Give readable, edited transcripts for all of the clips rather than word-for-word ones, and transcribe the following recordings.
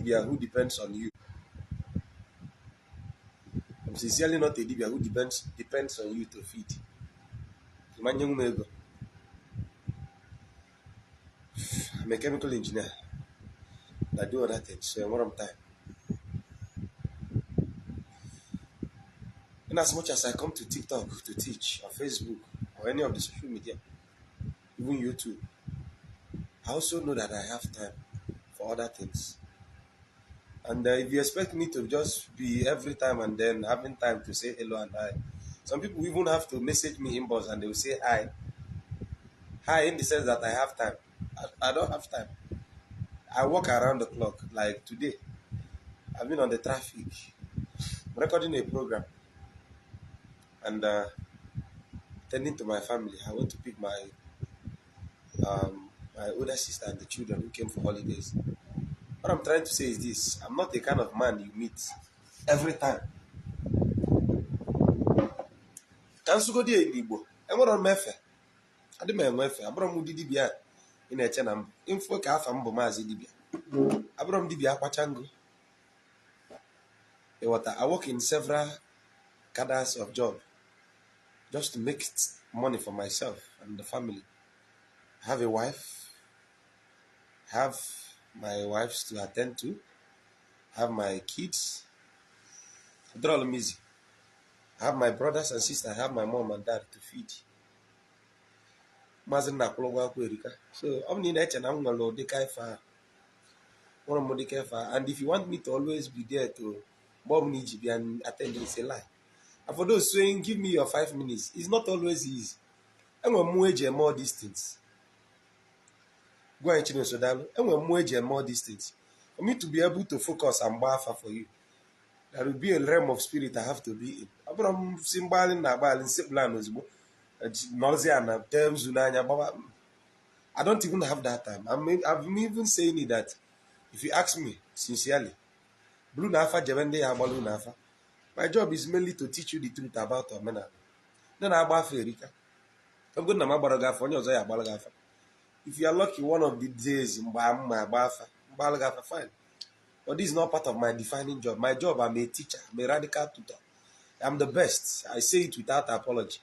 dibia who depends on you. I'm sincerely not a dibia who depends on you to feed. Ịmanye m ego. I'm a chemical engineer that do other things, so enwere m time. In as much as I come to TikTok to teach, or Facebook, or any of the social media, even YouTube, I also know that I have time for other things. And if you expect me to just be every time and then having time to say hello and hi, some people even have to message me inbox and they will say hi. Hi in the sense that I have time. I don't have time. I work around the clock. Like today, I've been on the traffic, recording a program and tending to my family. I went to pick my my older sister and the children who came for holidays. What I'm trying to say is this: I'm not the kind of man you meet every time. Ka nsụgodi n'Igbo, enwere m efe, adị m enwe efe, abụrọ m ụdị dibịa ị na-eche na mbụ info ka afa m bụ maazị dibịa, abụrọ m dibịa akwacha ngụ. Ịghọta? I work in several cadres of job just to make money for myself and the family. I have a wife, have my wives to attend to, have my kids. Dịrọlụ m easy. I have my brothers and sisters, I have my mom and dad to feed. Maazị nna akwụrụ ụgwọ akwụkwọ erika. So ọ bụ na ị na-eche na m nwere ụdị ka ife ahụ, nwere m ụdị ka ife ahụ. And if you want me to always be there to mgbe ọbụla iji bịa attend, it's a lie. And for those saying, "Give me your 5 minutes," it's not always easy. Enwere mmụọ eji eme all these things. Gwa anyị Chinonso, daalụ. Enwere mmụọ eji eme all these things. For me to be able to focus and gba afa for you, there will be a realm of spirit I have to be in. Ọ bụrụ m si mgbaghalị na agbaghalị nsi plan ozugbo nọrọzi ya na tee nzu n'anya gbawa. I don't even have that time. I'm even saying it that if you ask me sincerely, buru na afa jebe ndị ya agbalụ na afa. My job is mainly to teach you the truth about omenala. Ndị na-agba afa erika. Ọ bụrụ na m agbara gị afa, onye ọzọ ya agbara gị afa. If you are lucky, one of the days mgbe m ma agba afa, mgbara gị afa, fine. But this is not part of my defining job. My job, I'm a teacher. I'm a radical tutor. I'm the best. I say it without apology.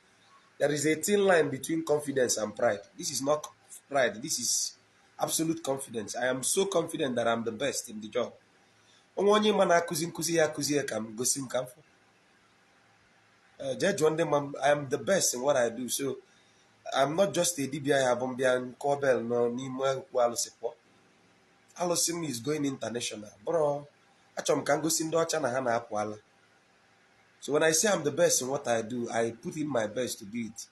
There is a thin line between confidence and pride. This is not pride. This is absolute confidence. I am so confident that I'm the best in the job. Onwe onye ma na-akụzi nkụzi ya akụzi ya ka m gosi m ka m fụ. Jee jụọ ndị ma m. I am the best in what I do. So I'm not just a dibia ya bụ mbịa nkọ bell nọ n'ime okwu alụsị pụọ. Alụsị m is going international. Bụrụ achọrọ m ka m gosi ndị ọcha na ha na-apụ ala. So when I say I'm the best in what I do, I put in my best to do it.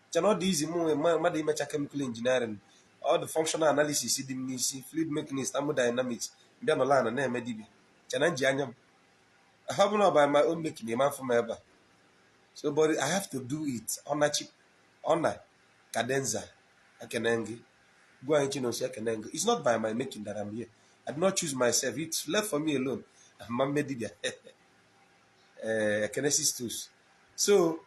It's not easy mụ mmadụ imecha chemical engineering, all the functional analysis dị m n'isi, fluid mechanics, thermodynamics, bịa nọla ana na-eme dibia. Chena nji anya m. Ha bụ na by my own making eme afọ m ebe a. So but I have to do it. Ọna chi ọna cadenza ekene gị. Gwa anyị Chinonso ekene gị. It's not by my making that I'm here. I did not choose myself. It's left for me alone. Ma mme dibia. Ekene sisters. So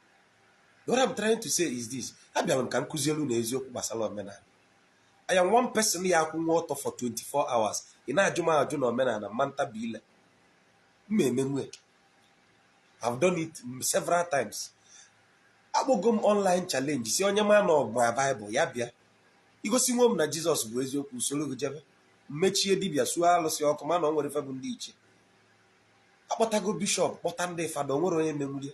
what I'm trying to say is this: abịara m ka m kụzielu na eziokwu gbasara omenala. I am one person ya akwụnwa ọtọ for 24 hours. Ị na-ajụ m ajụ na omenala ma ntabi ile. M emenwe. I've done it several times. Akpọgo m online challenge si onye ma na ọgba Bible ya bịa. Igosi nwe m na Jizọs bụ eziokwu usoro gị jebe. Mmechie dibịa suo alụsị ọkụ ma na o nwere ife bụ ndị iche. Akpọtago bishọp, kpọta ndị fada, o nwere onye menwurie.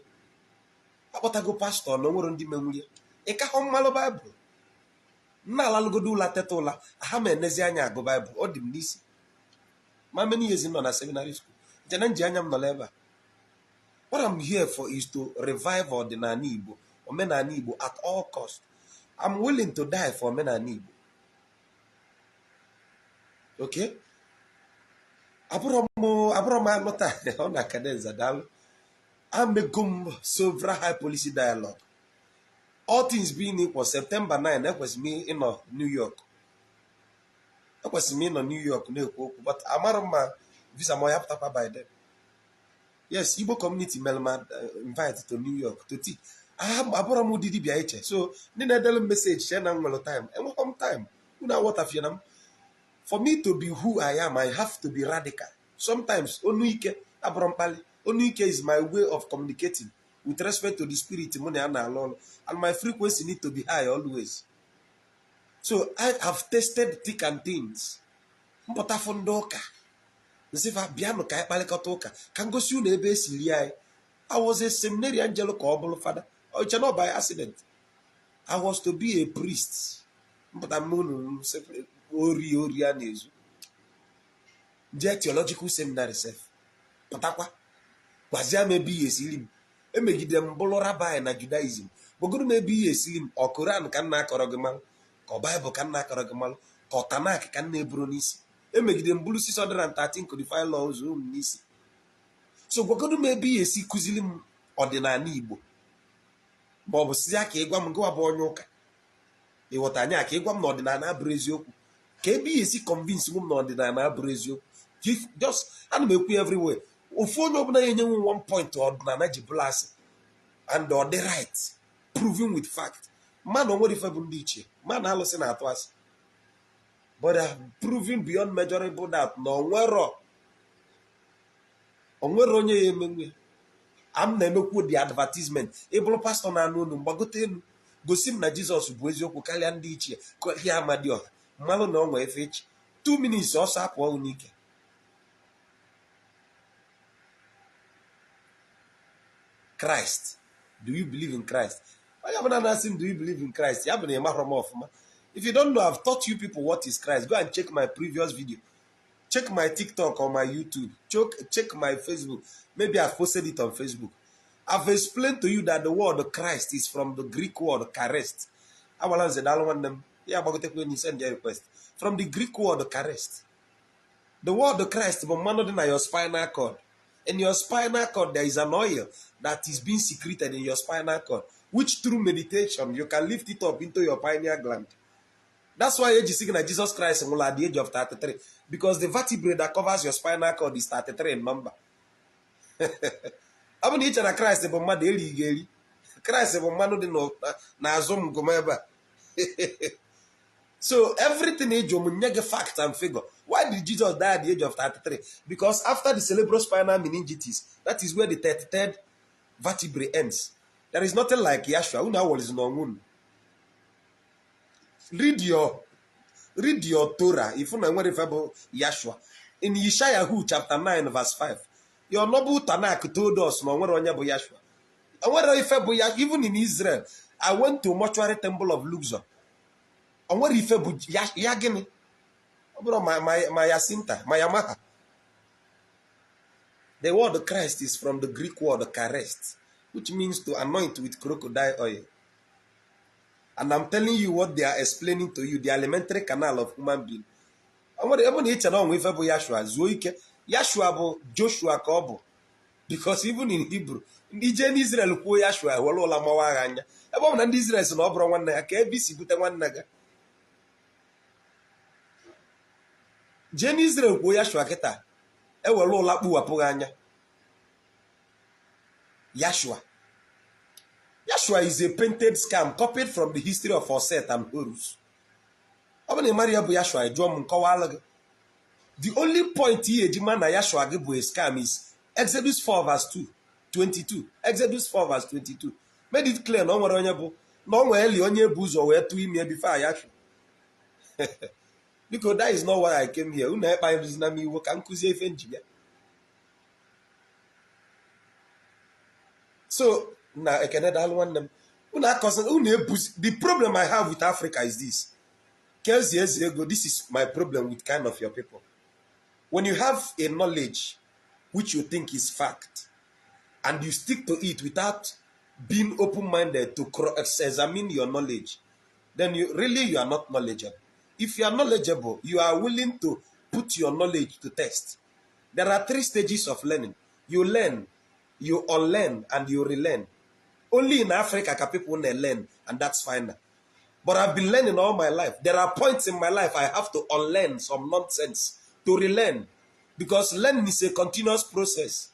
Akpọtago pastọ na o nwere ndị menwurie. Ị ka hụ mmalụ Baịbụl. M na-alalụgodo ụla teta ụla ha ma enezi anya agụ Baịbụl, ọ dị m n'isi. Ma many years nọ na seminary school nche na nji anya m nọ ebe a. What I'm here for is to revive ọdịnala Igbo, omenala Igbo at all cost. I'm willing to die for omenala Igbo. Okay, abụrọ m anụta ọ na cadenza, daalụ. Amego m several high policy dialogue. All things being equal, September 9 ekwesịrị m ịnọ New York, ekwesịrị m ịnọ New York na-ekwu okwu, but amara m ma visa ma ọ ya pụtakwa by then. Yes, Igbo community mere ma invite to New York to teach. Abụrọ m ụdị dibịa iche. So ndị na-edelu m message chee na m nwere time, enweghị m time. Unu aghọtafie na m, for me to be who I am, I have to be radical. Sometimes onu ike abụrụ mkpali. Onu ike is my way of communicating with respect to the spirit mụ na ya na-alụ ọrụ, and my frequency need to be high always. So I have tested thick and thins. Mpụtafụ ndị ụka, nsịfa bịanụ ka anyị kparịkọta ụka, ka m gosi unu ebe esi rie anyị. I was a seminarian jelu ka ọ bụrụ fada oche na by accident. I was to be a priest. Mpụta m unu ori ori a na-ezu, jee theological seminary sef, pụtakwa gwazie m ebe ihe esiri m. Emegide m bụrụ rabbi na Judaism. Gbogoro m ebe ihe esiri m. Ọ Koran ka m na-akọrọ gị malụ, ka ọ Baịbụl ka m na-akọrọ gị malụ, ka ọ Tanakh ka m na-eburu n'isi. Emegide m bụrụ 613 codified laws unu n'isi. So gwagodo m ebe ihe esi kụziri m ọdịnala Igbo, ma ọ bụ sizi ka ịgwa m, gịwa bụ onye ụka, ịghọta anya, ka ịgwa m na ọdịnala abụrụ eziokwu, ka ebe ihe esi convince m na ọdịnala abụrụ eziokwu. Just ana m ekwu everywhere, ofu onye ọbụla ya enyenwe one point ọdịnala ji bụrụ asị and ọ dị right, proving with fact. Mmadụ onwere ife bụ ndị ichie, mmadụ alụsị na-atụ asị, but proving beyond measurable doubt na onwero onye ya emenwe am na-emekwu the advertisement. Ịbụrụ pastọ na-anụ unu, mgbagote elu, gosi m na Jizọs bụ eziokwu karịa ndị ichie, karịa Amadioha, mmalụ na ọnwa efe echi 2 minutes ọsọ apụọ n'ike. Christ, do you believe in Christ? Onye ọbụla na-asị m, "Do you believe in Christ?" ya bụ na ị marọ m ọfụma. If you don't know, I've taught you people what is Christ. Go and check my previous video, check my TikTok or my YouTube, check my Facebook. Maybe I've posted it on Facebook. I've explained to you that the word Christ is from the Greek word charest. Agbala nze, daalụ nwanne m. Ya gbagotekwa enyi, send your request. From the Greek word charest. The word Christ bụ mmanụ dị na your spinal cord. In your spinal cord, there is an oil that is being secreted in your spinal cord, which through meditation you can lift it up into your pineal gland. That's why eji sị gị na Jesus Christ nwụrụ at the age of 33, because the vertebrae that covers your spinal cord is 33 in number. Ọ bụ na iche na Christ bụ mmadụ eri ga eri. Christ bụ mmanụ dị n'azụ m gụm ebe a. So everything ịjụ m, nye gị fact and figure. Why did Jesus die at the age of 33? Because after the cerebrospinal meningitis, that is where the 33rd vertebrae ends. There is nothing like Yahshua. Unu awọlizi n'onwe unu. Read your Torah. If unu nwere ife bụ Yahshua in Yeshayahu chapter 9 verse 5, your noble Tanakh told us na onwere onye bụ Yahshua. Onwere ife bụ ya. Even in Israel, I went to mortuary temple of Luxor. Onwere ife bụ ya, ya gịnị? Ọ bụrụ ma Yasinta ma Yamaha. The word Christ is from the Greek word charest, which means to anoint with crocodile oil. And I'm telling you what they are explaining to you, the alimentary canal of human being. Ọ nwere ebe na iche na ọnwa ife bụ Yahshua. Zuo ike. Yahshua bụ Joshua ka ọ bụ, because even in Hebrew, ndị jee n'Israel kwuo Yahshua, were ụla mawa agha anya. Ebe ọ bụ na ndị Israel si na ọ bụrụ nwanne ya, ka ebe isi bute nwanne gị. Jee n'Israel kwuo Yahshua kịta, ewere ụla kpuwapụ gị anya. Yahshua, Yahshua is a painted scam copied from the history of Oset and Horus. Ọ bụ na ị mara ya bụ Yahshua, jụọ m, nkọwalụ gị. The only point ihe eji ma na Yahshua gị bụ a scam is Exodus 4 verse 2 22. Exodus 4 verse 22 made it clear na o nwere onye bụ na o nwere Eli onye bụ ụzọ wee tụọ ime before Yahshua. Biko, that is not why I came here. Unu ekpanyezina m iwu ka m kụzie ife nji bịa. So na ekene, daalụ nwanne m. Unu akọzi unu ebuzi. The problem I have with Africa is this: Kezi eze ego. This is my problem with kind of your people. When you have a knowledge which you think is fact and you stick to it without being open-minded to cross-examine your knowledge, then you really, you are not knowledgeable. If you are knowledgeable, you are willing to put your knowledge to test. There are three stages of learning: you learn, you unlearn, and you relearn. Only in Africa can people learn and that's fine, but I've been learning all my life. There are points in my life I have to unlearn some nonsense to relearn, because learning is a continuous process.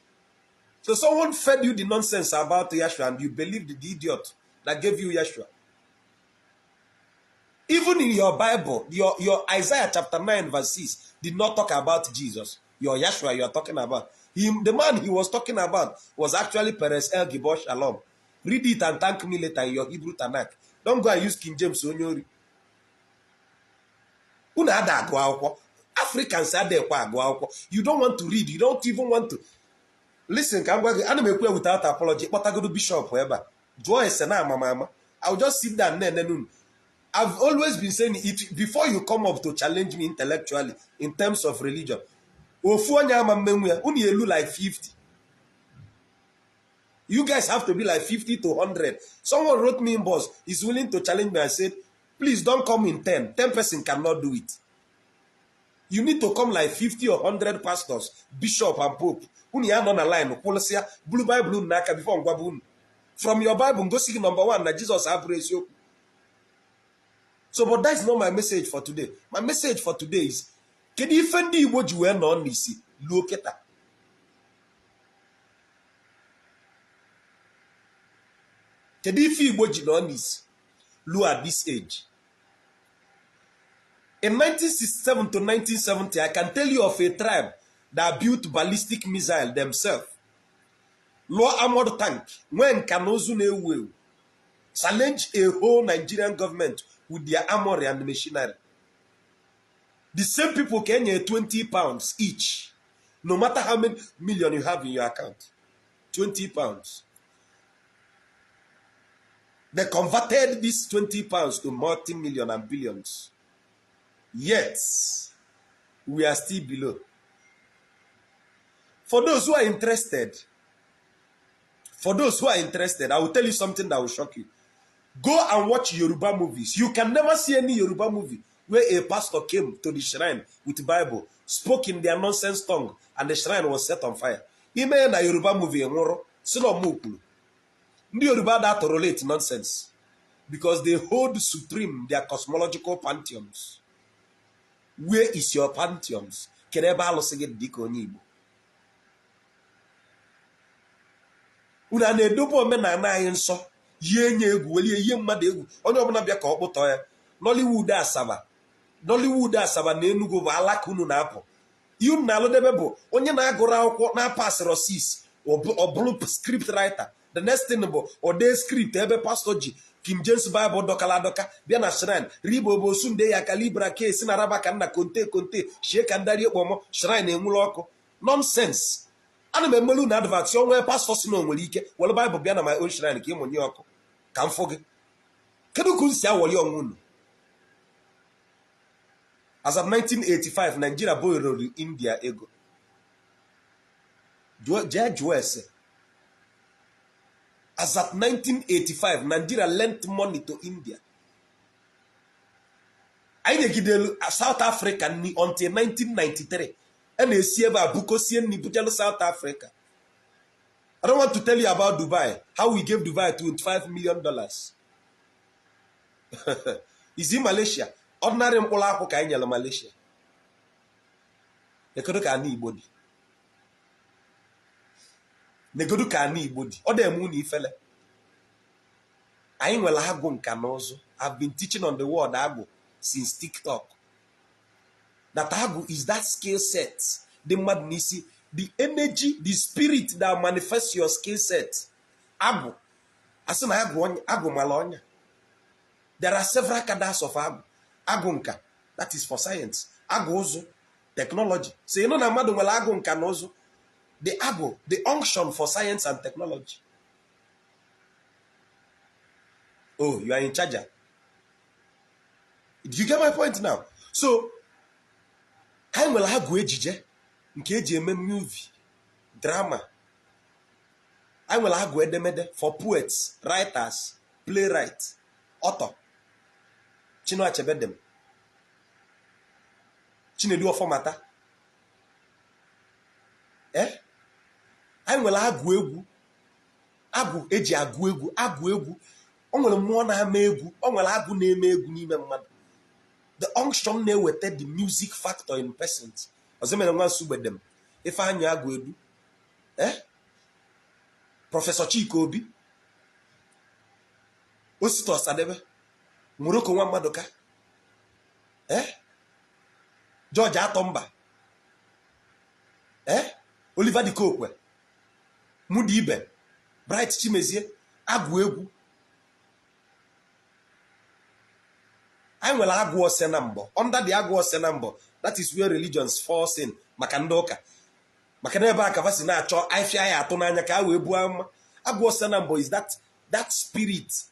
So someone fed you the nonsense about Yahshua and you believed the idiot that gave you Yahshua. Even in your Bible, your Isaiah chapter 9 verse 6 did not talk about Jesus. Your Yahshua you are talking about. The man he was talking about was actually Peres El Gibor Shalom. Read it and thank me later in your Hebrew Tanakh. Don't go and use King James onye ori. Unu ada agụ akwụkwọ. Africans adịghịkwa agụ akwụkwọ. You don't want to read. You don't even want to listen. Ka m gwa gị, ana m ekwu ya without apology. Kpọtagodo bishop ebe a, jụọ ese na amamama. I will just sit down na-enene unu. I've always been saying it before you come up to challenge me intellectually in terms of religion. Ofu onye ama mmenwu ya, unu elu like 50. You guys have to be like 50 to 100. Someone wrote me inbox, is willing to challenge me. I said, "Please don't come in 10. 10 person cannot do it. You need to come like 50 or 100 pastors, bishop and pope." Unu ya nọ na line, kwụlụsịa, buru Bible unu n'aka before ngwaba unu. From your Bible, ngosi gị number one na Jesus abụrụ eziokwu. So, but that's not my message for today. My message for today is, kedu ife ndị Igbo ji wee nọ n'isi luo kịta? Kedu ife Igbo ji nọ n'isi luo at this age? In 1967 to 1970, I can tell you of a tribe that built ballistic missile themselves, lụọ armored tank, nwee nka na ụzụ na-ewu ewu, challenge a whole Nigerian government with their armory and machinery. The same people ka enye £20 each, no matter how many million you have in your account. £20. They converted this £20 to multi-million and billions. Yet, we are still below. For those who are interested, for those who are interested, I will tell you something that will shock you. Go and watch Yoruba movies. You can never see any Yoruba movie where a pastor came to the shrine with Bible, spoke in their nonsense tongue, and the shrine was set on fire. Ime na Yoruba movie nwụrụ, si na ọmụ kwuru. Ndị Yoruba da tolerate nonsense because they hold supreme their cosmological pantheons. Where is your pantheons? Kedu ebe alụsị gị dị ka onye Igbo? Unu a na-edobe omenala anyị nsọ, yie nye egwu, welie yie mmadụ egwu, onye ọbụla bịa ka ọ kpụtọ ya. Nollywood Asaba, Nollywood Asaba na Enugu bụ alaka unu na-apụ. Ihe unu na-alụdebe bụ onye na-agụrụ akwụkwọ na-apasịrọ 6, ọ bụrụ script writer. The next thing bụ odee script ebe pastọ ji King James Bible dọkala adọka bịa na shrine ribo bụ osunde ya ka libra ke si na raba ka nna konte konte shie ka ndari ekpọmọ shrine enwuru ọkụ. Nonsense. Ana m emelu na advert si onwe pastọ si na o nwere ike were Bible bịa na my own shrine ka ịmụnye ọkụ ka m fụ gị. Kedu ka unu si awọli onwe unu? As of 1985, Nigeria borrowed India ego. Jee jụọ ese. As at 1985, Nigeria lent money to India. Anyị nyegidelu South Africa nni until 1993. A na-esi ebe a bukosie nni bujelu South Africa. I don't want to tell you about Dubai, how we gave Dubai $25 million. Is it Malaysia? Ordinary mkpụrụ akwụ ka anyị nyere Malaysia. Negodu ka ana Igbo dị. Negodu ka ana Igbo dị. Ọ dị eme unu ifele. Anyị nwere agwụ nka na ụzụ. I've been teaching on the word agwụ since TikTok. That agwụ is that skill set dị mmadụ n'isi, the energy, the spirit that manifests your skill set. Agwụ. Asị na agwụ agwụ mara ọnya. There are several cadres of agwụ. Agwụ nka, that is for science. Agwụ ụzụ, technology. So you know na mmadụ nwere agwụ nka na ụzụ. The agwụ, the unction for science and technology. Oh, you are in charge. Do you get my point now? So, anyị nwere agwụ ejije nke eji eme movie, drama. Anyị nwere agwụ edemede for poets, writers, playwrights, author. Chinua Achebe dem, Chinedu Ọfọmata. Anyị nwere agwụ egwu, agwụ eji agụ egwu, agwụ egwu. O nwere mmụọ na-ama egwu, o nwere agwụ na-eme egwu n'ime mmadụ. The unction na-eweta the music factor in persons. Ọzọ mere nwa Nsugbe Ifeanyị Agụ Edu, Prọfesọ Chika Obi, Osita Ọsadebe, Morocco nwa Mmadụka, George Atọmba. Eh, Oliver De Coque, Mudi Ibe, Bright Chimezie, agwụ egwu. Anyị nwere agwụ ose na mbọ. Under the agwụ ose na mbọ, that is where religions falls in maka ndị ụka, maka na ebe a ka fa si na-achọ afịa ya atụ n'anya ka a wee buo ama. Agwụ ose na mbọ is that spirit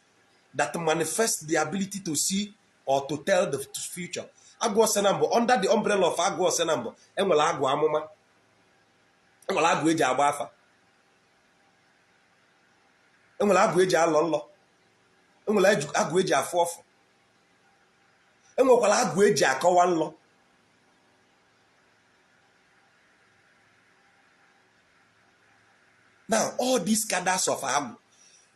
that manifests the ability to see or to tell the future. Agwụ ose na mbọ, under the umbrella of agwụ ose na mbọ, enwere agwụ amụma, enwere agwụ eji agba afa, enwere agwụ eji alọ nlọ, enwere agwụ eji afụ ọfụ, enwekwara agwụ eji akọwa nlọ. Now, all these cadres of agwụ,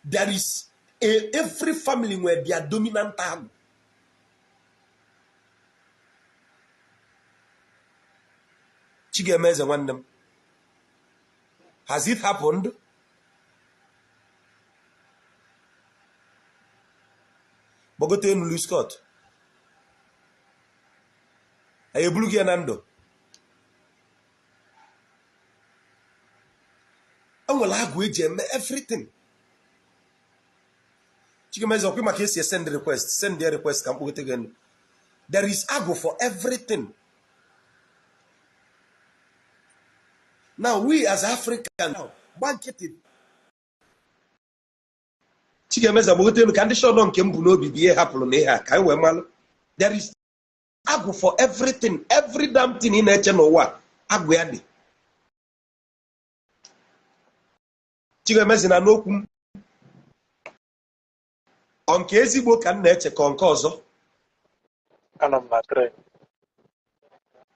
there is a, every family nwere their dominant agwụ. Chigemeze nwanne m, has it happened? Gbagote enu, Louis Scott, anyị eburu gị ya na ndụ. Enwere agwụ eji eme everything. Chigemeze, ọkwa maka esi send request, send ya request ka mkpọgote gị enu. There is agwụ for everything. Now, we as Africans gba nkịtị. Chigemeze, gbagote elu ka ndị shọdọ nke m bụ n'obi bụ ihe hapụrụ na ihe a ka anyị wee malụ. There is agwụ for everything, every damn thing ị na-eche n'ụwa, agwụ ya dị. Chigemeze, na n'okwu m, ọ nke ezigbo ka m na-eche ka ọ nke ọzọ? Anọ m na train.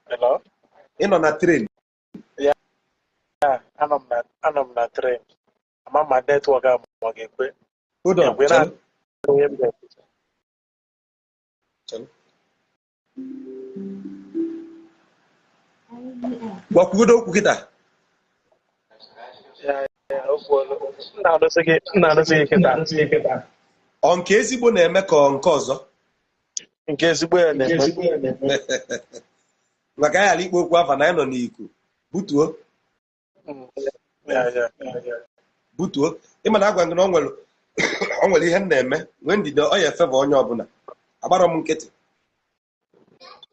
Hello? Ị nọ na train? Yeah, anọ m na train. Ama ma network a ma ọ ga-ekwe. Hold on. Ekwe na Chelụ. Ihe m ga-ekwu. Chelụ. Gwakwugodo okwu kịta. Ya, o kwuola. M na-anụsị gị kịta. Ọ nke ezigbo na-eme ka ọ nke ọzọ? Nke ezigbo ya na-eme. Maka anyị ghara ikpo okwu afa na anyị nọ n'iku butuo. Ya. Butuo. Ịma na agwa gị na o nwere ihe m na-eme nwee ndidi, ọ ya efeva onye ọbụla agbara m nkịtị.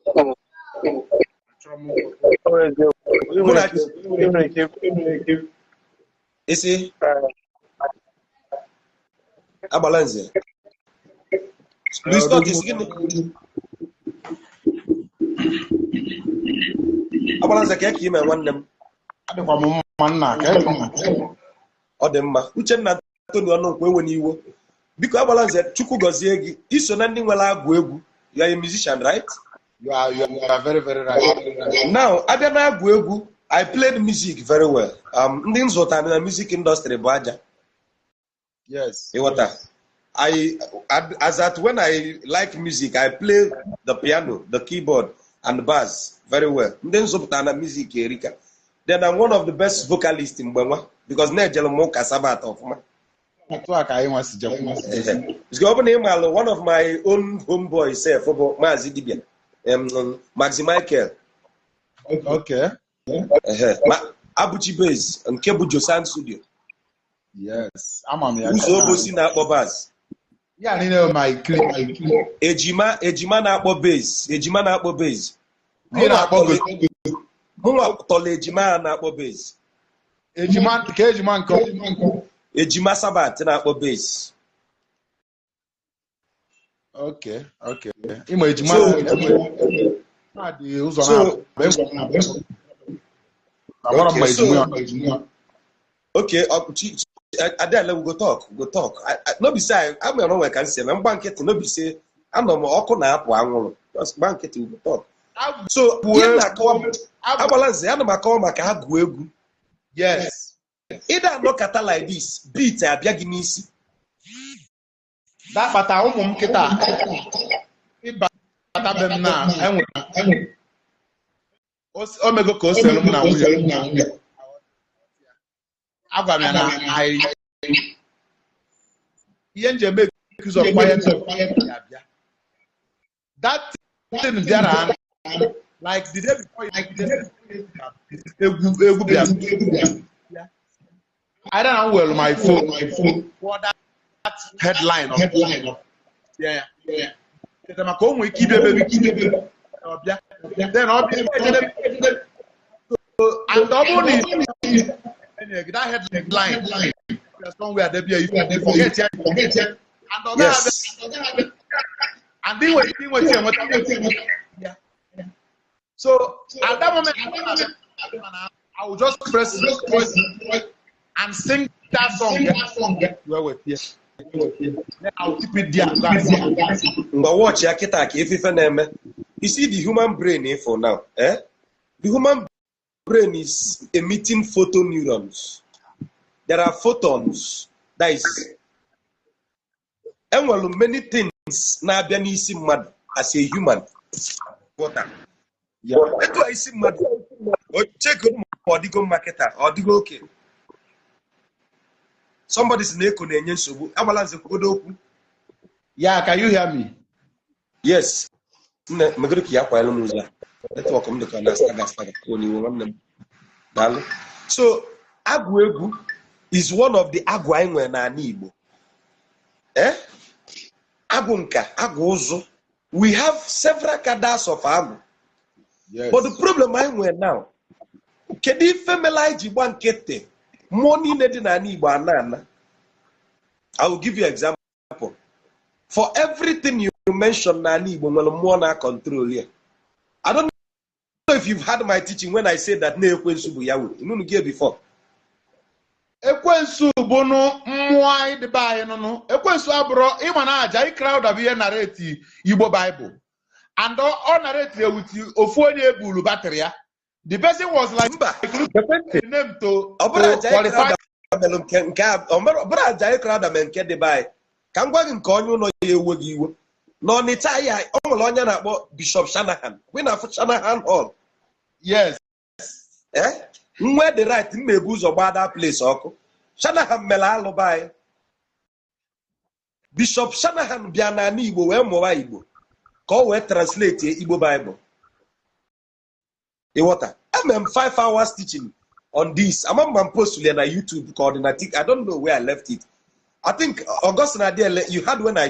Ọ bụ eziokwu. Ị Mụ nwere na ike ị nwere ike isi eh, agbala nze. Louis Scott, isi gịnị? Agbala nze, ka ime nwanne m. Adịkwa m mma, nna, ka ị mma. Ọ dị mma. Uchenna Tony Ọnụnkwụ, ewe n'iwo, biko. Agbala nze, Chukwu gọzie gị. Iso na ndị nwere agwụ egwu. You are a musician, right? You are very, very right. Now, abịa na agwụ egwu, I played music very well. Ndị nzụtara na music industry bụ aja. Ịghọta? I as at when I like music, I play the piano, the keyboard and bass very well. Ndị nzụpụtara na music erika. Then I'm one of the best vocalists mgbe nwa, because na-ejere m ụka Sabbath ọfụma. Otu a ka anyị nwa si jekwu. Because ọ bụ na ị malụ one of my own homeboy sef bụ Maazị Dibia, Maxi Michael. Ehe, ma Abuchi Bass nke bụ Josan Studio. Yes. Ama m ya. Ụzọ Obosi na-akpọ bass. Ya niile bụ my clique. Ejima na-akpọ bass, ejima na-akpọ bass. Ị na-akpọ gosi. Mụnwa tọrọ ejima a na-akpọ bass. Ejima ka ejima nke Ejima Sabbath na-akpọ bass. Okay. Ịma ejima ejima dị ụzọ na amara m ma ejima ya. Okay, Adele, we go talk, we go talk. No be say I I'm onwe ka m si eme mgba nkịtị, no be say anọ m ọkụ na-apụ anwụrụ. Just gba nkịtị, we go talk. So ihe m na-akọwa bụ, agbala nze, ana m akọwa maka agụ egwu. Ịda anọkata like this, beat abịa gị n'isi. Dakpata ụmụ m kịta ịbata be m na enwe o mego ka o selu m na nwunye. Agwa m ya na anyị ihe nji eme use of quiet ya bịa, that thing bịara Like the day before yesterday, egwu bịa. I don't well my phone for that headline of yeah. Cheta maka o nwere ike ịbịa ebe ọbịa, then ọbịa ejede. So, and ọ bụrụ na ị that headline somewhere there be, you forget ya and ọ gaghị abịa and ị nwere ike inweta enweta ya. So at that moment, I will just press and sing that song. Well, wait, yeah. Then I will keep it there and go and sing. Mgbe watch ya kịta ka ife na-eme. You see the human brain, for now, eh? The human brain is emitting photoneurons. There are photons, that is, enwere many things na-abịa n'isi mmadụ as a human. Water. Etu a isi mmadụ o cheko ma ọ dịgo mma kịta, ọ dịgo oke. Somebody si na eko na-enye nsogbu. Agbala nze, kwugodo okwu. Yeah, can you hear me? Yes, nne megoro ka ya kwanyere m ụzọ a. Network m dịka ọ na-astaga astaga. Kwuo n'iwu, nwanne m, daalụ. So agụ egwu is one of the agụ anyị nwere n'ala Igbo, eh? Agụ nka, agụ ụzụ, we have several cadres of agụ. But the problem anyị nwere now, kedu ife mere anyị ji gba nkịtị mmụọ niile dị n'ala Igbo ana ana? I will give you example. For everything you mention n'ala Igbo nwere mmụọ na control ya. I don't know if you've heard my teaching when I say that na ekwensu bụ Yahweh. Unu get before? Ekwensu bụnụ mmụọ anyị dịbe anyị nụnụ. Ekwensu abụrụ ịma na aja crowd bụ ihe narrate Igbo Bible, and ọ narrate with ofu onye ebulu battery ya. The person was like Mba. the name to Ọ bụrụ to Ajayi qualify. Crowther mere nke ọ bụrụ Ajayi Crowther mere nke dị be anyị. Ka m gwa gị nke onye ụlọ ya ewe gị iwe. N'Ọnịcha ya, o nwere onye na-akpọ Bishop Shanahan. We na-afụ Shanahan Hall. Yes. Eh? Nwe the right m ebu ụzọ gbaa that place ọkụ. Shanahan mere alụba anyị. Bishop Shanahan bịa n'ala Igbo wee mụwa Igbo ka ọ wee translate Igbo Bible. Ịghọta? Eme m 5 hours teaching on this. Ama m ma m post ya na YouTube ka ọ dị na tik. I don't know where I left it. I think Augustine Adiele, you had when I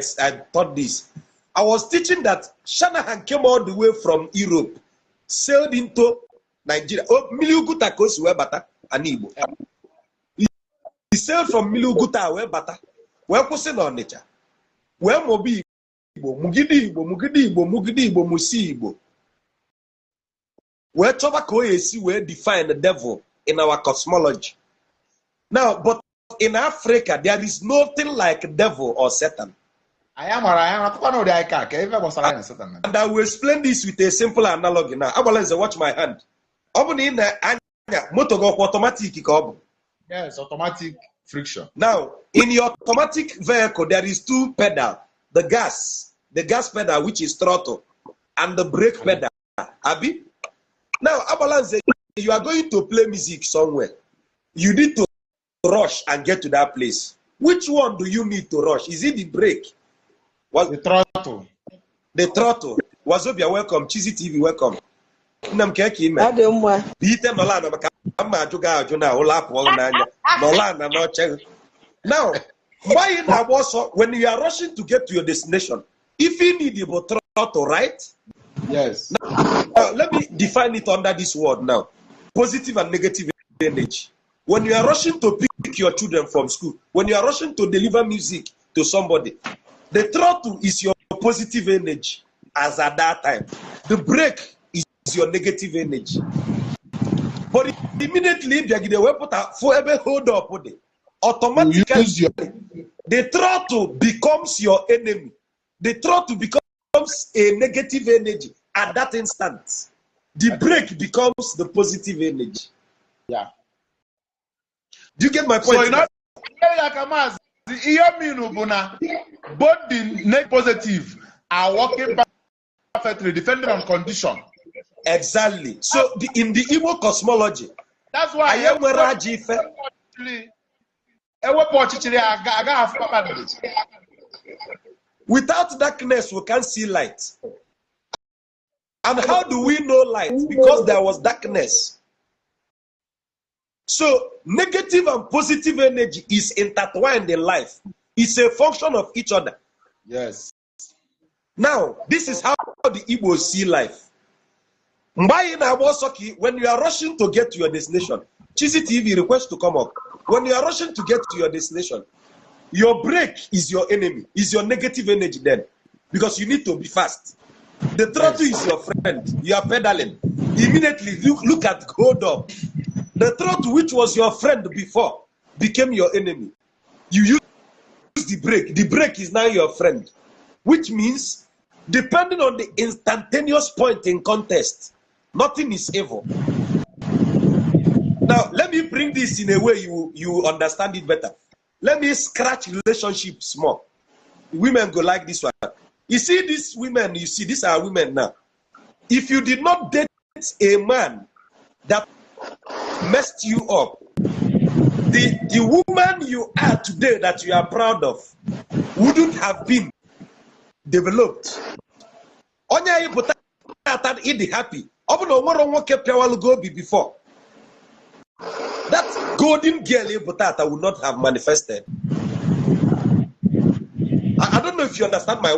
taught this. I was teaching that Shanahan came all the way from Europe, sailed into Nigeria. Oh, mmiri Uguta ka o si wee bata ana Igbo. He sailed from mmiri Uguta wee bata, wee kwụsị n'Ọnịcha, wee mụba Igbo, mụgide Igbo, mụgide Igbo, mụgide Igbo, mụsi Igbo. Wee chọba ka o esi wee define the devil in our cosmology. Now, but in Africa, there is nothing like devil or Satan. Anyị amara anyị amakwa na ụdị anyị ka ife gbasara anyị na Satan na. And I will explain this with a simple analogy now. Agbalanze, watch my hand. Ọ bụ na ị na-anya moto gị, ọkwa automatic ka ọ bụ? Yes, automatic friction. Now, in your automatic vehicle, there is two pedal. The gas pedal, which is throttle, and the brake pedal. Abi? Now, Agbalanze, you are going to play music somewhere. You need to rush and get to that place. Which one do you need to rush? Is it the brake? Well, The throttle. The throttle. Wazobia, welcome. Chizzy TV, welcome. Nna m, ka ị ime? Ọ dị mma. Ite nọla ana maka mma ajụ gị ajụ na ụlọ apụọ gị n'anya. Nọla ana n'oche gị. Now, mgbe anyị na-agba ọsọ, when you are rushing to get to your destination, if you need bụ throttle, right? Yes. Now, let me define it under this word now. Positive and negative energy. When you are rushing to pick your children from school, when you are rushing to deliver music to somebody, the throttle is your positive energy as at that time. The brake is your negative energy. But immediately, bịagide wepụta fụ ebe hold up dị, automatically Use your the throttle becomes your enemy. The throttle becomes a negative energy at that instant. The brake becomes the positive energy. Do you get my point? So you know, ya ka maazị ihe mean bụ na both the net positive are working perfectly depending on condition. Exactly. So in the Igbo cosmology, That's why anyị nwere ajọ ife. Ewepụ ọchịchịrị, agaghị afụ kpakpando. Without darkness, we can't see light. And how do we know light? Because there was darkness. So negative and positive energy is intertwined in life. It's a function of each other. Yes. Now, this is how the Igbo see life. Mgbe anyị na-agba ọsọ ka when you are rushing to get to your destination, Chizzy TV request to come up. When you are rushing to get to your destination, your brake is your enemy, is your negative energy then, because you need to be fast. The throttle is your friend. You are pedaling. Immediately, look at hold up. The throttle, which was your friend before, became your enemy. You use the brake. The brake is now your friend, which means depending on the instantaneous point in contest, nothing is evil. Now, let me bring this in a way you understand it better. Let me scratch relationships more. Women go like this one. You see these women, you see, these are women now. If you did not date a man that messed you up, the woman you are today that you are proud of wouldn't have been developed. Onye anyị pụta ata ịdị happy. Ọ bụ na o nwere nwoke pịawalụgo obi before. That golden girl ị bụ tata would not have manifested. I don't know if you understand my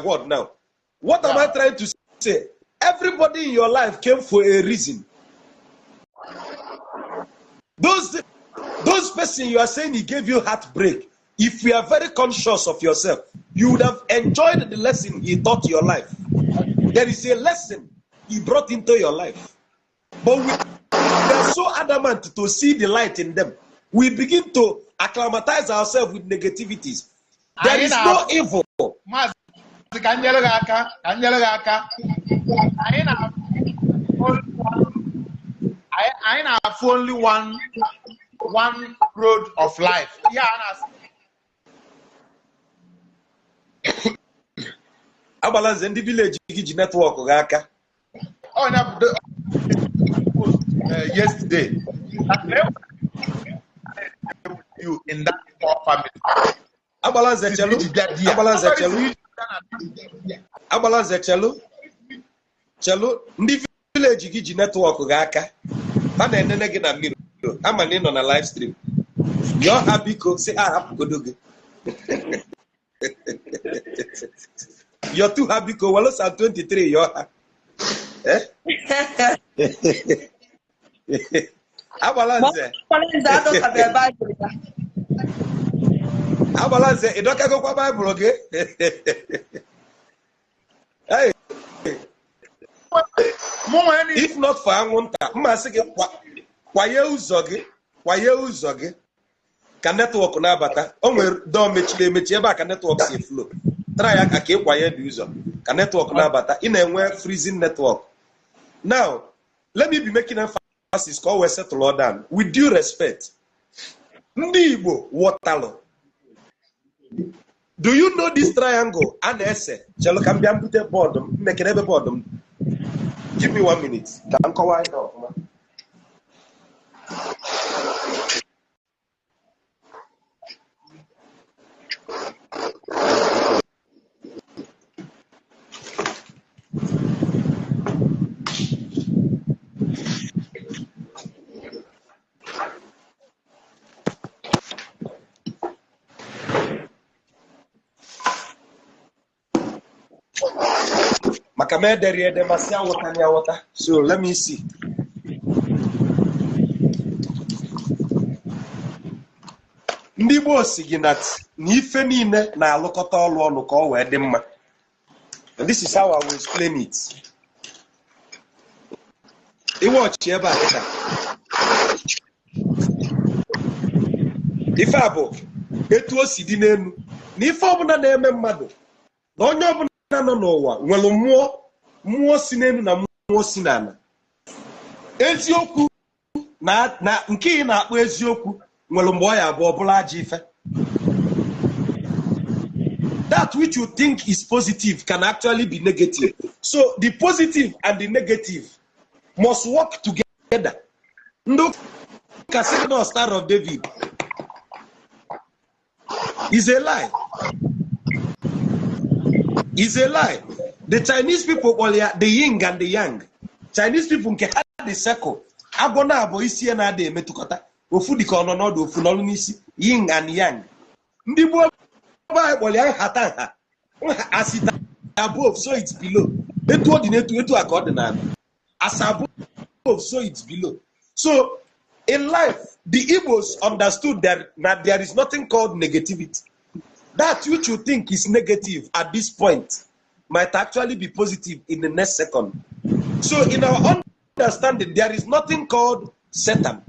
word now. What am I trying to say? Everybody in your life came for a reason. Those person you are saying he gave you heartbreak, if you are very conscious of yourself, you would have enjoyed the lesson he taught your life. There is a lesson he brought into your life. But we are so adamant to see the light in them. We begin to acclimatize ourselves with negativities. There Anyị is na no evil. Maazị, ka m nyere gị aka, ka m nyere gị aka. Anyị na-afụ only one road of life. Ya a na-asị Agbalanze ndị village gị ji network gị aka. Onye bụ yesterday that you in that poor family. Agbalanze, chelu. Iji bịa di ya. Agbalanze, chelu. Agbalanze, chelu. Chelu, ndị village gị ji network gị aka. Ha na-enene gị na mmiri. Ama na ị nọ na live stream. Yọọ ha biko, sị ha hapụgodo gị. Yọtụ ha biko, welu Psalm 23 yọọ ha. Eh? Agbalanze. Agbalanze adọkabeghị Baịbụl ya. Agbalanze, ị dọkagokwa Baịbụl gị? Hey, Mụ nwere ni if not for anwụnta, mma sị gị kwaye ụzọ gị, kwaye ụzọ gị ka network na-abata. O nwere dọọ mechiri emechi ebe a ka network si flow. Try ya ka ị kwaye dị ụzọ ka network na-abata. Ị na-enwe freezing network. Now, let me be making emphasis ka ọ wee settle all down. With due respect, ndị Igbo ghọtalụ. Do you know this triangle a na-ese? Chelụ ka m bịa mbute board m, mmekere ebe board m. Give me one minute ka m kọwaa ihe ọfụma. Maka m edere ede ma sị aghọta ya aghọta. So let me see. Ndị gboo si gị na ife niile na-alụkọta ọlụ ọnụ ka ọ wee dị mma. And this is how I will explain it. Iwọchị ebe a kịta. Ife a bụ etu o si dị n'elu na ife ọbụla na-eme mmadụ na onye ọbụla nọ n'ụwa nwere mmụọ, mmụọ si n'elu na mmụọ si n'ala. Eziokwu na nke ị na-akpọ eziokwu nwere mgbe ọ ya abụọ bụrụ ajọ ife. That which you think is positive can actually be negative. So the positive and the negative must work together. Ndị ụka sị na Star of David is a lie. Is a lie. The Chinese people kpọrọ ya the yin and the yang. Chinese people nke ha dị circle. Agwọ na-abụ isi ya na-ada emetụkọta. Ofu dị ka ọ nọ n'ọdụ, ofu nọrụ n'isi. Yin and yang. Ndị gboo be anyị kpọrọ ya nhata nha. As it above, so it's below. Etu ọ dị n'etu, etu a ka ọ dị n'ala. As above, so it's below. So in life, the Igbos understood that there is nothing called negativity. That which you think is negative at this point might actually be positive in the next second. So in our understanding, there is nothing called Satan.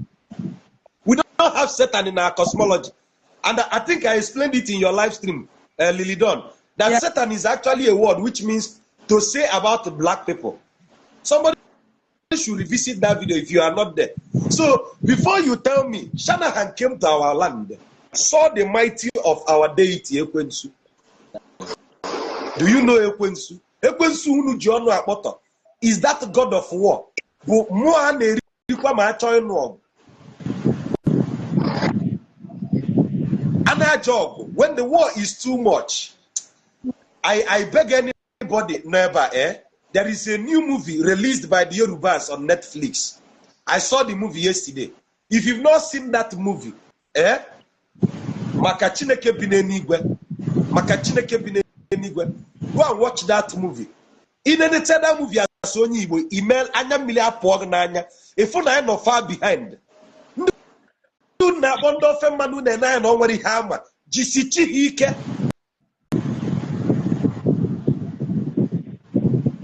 We don't have Satan in our cosmology. And I think I explained it in your live stream, Lily Don, that Satan is actually a word which means to say about the black people. Somebody should revisit that video if you are not there. So before you tell me, Shanahan came to our land, saw the mighty of our deity, Ekwensu. Do you know Ekwensu? Ekwensu unu ji ọnụ akpọtọ is that god of war bụ mmụọ a na-erikwa ma achọ ịnụ ọgụ, a na-aja ọgụ. When the war is too much, I beg anybody never, eh? There is a new movie released by the Yorubas on Netflix. I saw the movie yesterday. If you've not seen that movie, eh? Maka Chineke bi n'eluigwe. Maka Chineke bi n'eluigwe. Go and watch that movie. Ị na-enete that movie as onye Igbo, email anya mmiri apụọ gị n'anya. Ịfụ na anyị nọ far behind. Ndị unu na-akpọ ndị ofe mmanụ na-ene anya na o nwere ihe ama. Jisi chi ha ike.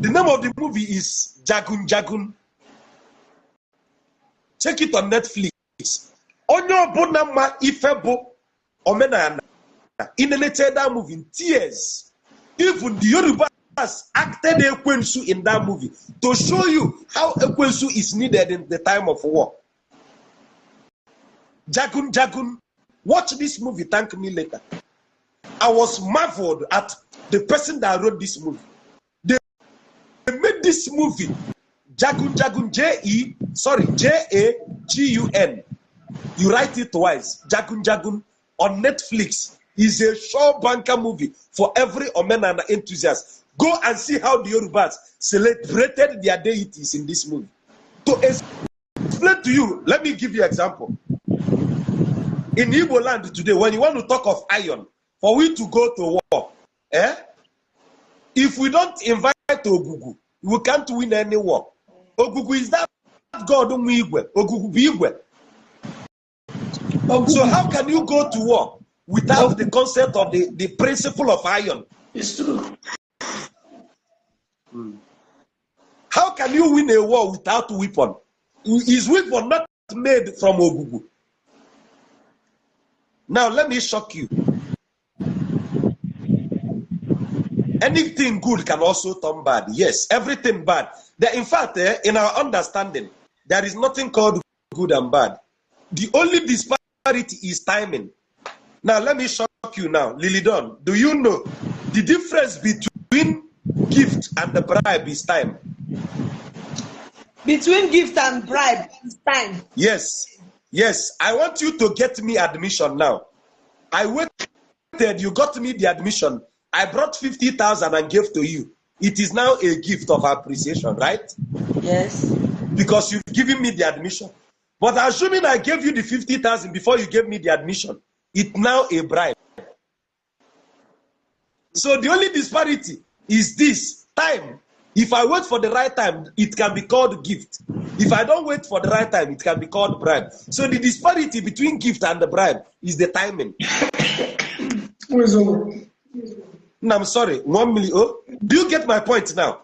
The name of the movie is Jagun Jagun. Check it on Netflix. Onye ọbụla ma ife bụ omenala, ị nenete that movie in tears. Even the Yorubas acted Ekwensu in that movie to show you how Ekwensu is needed in the time of war. Jagun Jagun. Watch this movie, thank me later. I was marveled at the person that wrote this movie. They made this movie, Jagun Jagun, J-E, sorry, Jagun. You write it twice. Jagun Jagun on Netflix is a sure banker movie for every Omenana enthusiast. Go and see how the Yorubas celebrated their deities in this movie. To explain to you, let me give you an example. In Igbo land today, when you want to talk of iron, for we to go to war, eh? If we don't invite Ogugu, we can't win any war. Ogugu is that God nwe igwe. Ogugu bụ igwe. So how can you go to war without the concept of the principle of iron? It's true. How can you win a war without weapon? Is weapon not made from Ogugu? Now let me shock you. Anything good can also turn bad. Yes, everything bad. In fact, in our understanding, there is nothing called good and bad. The only disparity is timing. Now let me shock you now. Lily Don, do you know the difference between gift and the bribe is time? Between gift and bribe is time. Yes. Yes. I want you to get me admission now. I waited. You got me the admission. I brought 50,000 and gave to you. It is now a gift of appreciation, right? Yes. Because you've given me the admission. But assuming I gave you the 50,000 before you gave me the admission, it's now a bribe. So the only disparity is this time. If I wait for the right time, it can be called gift. If I don't wait for the right time, it can be called bribe. So the disparity between gift and the bribe is the timing. No, I'm sorry, 1 million. Oh, do you get my point now?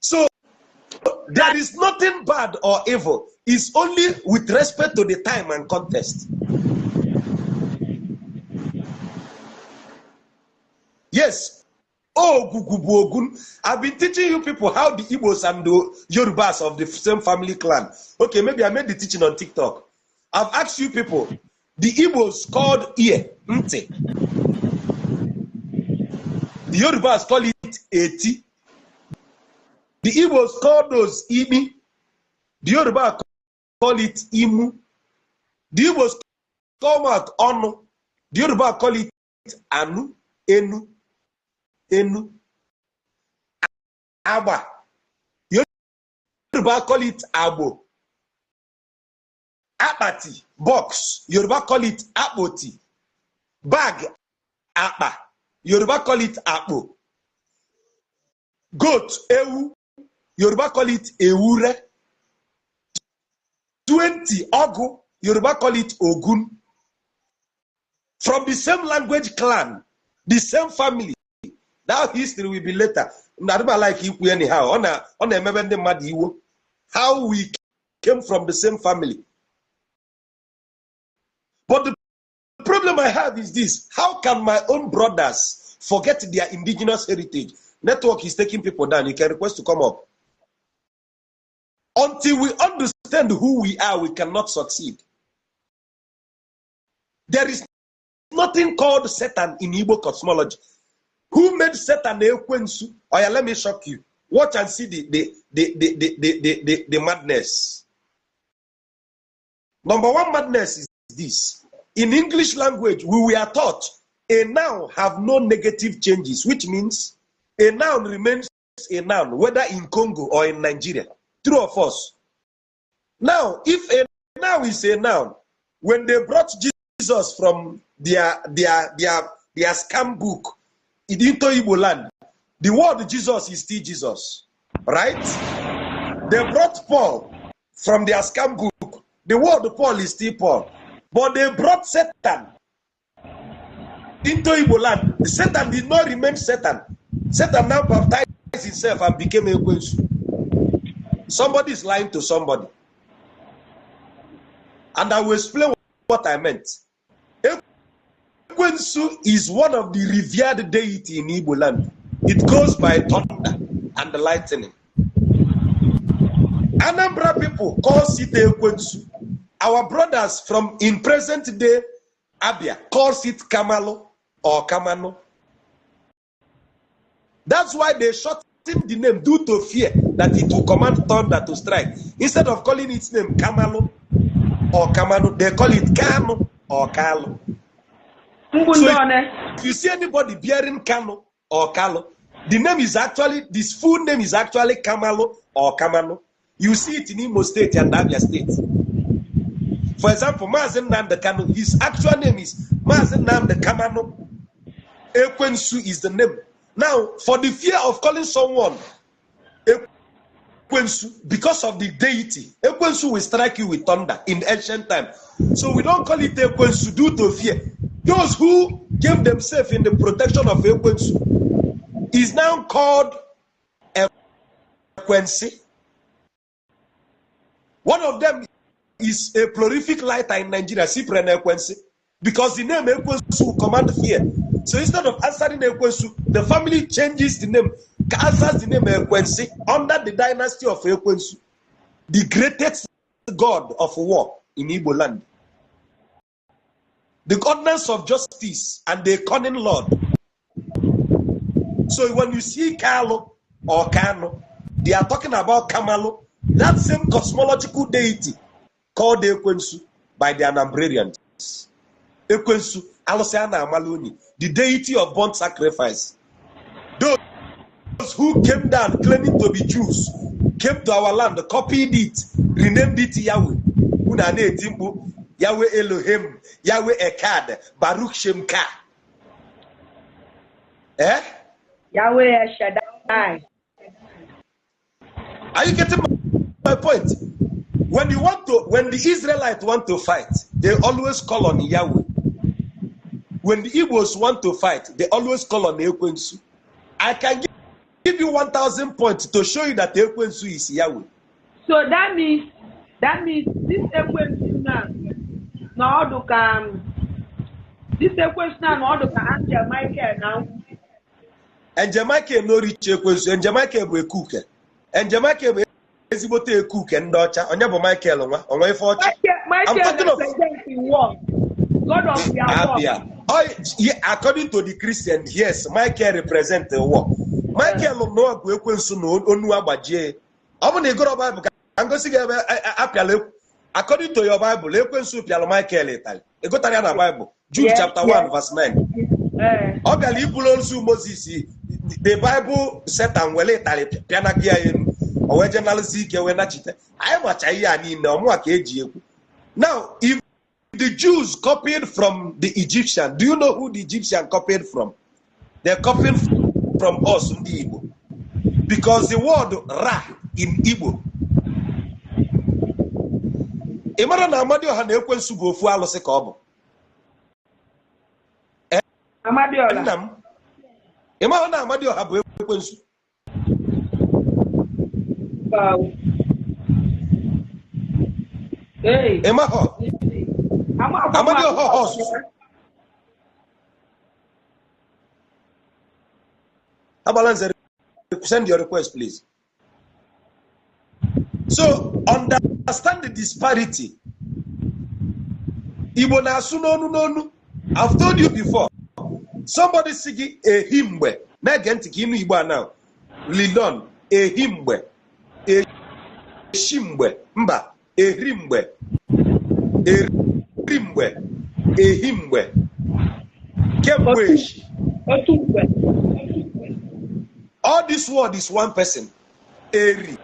So there is nothing bad or evil. It's only with respect to the time and context. Yes. Oh, Gugubu Ogun. I've been teaching you people how the Igbos and the Yorubas of the same family clan. Okay, maybe I made the teaching on TikTok. I've asked you people, the Igbos called ear, nte. The Yorubas call it eti. The Igbos call those imi. The Yoruba call it imu. The Igbos call out onu. The Yoruba call it anu, enu, enu. Agba. Yoruba call it agbo. Akpati, box. Yoruba call it akpoti. Bag, akpa. Yoruba call it akpo. Goat, ewu. Yoruba call it ewure. 20, ọgụ. Yoruba call it ogun. From the same language clan, the same family. That history will be later. Adịba like ikwu anyhow. Ọ na-emebe ndị mmadụ iwo. How we came from the same family. But the problem I have is this: how can my own brothers forget their indigenous heritage? Network is taking people down. You can request to come up. Until we understand who we are, we cannot succeed. There is nothing called Satan in Igbo cosmology. Who made Satan Ekwensu? Oh yeah, let me shock you. Watch and see the madness. Number one madness is this. In English language, we were taught a noun have no negative changes, which means a noun remains a noun, whether in Congo or in Nigeria. True or false? Now, if a noun is a noun, when they brought Jesus from their scam book into Igbo land, the word Jesus is still Jesus, right? They brought Paul from their scam book. The word Paul is still Paul. But they brought Satan into Igbo land. Satan did not remain Satan. Satan now baptized himself and became Ekwensu. Somebody is lying to somebody. And I will explain what I meant. Ekwensu is one of the revered deity in Igbo land. It goes by thunder and the lightning. Anambra people call it Ekwensu. Our brothers from in present day Abia calls it Kamalo or Kamano. That's why they shortened the name due to fear that it will command thunder to strike. Instead of calling its name Kamalo or Kamano, they call it Kano or Kalo. Mgbu So ndị one. if you see anybody bearing Kano or Kalo, the name is actually, this full name is actually Kamalo or Kamano. You see it in Imo State and Abia State. For example, Mazi Nnamdi Kanu, his actual name is Mazi Nnamdi Kamano. Ekwensu is the name. Now, for the fear of calling someone Ekwensu, because of the deity, Ekwensu will strike you with thunder in ancient time. So we don't call it Ekwensu due to fear. Those who gave themselves in the protection of Ekwensu is now called Ekwensi. One of them is a prolific lighter in Nigeria, Cyprian Ekwensi, because the name Ekwensu will command fear. So instead of answering Ekwensu, the family changes the name, answers the name Ekwensi under the dynasty of Ekwensu, the greatest god of war in Igbo land. The ordinance of justice and the cunning lord. So when you see Kalo or Kano, they are talking about Kamalo, that same cosmological deity called Ekwensu by the Anambrarians. Ekwensu, alụsị a na-amala unyi, the deity of burnt sacrifice. Those who came down claiming to be Jews came to our land, copied it, renamed it Yahweh. Unu a na-eti mkpu Yahweh Elohim, Yahweh Ekad, Baruch Shemka. Eh? Yahweh El Shaddai. Are you getting my point? When the Israelites want to fight, they always call on Yahweh. When the Igbos want to fight, they always call on Ekwensu. I can give you 1,000 points to show you that Ekwensu is Yahweh. So that means this Ekwensu now na ọ dụ ka this Ekwensu now na ọ dụ ka Angel Michael now. Angel Michael no reach Ekwensu. Angel Michael bụ ekuke. Angel Michael bụ ezigbote ekuke ndị ọcha. Onye bụ Michael nwa? Onwe ife ọcha? Michael I'm Michael talking of represents the war. God of their war. Abia. Oh, yeah, according to the Christian, yes, Michael represent the war. Michael nọ bụ ekwensu na onu agbajie. Ọ bụ na ị gụrụ Bible ka ngosi gị ebe apịala according to your Bible, ekwensu pịalụ Michael ịtalị. Ị gụtara ya na Bible. Jude Yes, chapter yes. 1 verse 9. Eh, Ọ bịara ibulu ozu Moses. The Bible, Satan were ịtarị pịana gị ya elu, o wee jee nalụzi ike wee nachite. Anyị macha ihe a niile ọmụwa ka eji ekwu. Now, if the Jews copied from the Egyptian, do you know who the Egyptian copied from? They copied from us, ndị Igbo, because the word Ra in Igbo, ị mara na Amadioha na Ekwensu bụ ofu alụsị ka ọ bụ. Amadiola. Nna m, ị mara na Amadioha bụ Ekwensu? Wow. Hey. Ị mahọ? Amadioha ọsụsụ. Agbalanze, send your request, please. So understand the disparity. Igbo na-asụ n'onu n'onu. I've told you before. Somebody sị gị ehi mgbe, na-ege ntị ka ịnụ Igbo a now. Lilon, ehi mgbe, eshi mgbe, mba, eri mgbe, eri mgbe, ehi mgbe, kemgbe eshi. Otu mgbe. All this word is one person. Eri.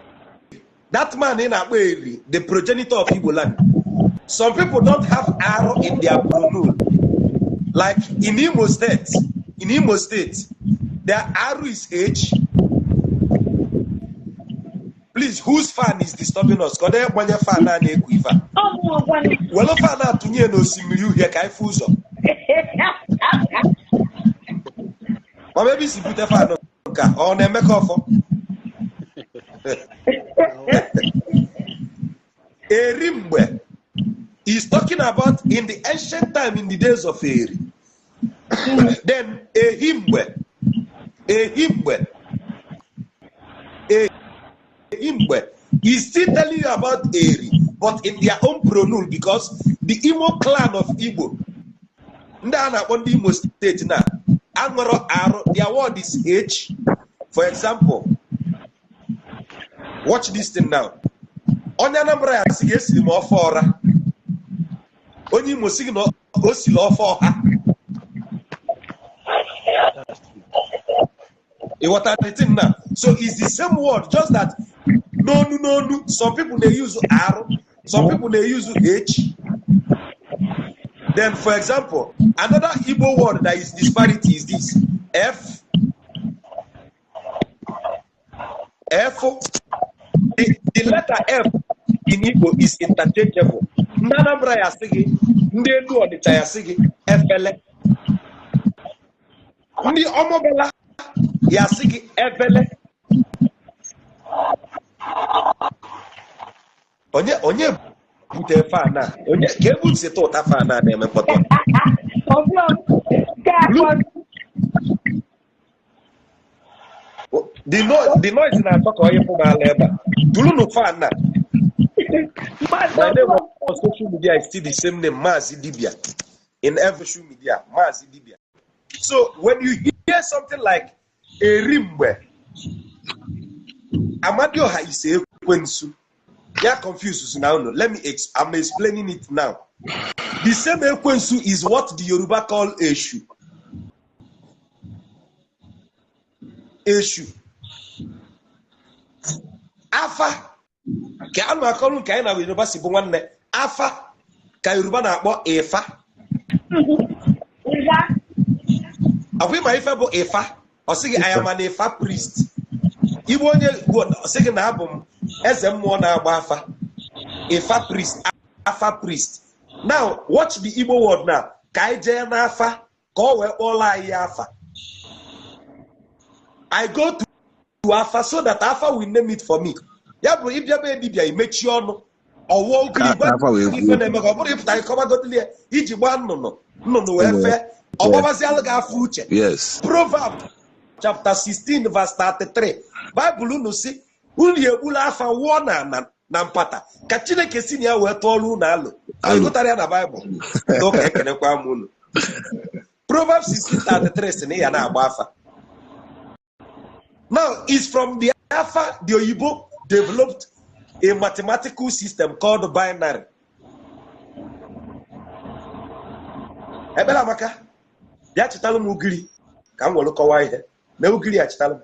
That man ị na-akpọ Eri, the progenitor of Igbo land. Some people don't have R in their pronoun. Like in Imo State, in Imo State, their R is H. Please, whose fan is disturbing us? Ka ọ dịghị gbanye fan a na-eku ife a. Were fan a tụnye n'osimiri uhie ka anyị fụ ụzọ. Ma ebe isi bute fan nke a, ọ na-eme ka ọfọ. Eri mgbe is talking about in the ancient time, in the days of Eri. Then ehi mgbe, ehi mgbe, ehi mgbe is still telling you about Eri, but in their own pronoun, because the Imo clan of Igbo, ndị a na-akpọ ndị Imo State na aṅụrọ arụ, their word is H. For example, watch this thing now. Onye Anambra ya sị gị esiri m ofe ọra. Onye Imo sị gị na o siri ofe ọha. Ị ghọtara the thing now? So it's the same word, just that n'onu n'onu, some people they use R, some people they use H. Then, for example, another Igbo word that is disparity is this F. F. The letter F in Igbo is interchangeable. Ndị Anambra ya sị gị, ndị elu Ọnịcha ya sị gị efele. Ndị Ọmọbela ya sị gị ebele. Onye onye butere fan a? Onye ka ebu si tụta fan a na-eme mkpọtụ? The noise na-atọ ka onye pụrụ ala ebe a. Tulunu fan a. My name on social media is still the same name, Mazi Dibia. In every social media, Mazi Dibia. So when you hear something like Erimgbe, Amadioha is Ekwensu. Ya confused now. No, let me I'm explaining it now. The same Ekwensu is what the Yoruba call Eshu. Eshu. Afa. Ka anụ akọlụ nke anyị na Yoruba si bụ nwanne. Afa ka Yoruba na-akpọ Ifa. Akwa ịma ife bụ Ifa. Ọ sị gị I am an Ifa priest. Igbo onye ọ sị gị na abụ m eze mmụọ na-agba afa. Ifa priest, afa priest. Now watch the Igbo word now. Ka anyị jee n'afa ka ọ wee kpọọla anyị afa. I go to afa so that afa will name it for me. Ya bụ ịbịa be dibịa imechi ọnụ ọwụọ ugiri gwa ife na-eme ka ọ bụrụ ịpụta ịkọbagodili ya iji gbaa nnụnụ nnụnụ wee fee ọ gbabazialụ gị afọ uche. Yes. Proverb chapter 16 verse 33, Baịbụl unu si unu egbula afa wụọ na na mpata ka Chineke si na ya wee tụọrọ unu alụ. Ịgụtara ya na Baịbụl n'ụka ekenekwa m unu. Proverbs 16:33 si na ya na-agba afa. Now, it's from the afa the Oyibo developed a mathematical system called binary. Ebere Amaka, bịa chịtalụ m ugiri ka m were kọwaa ihe. Na ugiri achịtalụ m.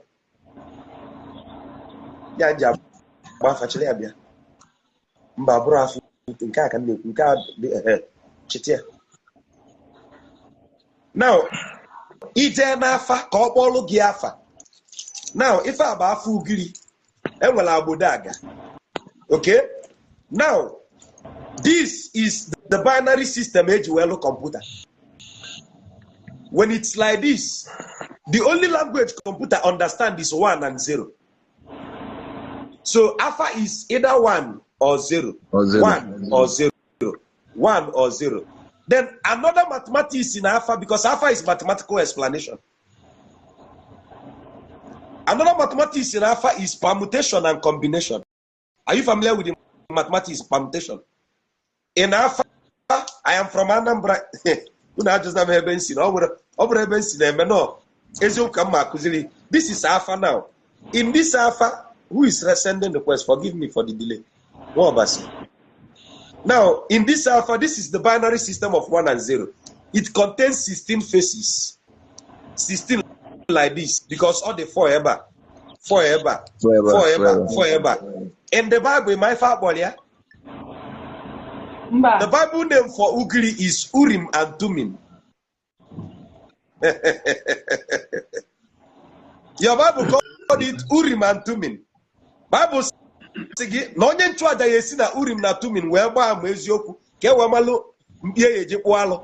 Ya nji agba afa chịrị ya bịa. Mba bụrụ afọ nke a ka m na-ekwu nke a dị ehe chịta ya. Now, ije n'afa ka ọ kpọọlụ gị afa. Now, ife a bụ afa ugiri. Enwere agbodo aga. Okay? Now, this is the binary system eji wee lụ kọmputa. When it's like this, the only language computer understand is 1 and 0. So afa is either 1 or 0. Or 0. 1 or 0. 1 or 0. Then another mathematics in afa, because afa is mathematical explanation. Another mathematics in afa is permutation and combination. Are you familiar with the mathematics permutation? In afa, I am from Anambra. Unu ajụzina m ebe m si na ọ bụrụ ebe m si na-eme nọ eziokwu ka m ma akụziri. This is afa now. In this afa, who is sending the request? Forgive me for the delay. Nwaobasi. Now, in this afa, this is the binary system of 1 and 0. It contains 16 faces. 16 like this, because all the 4 eba, 4 eba, 4 eba, 4 eba. In the Bible, my father, yeah? Mba. The Bible name for Ugiri is Urim and Thummim. Your Bible called it Urim and Thummim. Bible sị gị na onye nchụaja ya esi na Urim na Thummim wee gbaa ama eziokwu ka e wee malụ mkpi e eji kpụọ alụ.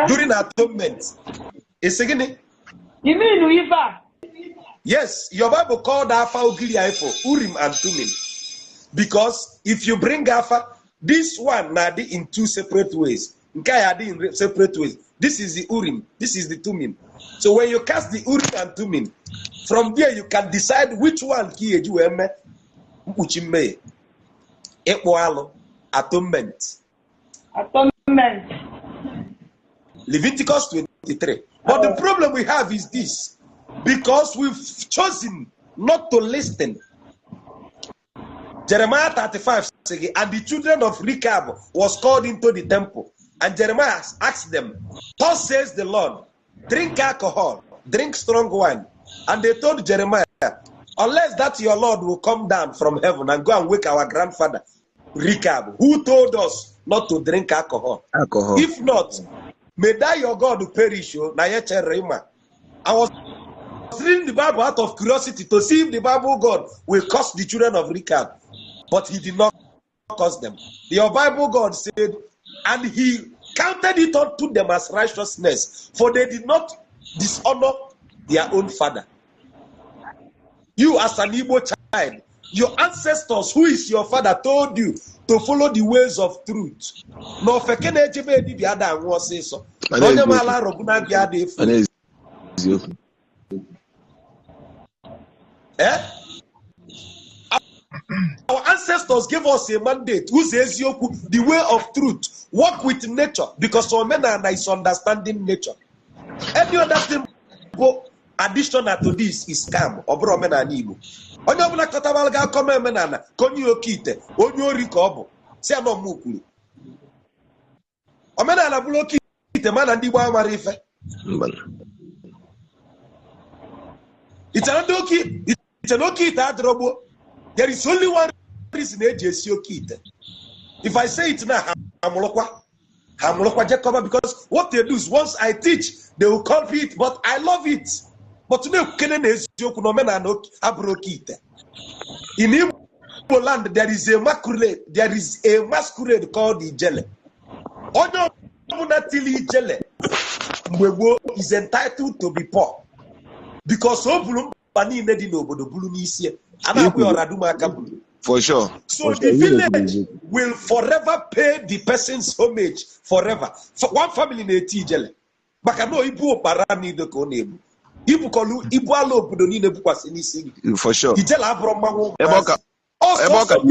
During atonement. Ị gịnị? Iminu ife a. Yes, your Bible called afa Ugiri Ifo Urim and Thummim. Because if you bring afa, this one na dị in two separate ways. Nke a dị in separate ways. This is the Urim, this is the Thummim. So when you cast the Urim and Thummim, from there you can decide which one ka ị eji wee mee mkpuchi mmehie, ịkpụ alụ, atonement. Atonement. Leviticus 23. But the problem we have is this: because we've chosen not to listen. Jeremiah 35 says, and the children of Rechab was called into the temple. And Jeremiah asked them, thus says the Lord, drink alcohol, drink strong wine. And they told Jeremiah, unless that your Lord will come down from heaven and go and wake our grandfather, Rechab, who told us not to drink alcohol. If not, may that your God perish. I was reading the Bible out of curiosity to see if the Bible God will curse the children of Rechab. But he did not curse them. Your Bible God said, and he counted it unto them as righteousness, for they did not dishonor their own father. You as an Igbo child, your ancestors, who is your father, told you to follow the ways of truth. Na ofeke na-ejebe dibịa ada anwụ ọsịsọ. Na onye maala arọbụ na-abịa ada efu. Eh? Our ancestors gave us a mandate. Ụzọ eziokwu, the way of truth. Work with nature, because omenala is understanding nature. Any other thing go additional to this is scam. Ọ bụrụ omenala Igbo. Onye ọbụla kọtabara ga akọma omenala ka onye oke ite, onye ori ka ọ bụ. Si anọ m kwuru. Omenala bụrụ oke ite mana ndị Igbo amara ife. Iche na oke ite adịrọ gboo. There is only one reason eji esi oke ite. If I say it now, ha mụrụkwa Jacob, because what they do is once I teach, they will copy it, but I love it. But na-ekwukene na eziokwu na omenala abụrụ oke ite. In Igbo land, there is a masquerade called Ijele. Onye ọbụla tili Ijele mgbe gboo is entitled to be poor. Because o buru mba niile dị n'obodo buru n'isi ya. A na-akpọ ya ọradumaka buru. For sure. So the village will forever pay the person's homage forever. For one family na-eti Ijele. Maka na ibu ụkpara niile ka ọ na-ebu. Ibukọlụ ibu ala obodo niile bukwasị n'isi gị. For sure. Ijele abụrụ mmanwụ Ebe ọ ka ọsọsọ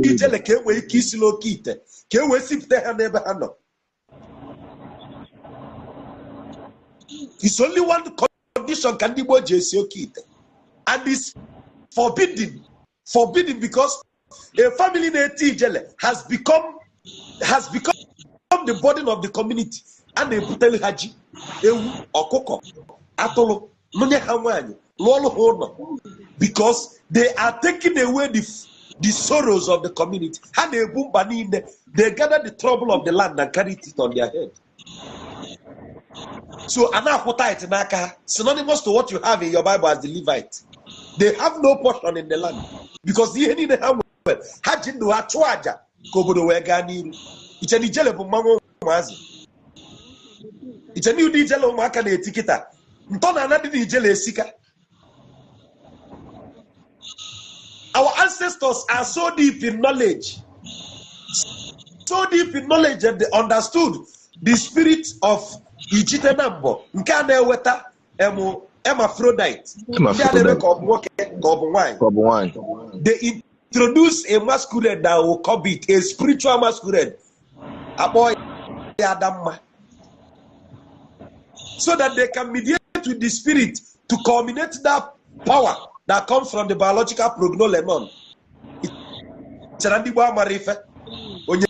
Ijele ka e nwee ike isi n'oke ite ka e wee sipụta ha n'ebe ha nọ. It's only one condition ka ndị Igbo ji esi oke ite. And it's forbidden. Forbidden because a family na-eti Ijele has become the burden of the community. A na-ebuteli ha ji, Ewu, ọkụkọ, atụrụ, nụnye ha nwaanyị, lụọlụ ha ụlọ, because they are taking away the sorrows of the community. Ha na-ebu mkpa niile. They gather the trouble of the land and carry it on their head. So a na-akwụ tithe n'aka ha, synonymous to what you have in your Bible as the Levite. They have no portion in the land because ihe niile ha nwere, ha ji ndụ ha chụọ àjà ka obodo wee gaa n'iru. Iche na ijele bụ mmanwụ ụmụazị? Iche na ụdị ijele ụmụaka na-eti kịta, ntọ na ana dị na ijele esika? Our ancestors are so deep in knowledge, so deep in knowledge that they understood the spirit of ijite na mbọ nke a na-eweta emu hermaphrodite, ndị a na-eme ka ọ bụ nwoke ka ọ bụ nwaanyị. Ka ọ bụ nwaanyị. They introduce a masquerade that will covet, a spiritual masquerade, akpọ ya Adamma, so that they can mediate with the spirit to culminate that power that comes from the biological prognolenon. Chere ndị gboo amara ife. Onye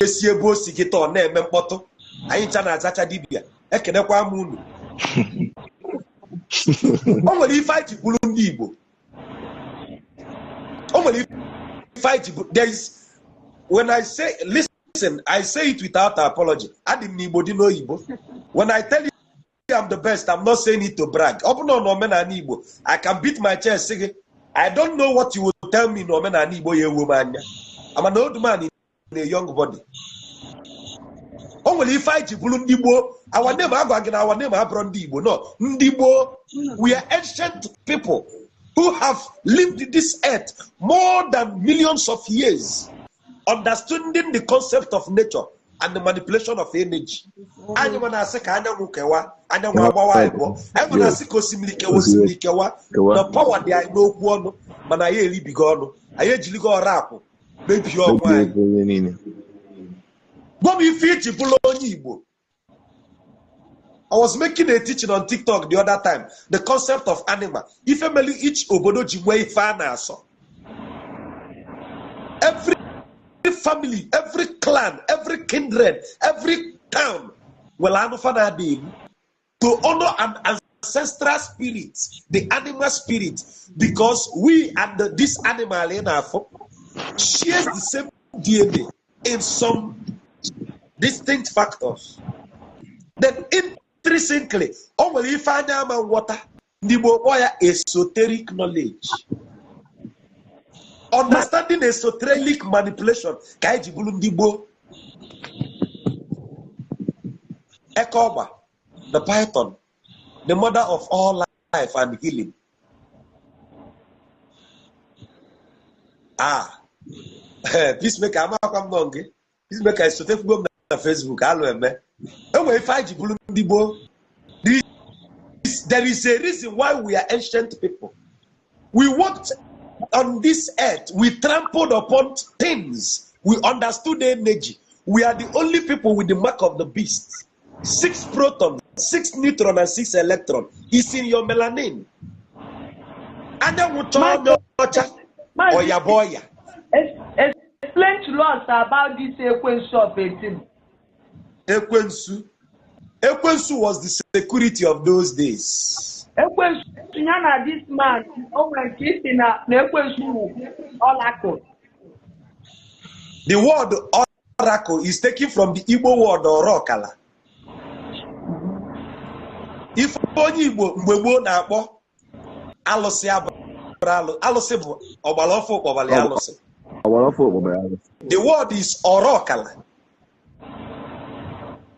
esi ebe o si kịta ọ na-eme mkpọtụ, anyị ncha na-azacha dibịa. Ekenekwa m unu. O nwere ife anyị ji bụrụ ndị Igbo. O nwere ife anyị ji bụrụ. There is, when I say, listen, I say it without apology, adị m n'Igbo dị n'oyibo. When I tell you I'm the best, I'm not saying it to brag. Ọ bụ na n'omenala Igbo, I can beat my chest, sị gị, I don't know what you will tell me n'omenala Igbo ya ewu m anya. I'm an old man in a young body. O nwere ife anyị ji bụrụ ndị gboo. Our name, agwa gị na our name abụrụ ndị Igbo. No, ndị gboo. We are ancient people who have lived this earth more than millions of years, understanding the concept of nature and the manipulation of energy. Anyị nwe na-asị ka anyanwụ kewa, anyanwụ agbawa abụọ. Anyị nwe na-asị ka osimiri kewa, osimiri kewa. Kewa. Na power dị anyị n'okwu ọnụ, mana anyị eribigo ọnụ, anyị ejiligo ọra akwụ mebie ọnwụ mebie anyị. Ebe ihe niile. Gwa m ife iji bụrụ onye Igbo. I was making a teaching on TikTok the other time. The concept of animal. Ife melu each obodo ji nwee ife a na-asọ. Every family, every clan, every kindred, every town nwere anụ fa na-adị egbu to honor an ancestral spirit, the animal spirit, because we and this animal in our shares the same DNA in some distinct factors. Then intrinsically, o nwere ife anya ama nghọta, ndị Igbo kpọọ ya esoteric knowledge. Understanding esoteric manipulation ka anyị ji bụrụ ndị gboo. Eke ọgba, the python, the mother of all life and healing. Ah, Peacemaker, amakwa m nọ gị. Peacemaker, esotekwugo m na Facebook, alụ eme. Enwere ife anyị ji bụrụ ndị gboo. There is a reason why we are ancient people. We walked on this earth. We trampled upon things. We understood energy. We are the only people with the mark of the beast. 6 protons, 6 neutron, and 6 electron is in your melanin. Anyanwụ chọọ onye ọcha, ọya bụ ọya. Explain to us about this ekwensu of 18. Ekwensu. Ekwensu was the security of those days. Ekwensu ya na this man, o nwere nke isi na ekwensu wụ oracle. The word oracle is taken from the Igbo word orokala. Ife onye Igbo mgbe gboo na-akpọ alụsị abụrụ alụ, alụsị bụ ọgbara ọfụ kpọbara ya alụsị. Ọgbara ọfụ kpọbara ya alụsị. The word is orokala.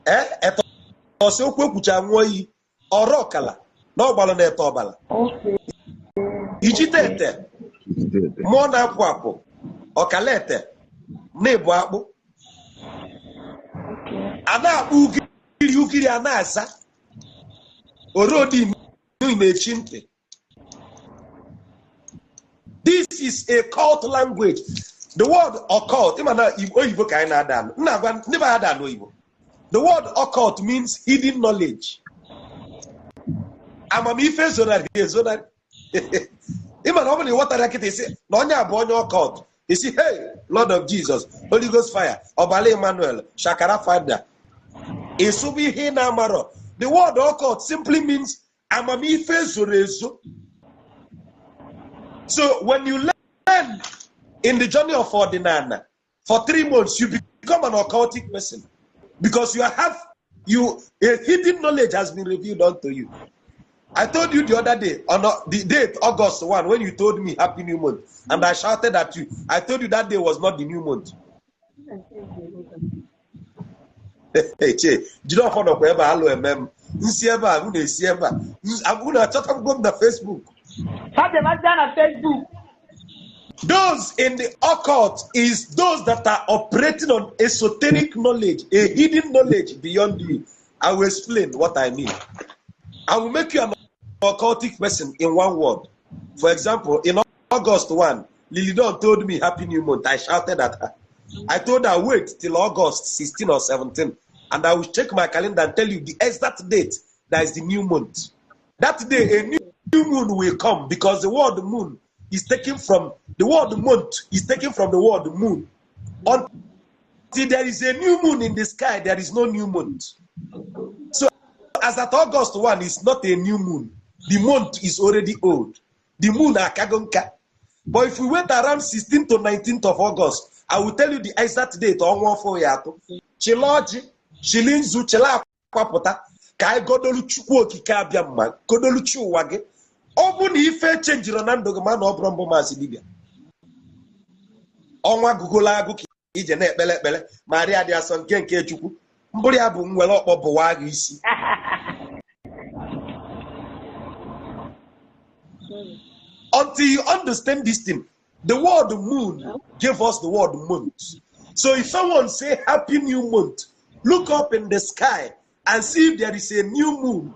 Etọsị okwu ekwucha nwụọ iyi, orokala na ọgbara na ete ọbara. Ijite ete, mmụọ na-apụ apụ, ọkala ete, na-ebu akpụ. A na-akpụ ugiri, ugiri a na-aza. Orodi na-echi ntị. This is a cult language. The word occult, ịma na oyibo ka anyị na-ada anụ. Nna agwa ndị be ada anụ oyibo. The word occult means hidden knowledge. Amamife ezonarị ezonarị. Ịma na ọ bụrụ na ị ghọtara kịta, isi na onye a bụ onye occult. Isi, hey, Lord of Jesus, Holy Ghost fire, Ọbala Emmanuel, Shakara Fada. Ịsụbụ ihe ị na-amarọ. The word occult simply means amamife zoro ezo. So when you learn in the journey of Odinana for 3 months, you become an occultic person because you have you a hidden knowledge has been revealed unto you. I told you the other day on the date August 1, when you told me happy new month and I shouted at you. I told you that day was not the new month. Hey, che, jide ọfọ nọkwa ebe a alụ eme m nsi ebe a unu esi ebe a unu achọtago m na Facebook. Fabia na Facebook. Those in the occult is those that are operating on esoteric knowledge, a hidden knowledge beyond you. I will explain what I mean. I will make you an occultic person in one word. For example, in August 1, Lily Don told me happy new month. I shouted at her. I told her wait till August 16 or 17, and I will check my calendar and tell you the exact date that is the new month. That day, a new moon will come because the word moon is taken from the word month is taken from the word moon. Until there is a new moon in the sky, there is no new month. So, as at August 1 is not a new moon. The month is already old. The moon akago nka. But if we wait around 16th to 19th of August, I will tell you the exact date. Ọnwa ọfụ ya atụ. Chịla ọjị, chili nzu, chịla akwa pụta ka anyị godolu Chukwu Okike abịa mma, godolu chi ụwa gị. Ọ bụ na ife chenjiri na ndụ gị ma na ọ bụrụ mbụ maazị dibịa. Ọnwa gụgolo agụ ka ije na-ekpele ekpele Maria dị asọ nke nke Chukwu. Mbụrụ ya bụ nwere ọkpọ bụwa gị isi. Until you understand this thing, the word moon gave us the word month. So if someone say happy new month, look up in the sky and see if there is a new moon.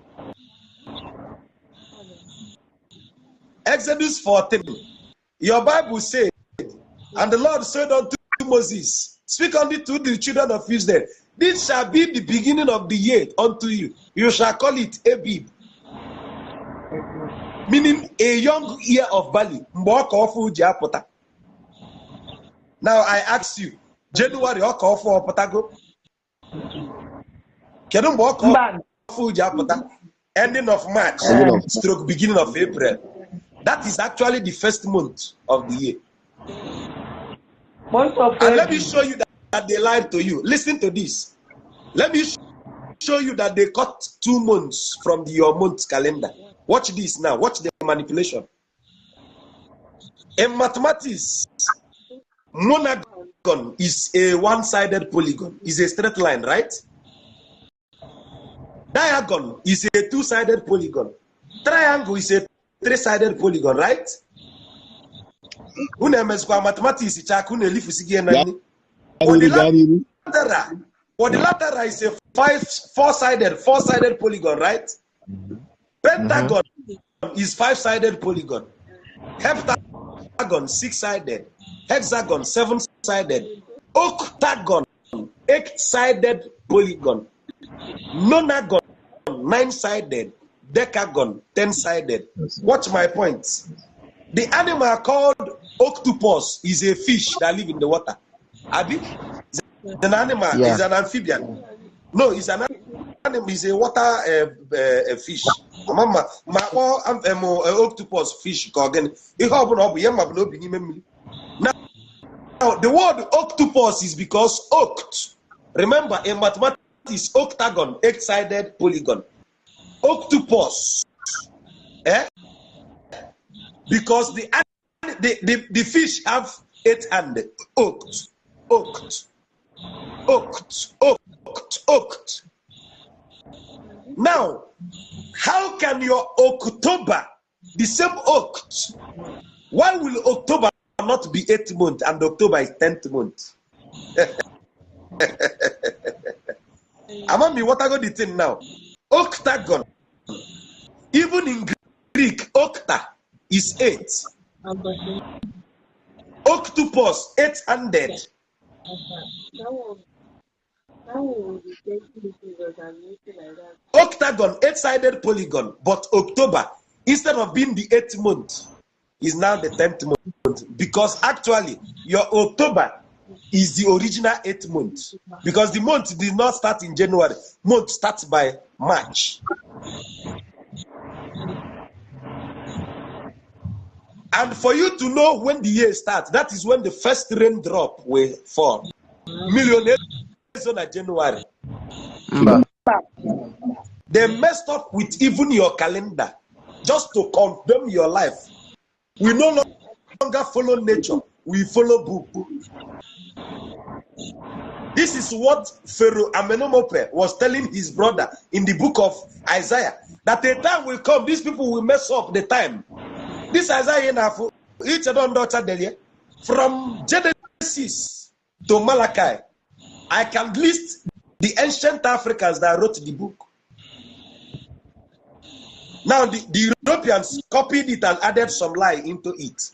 Exodus 14. Your Bible said, and the Lord said unto Moses, speak unto the children of Israel, this shall be the beginning of the year unto you. You shall call it Abib, meaning a young year of barley. Mgbe ọka ọfụ ji apụta. Now I ask you, January ọka ọfụ ọpụtago? Kedu mgbe ọka Mba. ọfụ ji apụta? Ending of March, Ending of stroke beginning of April. That is actually the first month of the year. Month of And let me April. show you that they lied to you. Listen to this. Let me show you that they cut 2 months from your month calendar. Watch this now. Watch the manipulation. In mathematics, monagon is a one-sided polygon. Is a straight line, right? Diagon is a two-sided polygon. Triangle is a three-sided polygon, right? Unu emezikwa mathematics chaka unu elifusi gị na nni. Gaa n'iru, gaa n'iru. Quadrilateral. Quadrilateral is a four-sided polygon, right? Pentagon is five-sided polygon. Heptagon, six-sided. Hexagon, seven-sided. Octagon, eight-sided polygon. Nonagon, nine-sided. Decagon, 10-sided. Watch my points. The animal called octopus is a fish that live in the water. Abi? It's an animal. Yeah. It's an amphibian. No, it's an animal. It's a water fish. Ama ma ma kpọọ octopus fish ka ọ gịnị? Ihe ọ bụla ọ bụ ihe ma bụ na obi n'ime mmiri. Now, the word octopus is because oct. Remember, in mathematics, octagon, eight-sided polygon. Octopus. Eh? Because the fish have eight hand. Oct, oct, oct, oct, oct. Now, how can your October, the same oct, why will October not be 8th month and October is 10th month? Amami, what I got the thing now? Octagon. Even in Greek, octa is 8. Octopus, 800. Octagon, 8-sided polygon, but October, instead of being the 8th month, is now the 10th month. Because actually, your October is the original 8th month, because the month did not start in January. Month starts by March. And for you to know when the year starts, that is when the first raindrop will fall. Millionaires on January. Mba. They messed up with even your calendar just to condemn your life. We no longer follow nature, we follow book. This is what Pharaoh Amenemope was telling his brother in the book of Isaiah, that a time will come, these people will mess up the time. This Isaiah from Genesis to Malachi, I can list the ancient Africans that wrote the book. Now, the Europeans copied it and added some lie into it.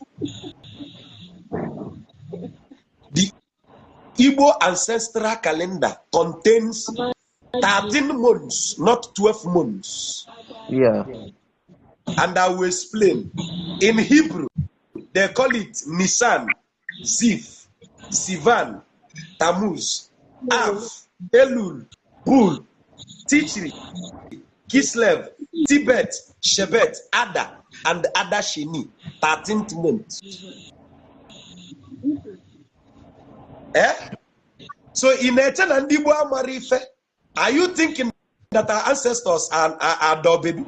The Igbo ancestral calendar contains 13 months, not 12 months. Yeah. And I will explain. In Hebrew, they call it Nisan, Zif, Sivan, Tammuz, Av, Elul, Bul, Tishri, Kislev, Tibet, Shebet, Ada, and Ada Sheni, 13th month. Eh? So in na ndị Igbo amara ife, are you thinking that our ancestors are baby?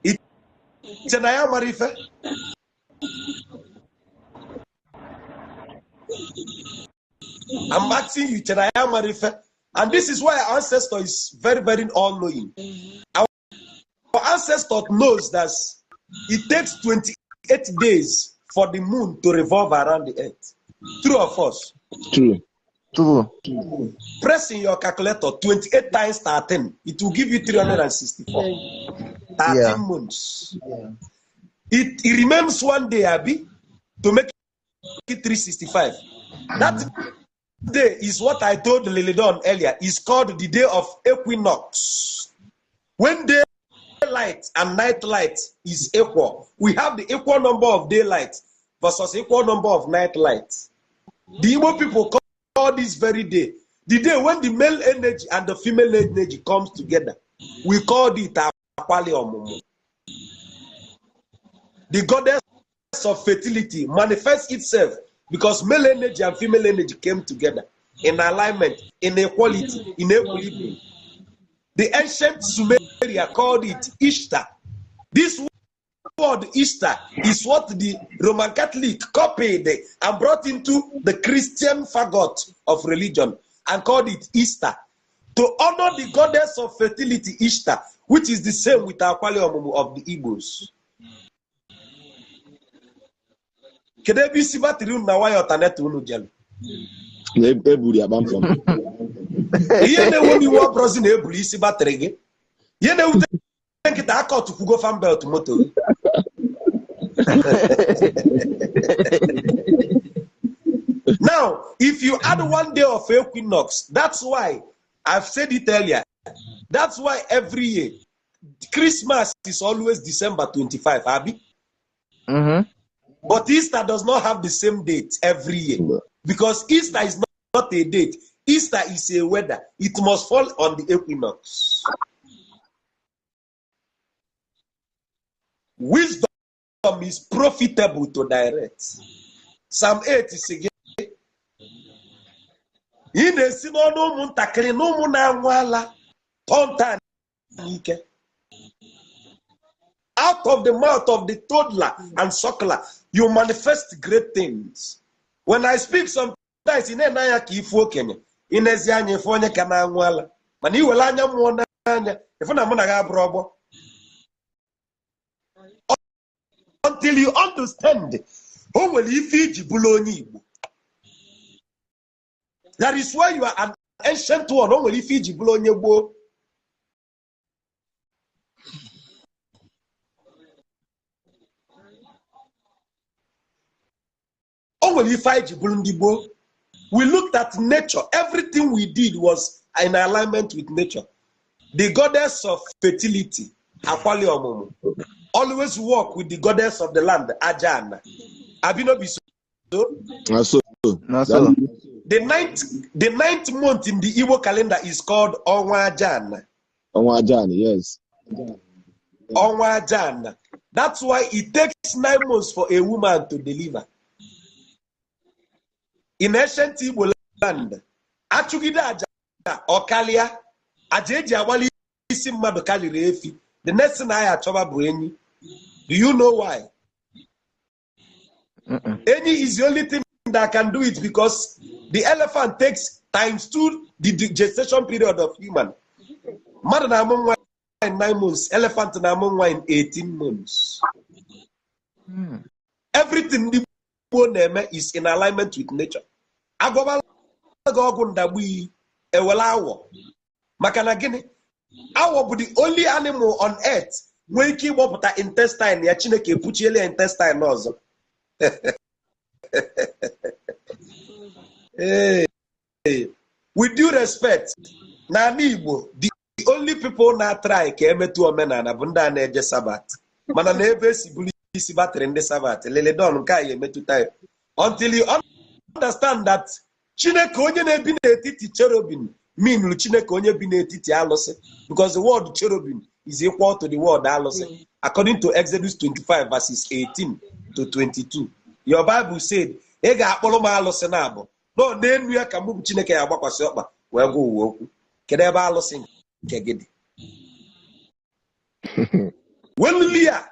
Iche na ya amara ife? I'm asking you, iche na ya amara ife? And this is why our ancestor is very, very all-knowing. Our ancestor knows that it takes 28 days for the moon to revolve around the earth. True or false? True. True. Press in your calculator 28 times 13. It will give you 364. 13 Yeah. months. It remains one day, Abi, to make it 365. That day is what I told Lilydon earlier. It's called the day of equinox. When daylight and night light is equal, we have the equal number of daylight versus equal number of night light. The Igbo people call this very day the day when the male energy and the female energy comes together. We call it Akwali Omumu. The goddess of fertility manifests itself because male energy and female energy came together in alignment, in equality, in equilibrium. The ancient Sumeria called it Ishtar. This word Easter is what the Roman Catholic copied and brought into the Christian fagot of religion and called it Easter. To honor the goddess of fertility, Ishtar, which is the same with Akwali Omumu of the Igbos. Kedu ebe isi batrị unu na waya ọtanetọ unu jelu? Eburu ya kpamkpam. Ihe na-ewe m iwe ọbụrụzi na eburu isi batrị gị. Ihe na-ewute nkịta aka ọtụkwugo fan belt moto gị. Now, if you add one day of equinox, that's why I've said it earlier. That's why every year, Christmas is always December 25, Abi. Mm-hmm. But Easter does not have the same date every year. Because Easter is not a date. Easter is a weather. It must fall on the equinox. Wisdom is profitable to direct. Psalm 8 is again. Ị na-esi n'ọnụ ụmụntakịrị na ụmụ na-anwụ ala tọnta n'ike. Out of the mouth of the toddler and suckler, you manifest great things. When I speak sometimes, ị na-ene anya ka ifu okenye, ị na-ezi anya ifu onye ka na-anwụ ala. Mana i were anya mmụọ n'anya, ifu na mụ na gị abụrụ ọgbọ. Until you understand, o nwere ife iji bụrụ onye Igbo. That is why you are an ancient one. O nwere ife iji bụrụ onye gboo. O nwere ife anyị ji bụrụ ndị gboo. We looked at nature. Everything we did was in alignment with nature. The goddess of fertility, Akwali Omumu, always work with the goddess of the land, Ajana. Abi no be so? Na so. Na so. The ninth month in the Igbo calendar is called Ọnwa Aja. Ọnwa Aja, yes. Ọnwa Aja. That's why it takes 9 months for a woman to deliver. In ancient Igbo land, achụgide aja ọkalịa, aja eji agbali isi mmadụ karịrị efi. The next thing anyị achọba bụ enyi. Do you know why? Mm-mm. Enyi is the only thing that can do it, because the elephant takes times two the gestation period of human. Mmadụ na-amụ nwa in 9 months, elephant na-amụ nwa in 18 months. Everything ndị gboo na-eme is in alignment with nature. Agwabala gị ọgwụ ndagbu iyi, ewele awọ. Maka na gịnị? Awọ bụ the only animal on earth nwee ike ịgbọpụta intestine ya, Chineke epuchiela ya intestine ọzọ. Hey, with due respect, n'ala Igbo, the only people na-try ka emetụ omenala bụ ndị a na-eje Sabbath. Mana na ebe esi buru isi battery ndị Sabbath, leledon nke a ya emetụta ya. Until you understand that Chineke onye na-ebi n'etiti cherubim mean Chineke onye bi n'etiti alụsị, because the word cherubim is equal to the word alụsị according to Exodus 25 verses 18 to 22. Your Bible said, ị ga-akpọrọ m alụsị na abụ nọ n'enu ya ka mụ bụ Chineke ya agbakwasị ọkpa wee gwa ụwa okwu. Kedu ebe alụsị nke gị dị? When Leah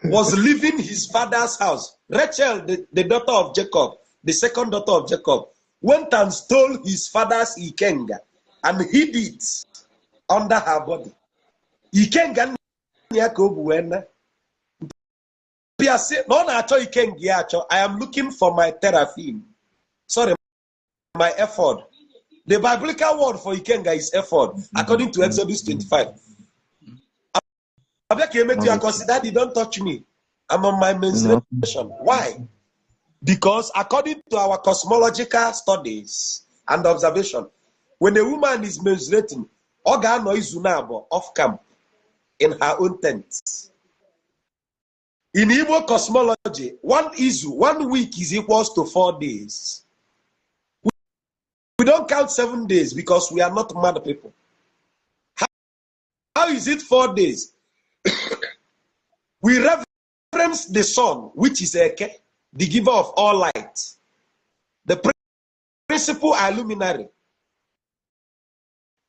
was leaving his father's house, Rachel, the daughter of Jacob, the second daughter of Jacob, went and stole his father's ikenga and hid it under her body. Ikenga nna ya ka o bu wee na. Bịa sị na ọ na-achọ ikenga ya achọ. "I am looking for my teraphim. Sorry, my ephod." The biblical word for ikenga is ephod, according to Exodus 25. Abịa ka emetụ ya ka ọ sị, "Daddy, don't touch me. I'm on my menstruation." Why? Because according to our cosmological studies and observation, when a woman is menstruating, ọ ga-anọ izu na abụọ off camp in her own tent. In Igbo cosmology, one izu, one week is equals to 4 days. We don't count 7 days because we are not mad people. How is it 4 days? We reverence the sun, which is Eke, the giver of all light, the principal illuminary.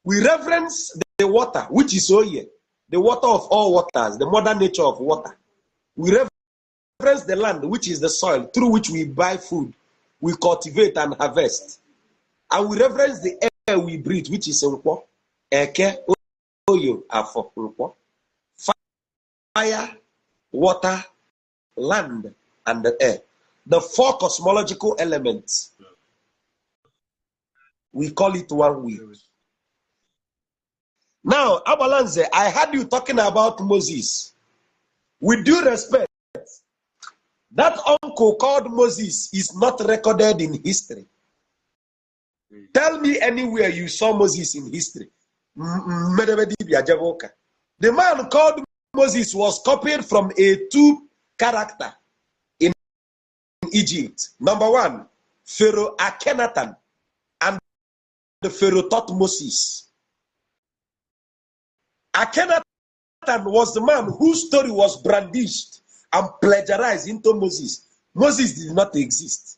We reverence the water, which is Oye, the water of all waters, the mother nature of water. We reverence the land, which is the soil through which we buy food, we cultivate and harvest. And we reverence the air we breathe, which is Nkwo, Eke, Oyo, Afo, Nkwo. Fire, water, land, and the air. The four cosmological elements. We call it one week. Now, Abalanze, I heard you talking about Moses. With due respect, that uncle called Moses is not recorded in history. Tell me anywhere you saw Moses in history. The man called Moses was copied from a two character in Egypt. Number one, Pharaoh Akhenaten and the Pharaoh Thutmose. Akhenaten was the man whose story was brandished and plagiarized into Moses. Moses did not exist.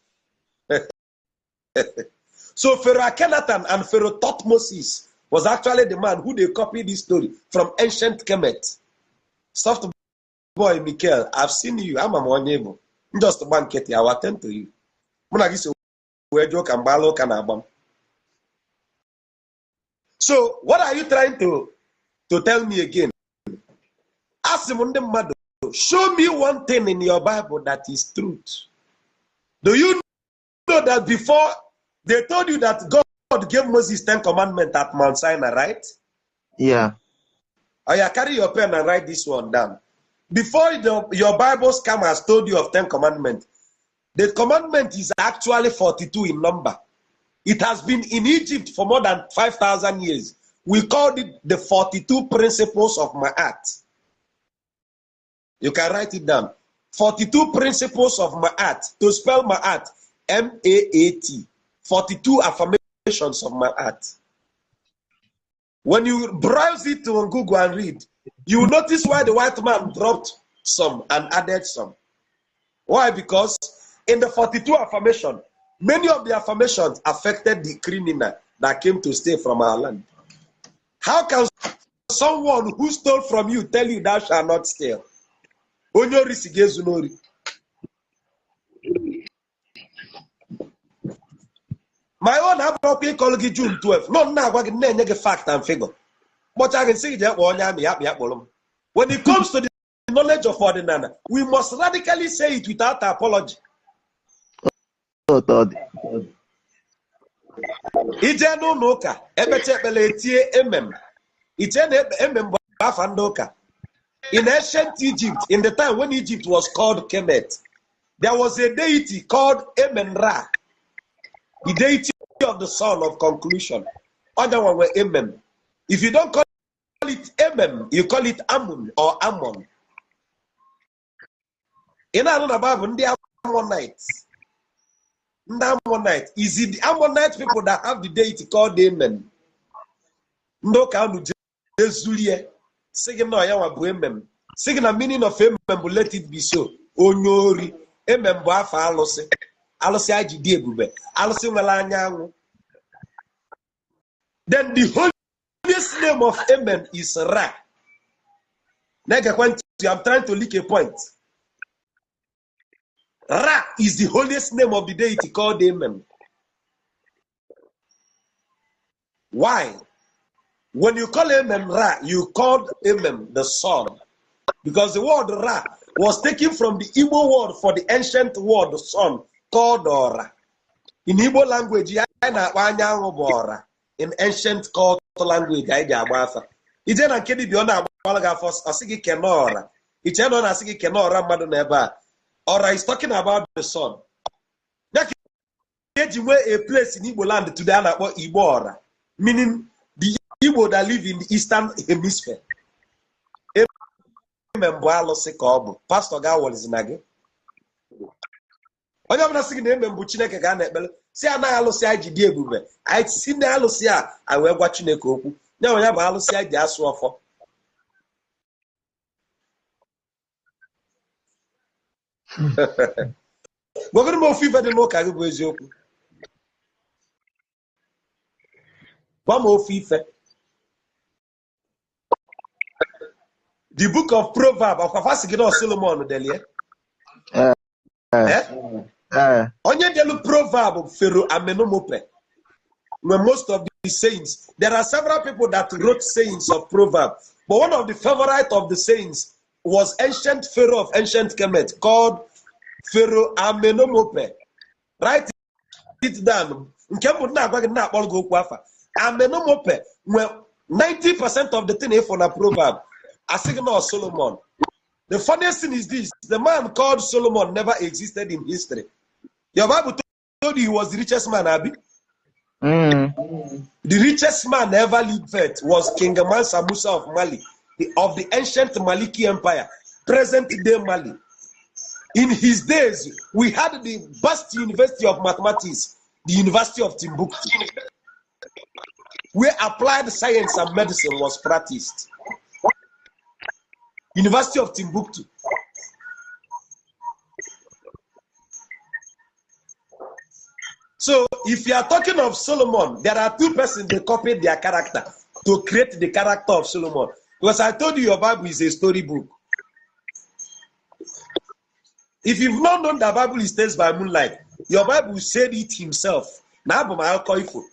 So Pharaoh Akhenaten and Pharaoh Thutmose was actually the man who they copied this story from ancient Kemet. Soft boy Michael, I've seen you. I'm a onye just gba nkịtị. I will attend to you. Mụ na gị so wee jụọ ka mgbe ala ụka na-agba m. So what are you trying to tell me again? Asị m ndị mmadụ, show me one thing in your Bible that is truth. Do you know that before they told you that God gave Moses 10 commandments at Mount Sinai, right? Yeah. Oh yeah, carry your pen and write this one down. Before your Bible scam has told you of 10 commandments, the commandment is actually 42 in number. It has been in Egypt for more than 5,000 years. We called it the 42 principles of Ma'at. You can write it down. 42 principles of Ma'at. To spell Ma'at, M-A-A-T. 42 affirmations of Ma'at. When you browse it on Google and read, you will notice why the white man dropped some and added some. Why? Because in the 42 affirmation, many of the affirmations affected the criminal that came to stay from our land. How can someone who stole from you tell you thou shalt not steal? Onye ori si gị ezuna ori. My own abụrọkwa ịkọlụ gị June 12. No, m na-agwa gị na-enye gị fact and figure. Kpọcha gị nsị gị jee kpọọ onye amị ya kpịa kpọrọ m. When it comes to the knowledge of ọdịnala, we must radically say it without apology. Otu ọ dị. Ije n'ụlọ ụka ekpecha ekpere etie amen. Iche na amen bụ afa ndị ụka. In ancient Egypt, in the time when Egypt was called Kemet, there was a deity called Amen-Ra, the deity of the sun of conclusion. Other one were Amen. If you don't call it Amen, you call it Amun or Ammon. Ị na-anụ na Bible ndị Ammonites. Ndị Ammonite. Is it the Ammonite people that have the deity called Amen? Ndị ụka unu jee zulie sị gị na ọ ya nwa bụ Amen. Sị gị na meaning of Amen bụ let it be so. Onye ori. Amen bụ afa alụsị. Alụsị a ji dị ebube. Alụsị nwere anyanwụ. Then the holiest name of Amen is Ra. Na-egekwa ntị, I'm trying to lick a point. Ra is the holiest name of the deity called Amen. Why? When you call Amen Ra, you called Amen the sun. Because the word Ra was taken from the Igbo word for the ancient word sun called Ora. In Igbo language, ya anyị na-akpọ anyanwụ bụ ọra. In ancient cult language, anyị ji agba afa. Ije na nke dibịa ọ na-agbara gị afa, ọ sị gị kene ọra. Iche na ọ na-asị gị kene ọra mmadụ nọ ebe a. Ọra is talking about the sun. Ya ka eji nwee a place in Igbo land today a na-akpọ Igbo Ọra, meaning the Igbo that live in the eastern hemisphere. Amen bụ alụsị ka ọ bụ. Pastọ ga-awọlizi na gị. Onye ọbụla sị gị na amen bụ Chineke ga na-ekpere, si anaghị alụsị anyị ji dị ebube. Anyị si na alụsị a anyị wee gwa Chineke okwu. Ya nwe ya bụ alụsị anyị ji asụ ọfọ. Gwagoro m ofu ife dị n'ụka gị bụ eziokwu. Gwa m ofu ife. The book of Proverbs, ọkwa fa sị gị na Solomon delie. Eh? Onye delu Proverb bụ Pharaoh Amenemope. When most of the sayings, there are several people that wrote sayings of Proverb, but one of the favorite of the sayings was ancient Pharaoh of ancient Kemet called Pharaoh Amenemope. Write it down. Nke mbụ na-agwa gị na-akpọrọ gị okwu afa. Amenemope nwe 90% of the thing ị fụ na Proverb. Asị gị na Solomon. The funniest thing is this: the man called Solomon never existed in history. Your Bible told you he was the richest man, Abi. The richest man ever lived was King Mansa Musa of Mali, of the ancient Maliki Empire, present day Mali. In his days, we had the best university of mathematics, the University of Timbuktu, where applied science and medicine was practiced. University of Timbuktu. So if you are talking of Solomon, there are two persons they copied their character to create the character of Solomon. Because I told you your Bible is a storybook. If you've not known that Bible is tales by moonlight, your Bible said it himself. Na abụ m akụkọ ifo.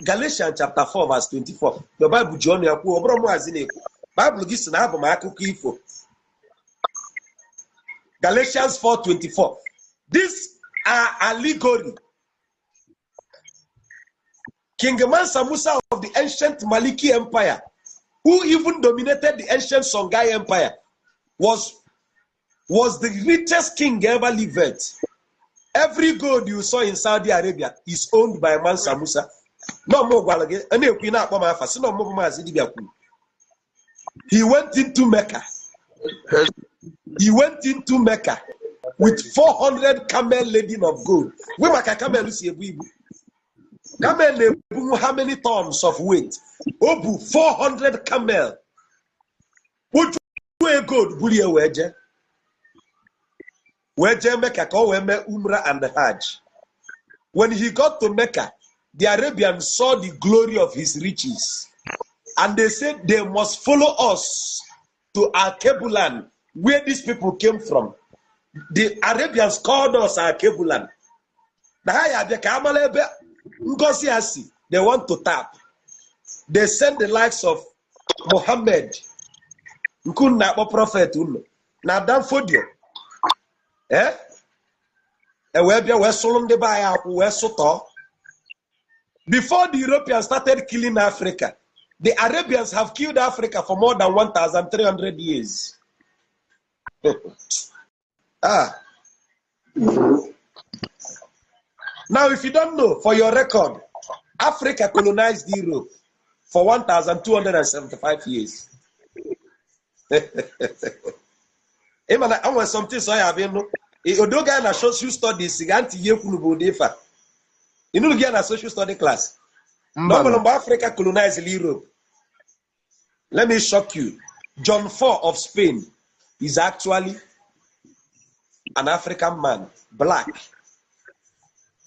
Galatians chapter 4 verse 24. Your Bible ji ọnụ ya kwuo, ọ bụrọ mụazi na-ekwu. Bible gị sị na abụ m akụkọ ifo. Galatians 4:24. These are allegory. King Mansa Musa of the ancient Maliki Empire, who even dominated the ancient Songhai Empire, was the richest king ever lived. Every gold you saw in Saudi Arabia is owned by Mansa Musa. No mụ gwara gị, a na-ekwu ị na-akpọ m afa, sị na ọ mụ bụ Maazị Dibịa kwuru. He went into Mecca. He went into Mecca with 400 camel laden of gold. We maka camel si ebu ibu. Camel na-ebu how many tons of weight? O bu 400 camel. Kpojuo gold buru ya wee jee Mecca ka o wee mee Umrah and Hajj. When he got to Mecca, the Arabians saw the glory of his riches and they said they must follow us to Alkebulan, where these people came from. The Arabians called us Alkebulan. Na ha ya abịa ka amala ebe ngozi ha si. They want to tap. They sent the likes of Muhammad, nke unu na-akpọ prophet unu, na Dan Fodio. Eh? E wee bịa wee sụrụ ndị be anyị akwụ wee sụtọọ. Before the Europeans started killing Africa, the Arabians have killed Africa for more than 1,300 years. Ah. Now, if you don't know, for your record, Africa colonized Europe for 1,275 years. Ịma na enwere something so ya abịa nụ odoga na social studies ga ntị ihe kwuru bụ ụdị ife a. Ịnụrụ gị ya na social study class na ọ Mba. nwere mgbe Africa colonized Europe. Let me shock you. John IV of Spain is actually an African man, black.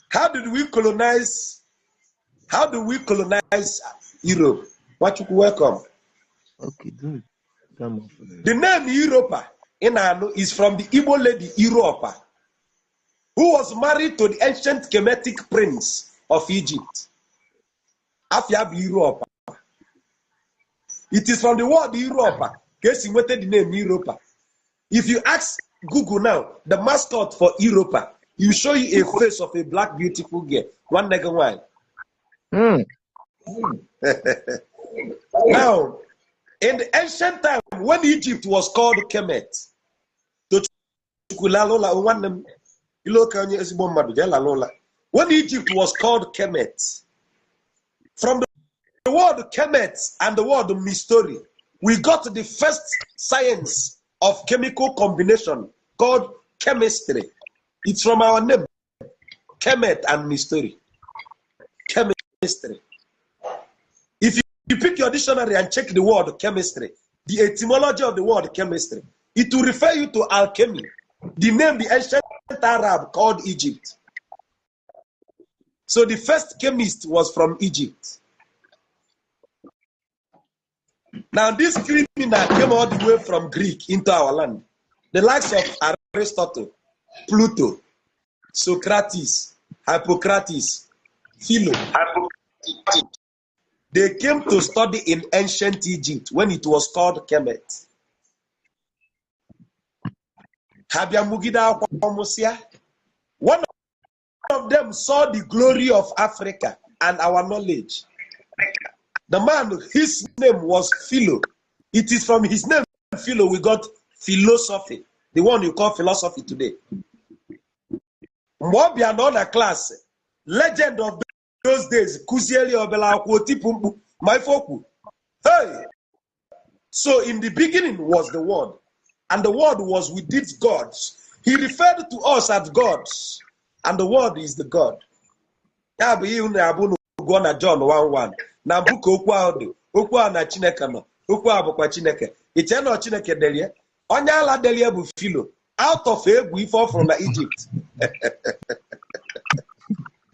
How did we colonize? How do we colonize Europe? Nwachukwu, welcome. Okay, do come off. The name Europa in Anu is from the Igbo lady Europa, who was married to the ancient Kemetic prince of Egypt. Afia bụ Europa. It is from the word Europa ka esi nweta the name Europa. If you ask Google now, the mascot for Europa, you show you a face of a black beautiful girl. Nwanne gị nwanyị. Now, in the ancient time, when Egypt was called Kemet, Tochukwu lala ụla, nwanne m, ile oke onye ezigbo mmadụ jee lala ụla. When Egypt was called Kemet, from the word Kemet and the word mystery, we got the first science of chemical combination called chemistry. It's from our name, Kemet and mystery. Chemistry. If you pick your dictionary and check the word chemistry, the etymology of the word chemistry, it will refer you to alchemy, the name the ancient Arab called Egypt. So the first chemist was from Egypt. Now, this criminal came all the way from Greek into our land. The likes of Aristotle, Plato, Socrates, Hippocrates, Philo. They came to study in ancient Egypt when it was called Kemet. Ha bịa mụgide akwụkwọ mụsịa. One of them saw the glory of Africa and our knowledge. The man, his name was Philo. It is from his name, Philo, we got philosophy, the one you call philosophy today. Mgbe ọ bịa nọ na class, legend of those days kụzieli obere akwụkwọ otipụ mkpu ma ife okwu. Hey! So in the beginning was the Word, and the Word was with its gods. He referred to us as gods, and the Word is the God. Ya bụ ihe unu abụ gụọ na John 1:1 na mbụ ka okwu ahụ dị, okwu ahụ na Chineke nọ, okwu ahụ bụkwa Chineke. Iche na Chineke derie onye ala derie bụ Philo out of egwu ife ọ fụrụ na Egypt.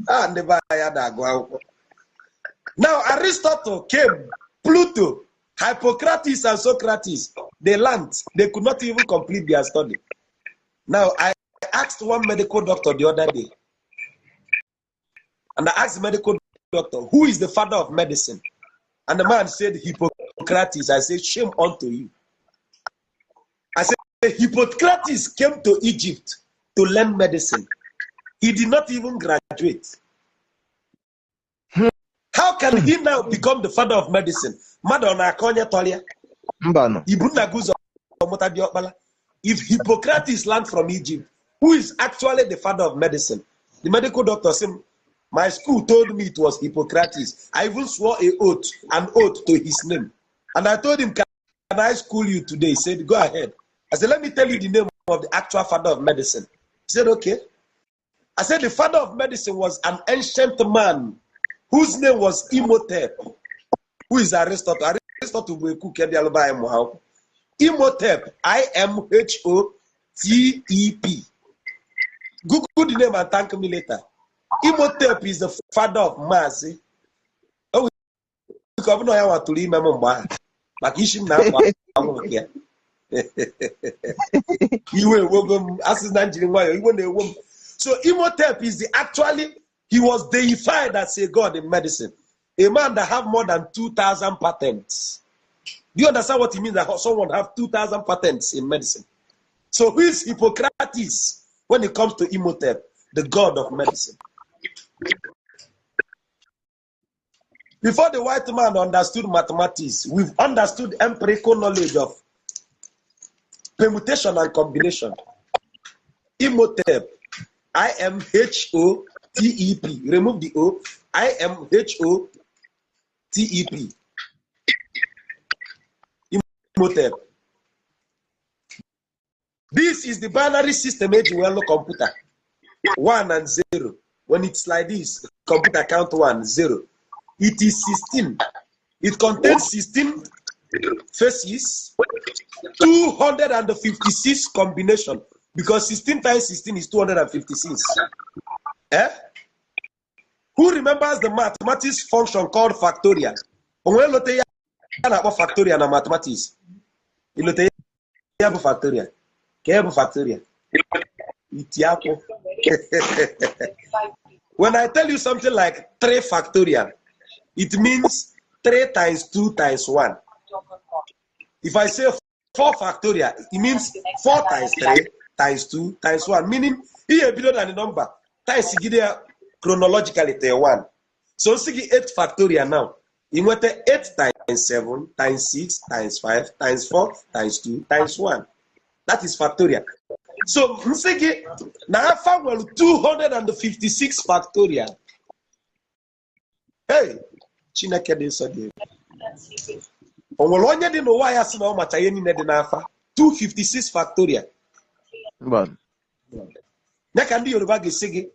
Ah, ndị be anyị na-agụ akwụkwọ. Now Aristotle came, Plato, Hippocrates and Socrates, they learned. They could not even complete their study. Now I asked one medical doctor the other day, and I asked the medical doctor, "Who is the father of medicine?" And the man said, "Hippocrates." I said, "Shame unto you." I said, "Hippocrates came to Egypt to learn medicine. He did not even graduate. How can he now become the father of medicine?" Mmadụ ọ na-aka onye tọrọ ya? Mba nọ. Ibu nna gị ụzọ mụta diọkpala. If Hippocrates learned from Egypt, who is actually the father of medicine? The medical doctor said, "My school told me it was Hippocrates. I even swore a oath, an oath to his name." And I told him, "Can I school you today?" He said, "Go ahead." I I said, let me tell you the name of the actual father of medicine. He said, okay. I said, the father of medicine was an ancient man whose name was Imhotep, who is Aristotle. Aristotle bụ ekwu ke bịalụ be anyị mụọ akwụkwọ. Imhotep, I-M-H-O-T-E-P. Google the name and thank me later. Imhotep is the father of Mazi. O nwere ike ọ bụrụ na ya nwatụrụ ime m mgbe ahụ maka isi m na-akwa anwụ nke ya. Iwe ewogo m, asị na njiri nwayọọ, iwe na-ewo m. So Imhotep is the actually, he was deified as a god in medicine, a man that have more than 2,000 patents. Do you understand what it means that someone have 2,000 patents in medicine? So who is Hippocrates when it comes to Imhotep, the god of medicine? Before the white man understood mathematics, we've understood empirical knowledge of permutation and combination. Imhotep, I-M-H-O-T-E-P. Remove the O. I-M-H-O-T-E-P. Imhotep. This is the binary system eji wee lụ computer. 1 and 0. When it's like this, computer count 1, 0. It is 16. It contains 16 faces, 256 combination, because 16 times 16 is 256. Eh? Who remembers the mathematics function called factorial? Onwe lote ya na-akpọ factorial na mathematics. Ilote ya bụ factorial. Ka ya bụ factorial. Iti akwụ. When I tell you something like 3 factorial, it means 3 times 2 times 1. If I say 4 factorial, it means 4 times 3 times 2 times 1, meaning ihe ebido na the number times gide ya chronologically to 1. So nsị gị 8 factorial now, ị nweta 8 times 7 times 6 times 5 times 4 times 2 times 1. That is factorial. So nsị gị na afa nwere 256 factorial. Hey, Chineke dị nsọ dị egwu. O nwere onye dị n'ụwa ya sị na ọ macha ihe niile dị n'afa 256 factorial? Mba. Ya ka ndị Yoruba ga-esi gị,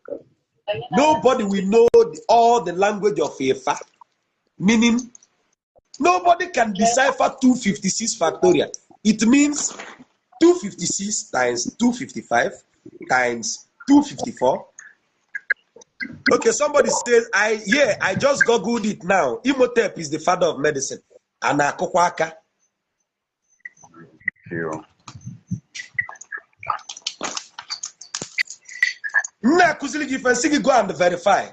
nobody will know all the language of Ifa, meaning nobody can decipher 256 factorial. It means 256 times 255 times 254. Okay, somebody says, I yeah, I just googled it now. Imhotep is the father of medicine. And akụkọ aka. You. Nna akụziri gị ife, nsị gị go and verify.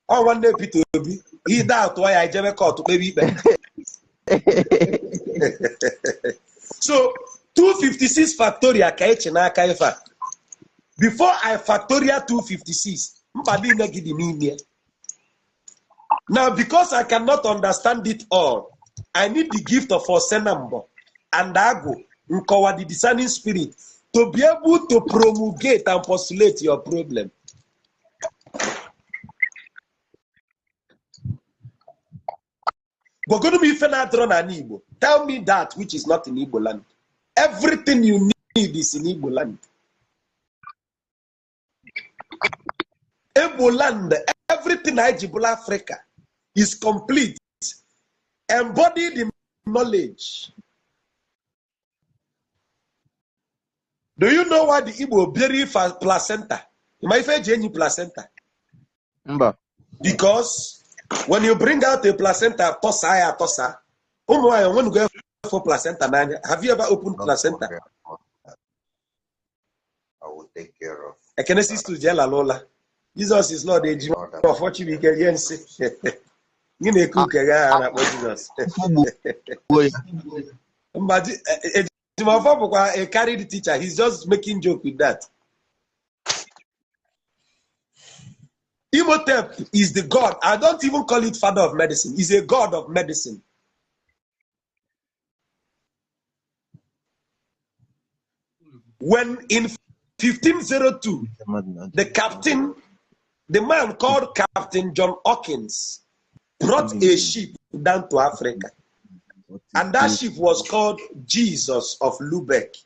Ọ nwanne Peter Obi, ide atụọ ya ijebe court kpebe ikpe. So 256 factorial ka eche n'aka ife a. Before I factorial 256, mkpa niile gị dị n'ime. Now, because I cannot understand it all, I need the gift of Osenambo and Agu, Nkowa, the discerning spirit, to be able to promulgate and postulate your problem. Gwagodu m ife na-adịrọ n'ala Igbo. Tell me that which is not in Igbo land. Everything you need is in Igbo land. Igbo land, everything anyị ji bụrụ Africa is complete, embodied in knowledge. Do you know why the Igbo bury placenta? Ma ife eji enyi placenta? Mba. Because when you bring out a placenta, tọsa ya atọsa. Ụmụ nwaanyị onwenugo efo placenta n'anya. Have you ever opened Don't placenta? worry about that. I will take care of Ekene sister jee lala ụla. Jesus is Lord eji all that. ọfọ Chibuike rie nsị. Gị na-eke uke gị aha na-akpọ Jizọs. Gbuo ya. Mba, Ejimọfọ bụkwa a carried teacher. He's just making joke with that. Imhotep is the god. I don't even call it father of medicine. He's a god of medicine. When in 1502, the captain, the man called Captain John Hawkins, brought a ship down to Africa. And that ship was called Jesus of Lubeck.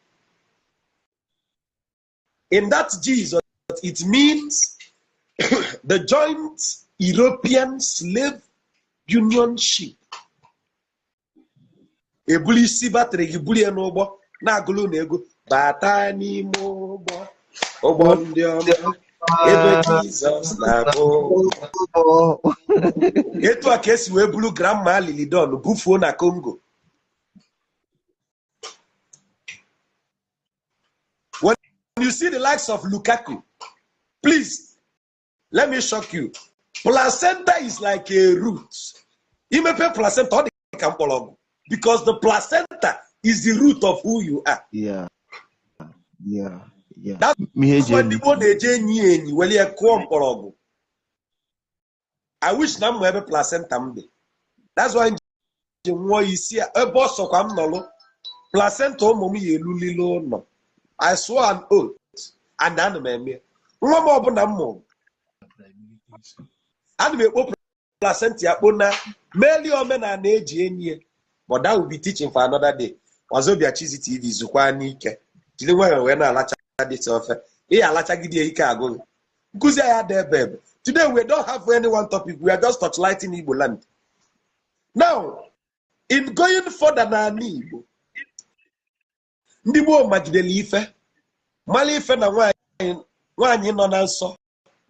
In that Jesus, it means the joint European slave union ship. Ebuli isi battery gị buru ya n'ụgbọ na-agụlụ na ego bata n'ime ụgbọ ụgbọ ndị ọma ebe Jizọs na-abụ. Etu a ka esi wee buru Grandma Lilidon bufuo na Congo. When you see the likes of Lukaku, please let me shock you. Placenta is like a root. Imepe placenta, ọ dị ka mkpọrọgwụ, because the placenta is the root of who you are. That's Ihe eji why ndị elu. gboo na-eje enyi enyi were ya kụọ mkpọrọgwụ. I wish na m ma ebe placenta m dị. That's why m ji nwụọ isi a, ebe ọ sọkwa m nọlụ, placenta ụmụ m ya elulile ụlọ. I swore an oath and ana m eme ya. Nwa m ọbụla m mụrụ, ana m ekpo placenta ya kpo na meli omenala eji enyi ya. But that will be teaching for another day. Wazobia Chizzy TV, zukwa n'ike, jiri nwayọọ wee na-alacha dịtị ofe ị alachagide ike agụghị nkụzi anyị ada ebe ebe. Today we don't have any one topic, we are just torchlighting Igbo land. Now, in going further, n'ala Igbo, ndị gboo magidere ife mara ife na nwaanyị nwaanyị nọ na nsọ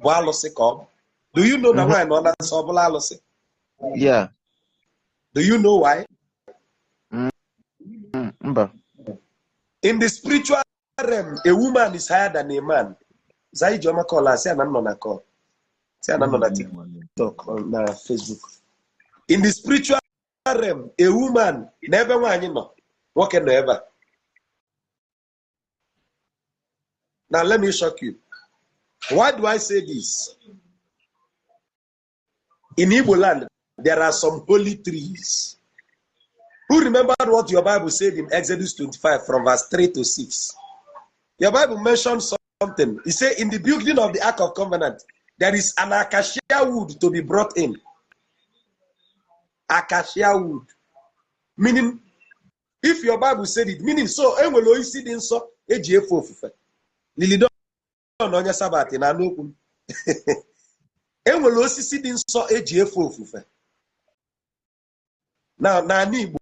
bụ alụsị ka ọ bụ. Do you know na nwaanyị nọ na nsọ ọ bụla alụsị? Yeah. Do you know why? Mba. In the spiritual realm, a woman is higher than a man. Zaa Ijeọma call, asị ya na m nọ na call, sị ya na m nọ na TikTok or na Facebook. In the spiritual realm, a woman na ebe nwaanyị nọ, nwoke nọ ebe a. Now let me shock you. Why do I say this? In Igbo land, there are some holy trees. Who remembered what your Bible said in Exodus 25 from verse 3 to 6? Your Bible mentioned something. It said in the building of the Ark of Covenant, there is an acacia wood to be brought in. Acacia wood. Meaning, if your Bible said it, meaning so, enwere osisi dị nsọ eji efe ofufe. Lilidon onye Sabbath na anụ okwu m. Enwere osisi dị nsọ eji efe ofufe. Na n'ala Igbo,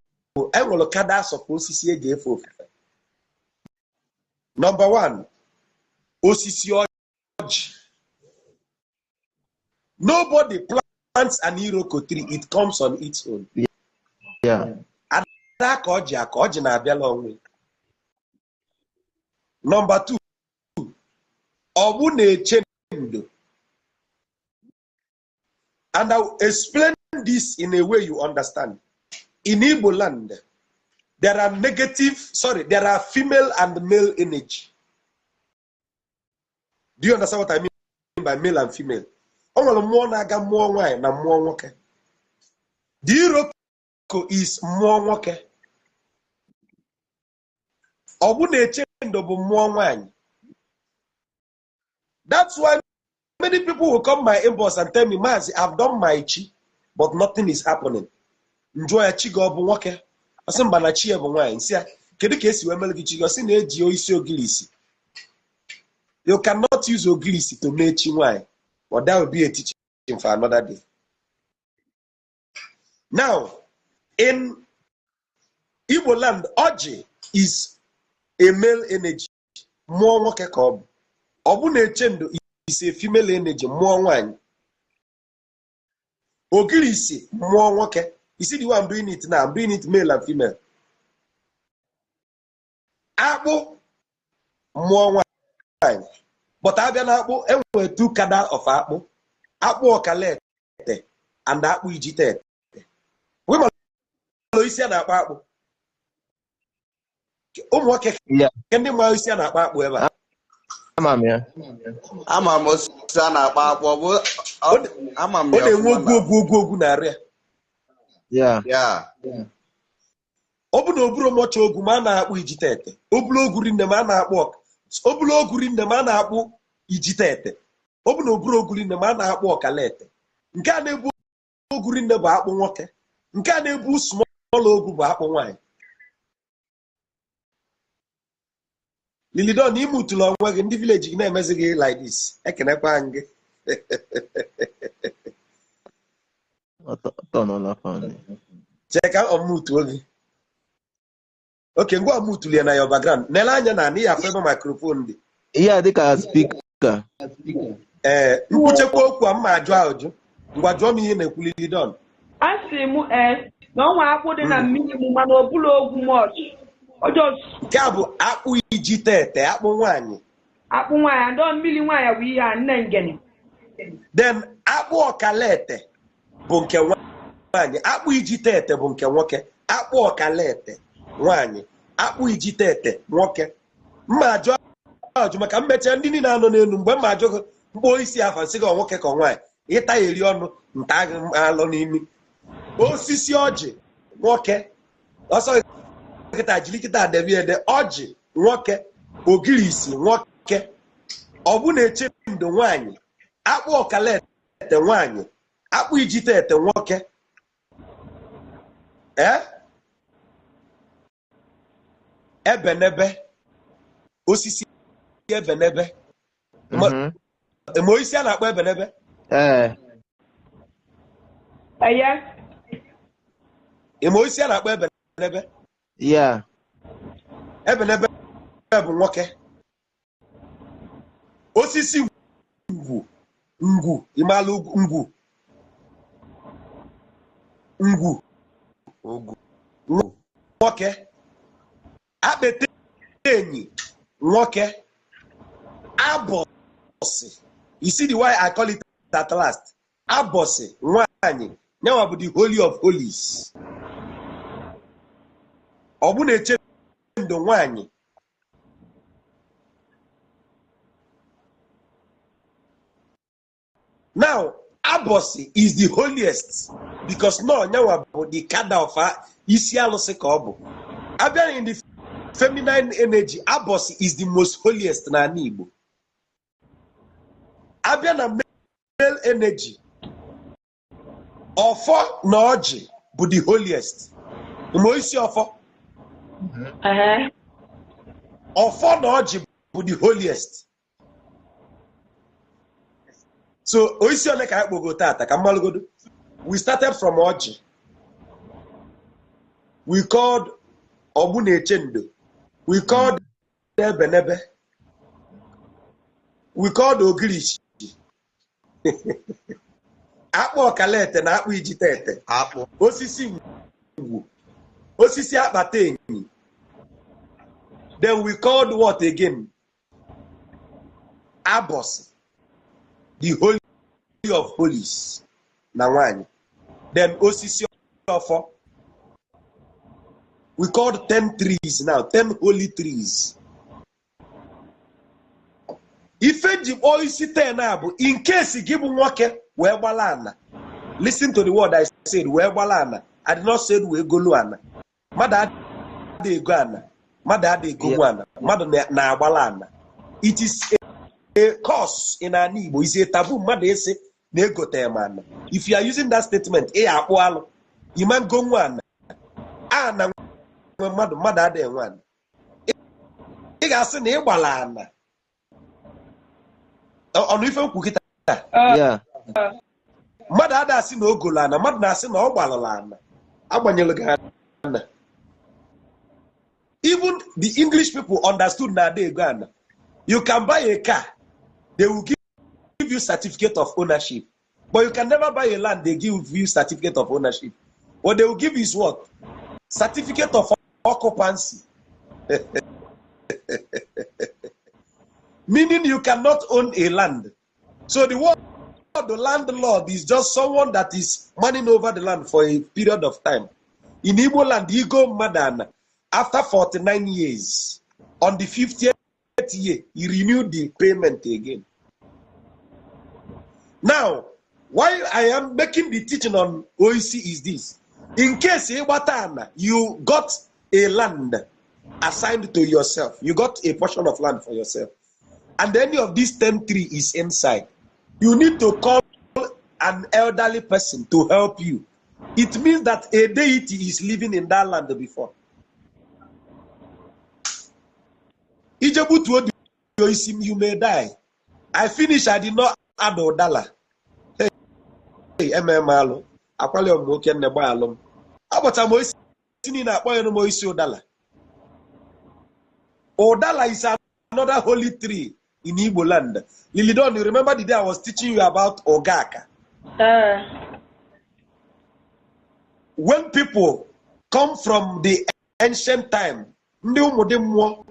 enwere kada asọpụ osisi eji efe ofufe. Number one, osisi ọjị. Nobody plants an iroko tree, it comes on its own. Ada ka ọjị aka ọjị na-abịala onwe. Number two, ọgbụ na-eche ndo. And I will explain this in a way you understand. In Igbo land, there are negative, sorry, there are female and male energy. Do you understand what I mean by male and female? O nwere mmụọ na-aga mmụọ nwaanyị na mmụọ nwoke. The iroko is mmụọ nwoke. Ọgbụ na-eche ndo bụ mmụọ nwaanyị. That's why many people will come my inbox and tell me, "Mazi, I've done my chi, but nothing is happening." Njụọ ya, chi gị ọ bụ nwoke? Ọ sị mba, na chi ya bụ nwaanyị. Nsị ya, kedu ka esi wee mere gị chi gị? Ọ sị na-eji isi ogilisi. You cannot use ogilisi to mee chi nwaanyị. But that will be a teaching for another day. Now, in Igbo land, ọjị is a male energy. Mmụọ nwoke ka ọ bụ. Ọ bụ na-eche ndo is a female energy, mmụọ nwaanyị. Ogirisi, mmụọ nwoke. You see the way I'm doing it now? I'm doing it male and female. Akpụ, mmụọ nwaanyị. But abịa na akpụ, enwere two kada of akpụ. Akpụ ọkalete and akpụ ijitete. We ma isi a na-akpọ akpụ. Ụmụ nwoke, ndị ma isi a na-akpọ akpụ ebe a. Ama m ya. Ama m osisi a na-akpọ akpụ, ọ bụ ama m Ọ ya na-enwe ọfụma ogwu na ogwu ogwu ogwu na-arụ ya. Ọ bụ na oburu mọcha ogwu ma a na-akpụ ijitete. Obulu ogwu rinne ma a na-akpụ obulu ogwu rinne ma a na-akpụ ijitete. Ọ bụ na oburu ogwu rinne ma a na-akpụ ọkalete. Nke a na-ebu ogwu rinne bụ akpụ nwoke. Nke a na-ebu small ogwu bụ akpụ nwaanyị. Lilidon, imutụlụ onwe gị, ndị village gị na-emezi gị like this. Ekenekwa m gị. Ọ nọ na phone. Chee ka ọ mutuo gị. Okay, ngwa, mutụrụ ya na your background. Nele anya na anị ya afọ ebe microphone dị. Ihe a dịka speaker. Ee, nkwuchekwa okwu a, mma ajụ ajụ. Ngwa, jụọ m ihe ị na-ekwu, Lilidon. A sị m ee na ọnwa akpụ dị na mmiri m, mana ọ bụla ogwu much. Ọ just Nke a bụ akpụ iji tete, akpụ nwaanyị. Akpụ nwaanyị ndọ mmiri nwaanyị bụ ihe a nne ngene. Then akpụ ọkalete bụ nke nwaanyị, akpụ iji tete bụ nke nwoke. Akpụ ọkalete nwaanyị, akpụ iji tete nwoke. Mma ajụ ajụ maka mmecha ndị niile anọ n'elu. Mgbe mma ajụ gị mkpọ isi afa, nsị gị ọ nwoke ka ọ nwaanyị, ịta ya eri ọnụ nta gị alụ n'imi. Osisi ọjị nwoke, ọsọ kịta jiri kịta debe ede. Ọjị nwoke, ogirisi nwoke, ọbụ na-eche ndo nwaanyị, akpụ ọkalete nwaanyị, akpụ ijite ete nwoke. Ee, ebenebe, osisi ebenebe. Ma osisi a na-akpọ ebenebe. Ee. Eye. Ma osisi a na-akpọ ebenebe. Yeah. Ebenebe bụ nwoke. Osisi ngwu, ngwu, ịmalụ ngwu? Ngwu. Ugwu. Nwoke. Akpete enyi nwoke. Abọsị, you see the why I call it at last, abọsị nwanyị, nyanwa bụ the holy of holies. Ọ bụ na-eche ndụ nwanyị. Now, abọsị is the holiest because no nyanwa bụ the kada of isi alụsị ka ọ bụ. Abịa in the feminine energy, abọsị is the most holiest n'ala Igbo. Abịa na male energy, ọfọ na ọjị bụ the holiest. Ma isi ọfọ. Ehe. Ọfọ na ọjị bụ the holiest. So oisi ole ka anyị kpogo tata ka mmalụgodo? We started from ọjị, we called ọgbụ na-eche ndo, we called ebenebe, we called ogirishi, akpụ ọkalete na akpụ ijite ete. Akpụ. Osisi ngwu, osisi akpata enyi. Then we called what again? Abọsị, the holy of holies na nwanyị. Then osisi ọfọ. We called 10 trees now, 10 holy trees. Ife ji kpọọ isi 10 a bụ in case gị bụ nwoke wee gbala ana. Listen to the word I said, wee gbala ana. I did not say wee golu ana. Mmadụ ada ego ana, mmadụ ada egonwu ana, mmadụ na-agbala ana. It is a curse in ala Igbo, is a taboo mmadụ ịsị na egote m ana. If you are using that statement, ị akpụ alụ ịma ngonwu ana. Ana nwe mmadụ, mmadụ ada enwe ana. Ị ga-asị na ị gbala ana. Ọnụ ife nkwu kịta. Yeah. Mmadụ ada asị na o golo ana, mmadụ na-asị na ọ gbalala ana, agbanyelụ gị ana. Even the English people understood na ada ego ana. You can buy a car, they will give you certificate of ownership, but you can never buy a land, they give you certificate of ownership. What they will give you is what? Certificate of occupancy, meaning you cannot own a land. So the word the landlord is just someone that is manning over the land for a period of time. In Igbo land, you go mmadụ, after 49 years, on the 50th year, he renewed the payment again. Now, why I am making the teaching on OEC is this. In case ịgbata ana, you got a land assigned to yourself. You got a portion of land for yourself. And any of these 10 tree is inside. You need to call an elderly person to help you. It means that a deity is living in that land before. Ije gbutuo dị isi m, you may die. I finish, I did not add ụdala. Hey, eme m alụ akwali ọmụmụ oke nne gba alụ m agbata m osisi niile akpọghịrị m osisi ụdala. Ụdala is another holy tree in Igbo land. Lilidon, you remember the day I was teaching you about Ogaka? When people come from the ancient time, ndị ụmụdị mmụọ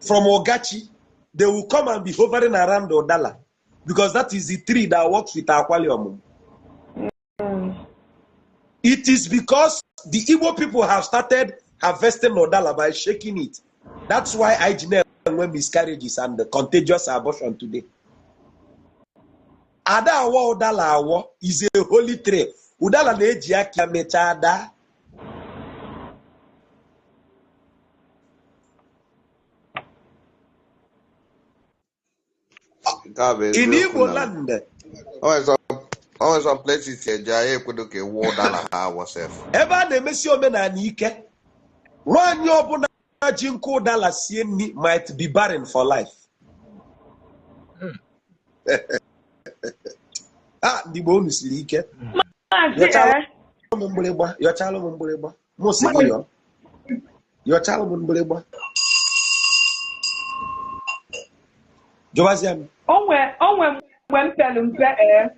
from Ogachi, they will come and be hovering around Udala because that is the tree that works with Akwali Ọmụmụ. It is because the Igbo people have started harvesting Udala by shaking it. That's why I na-enwe miscarriages and the contagious abortion today. Ada awọ ụdala awọ is a holy tree. Ụdala na-eji aka mechaa daa. Nke a bụ In eziokwu Igbo na land, o nwere some places eje anyị ekwedo ka ewu ụdala ha awọ sef. Ebe a na-emesi omenala ike, nwaanyị ọbụla ji nkụ ụdala sie nri might be barren for life. Ah, ndị Igbo unu siri ike. Maazị Yọchalụ ee m mgbịrịgba, yọchalụ m mgbịrịgba. Mụ sị gị yọọ. Yọchalụ m mgbịrịgba. Jụbazịa m. Onwe mgbe m pelu mpe, ee,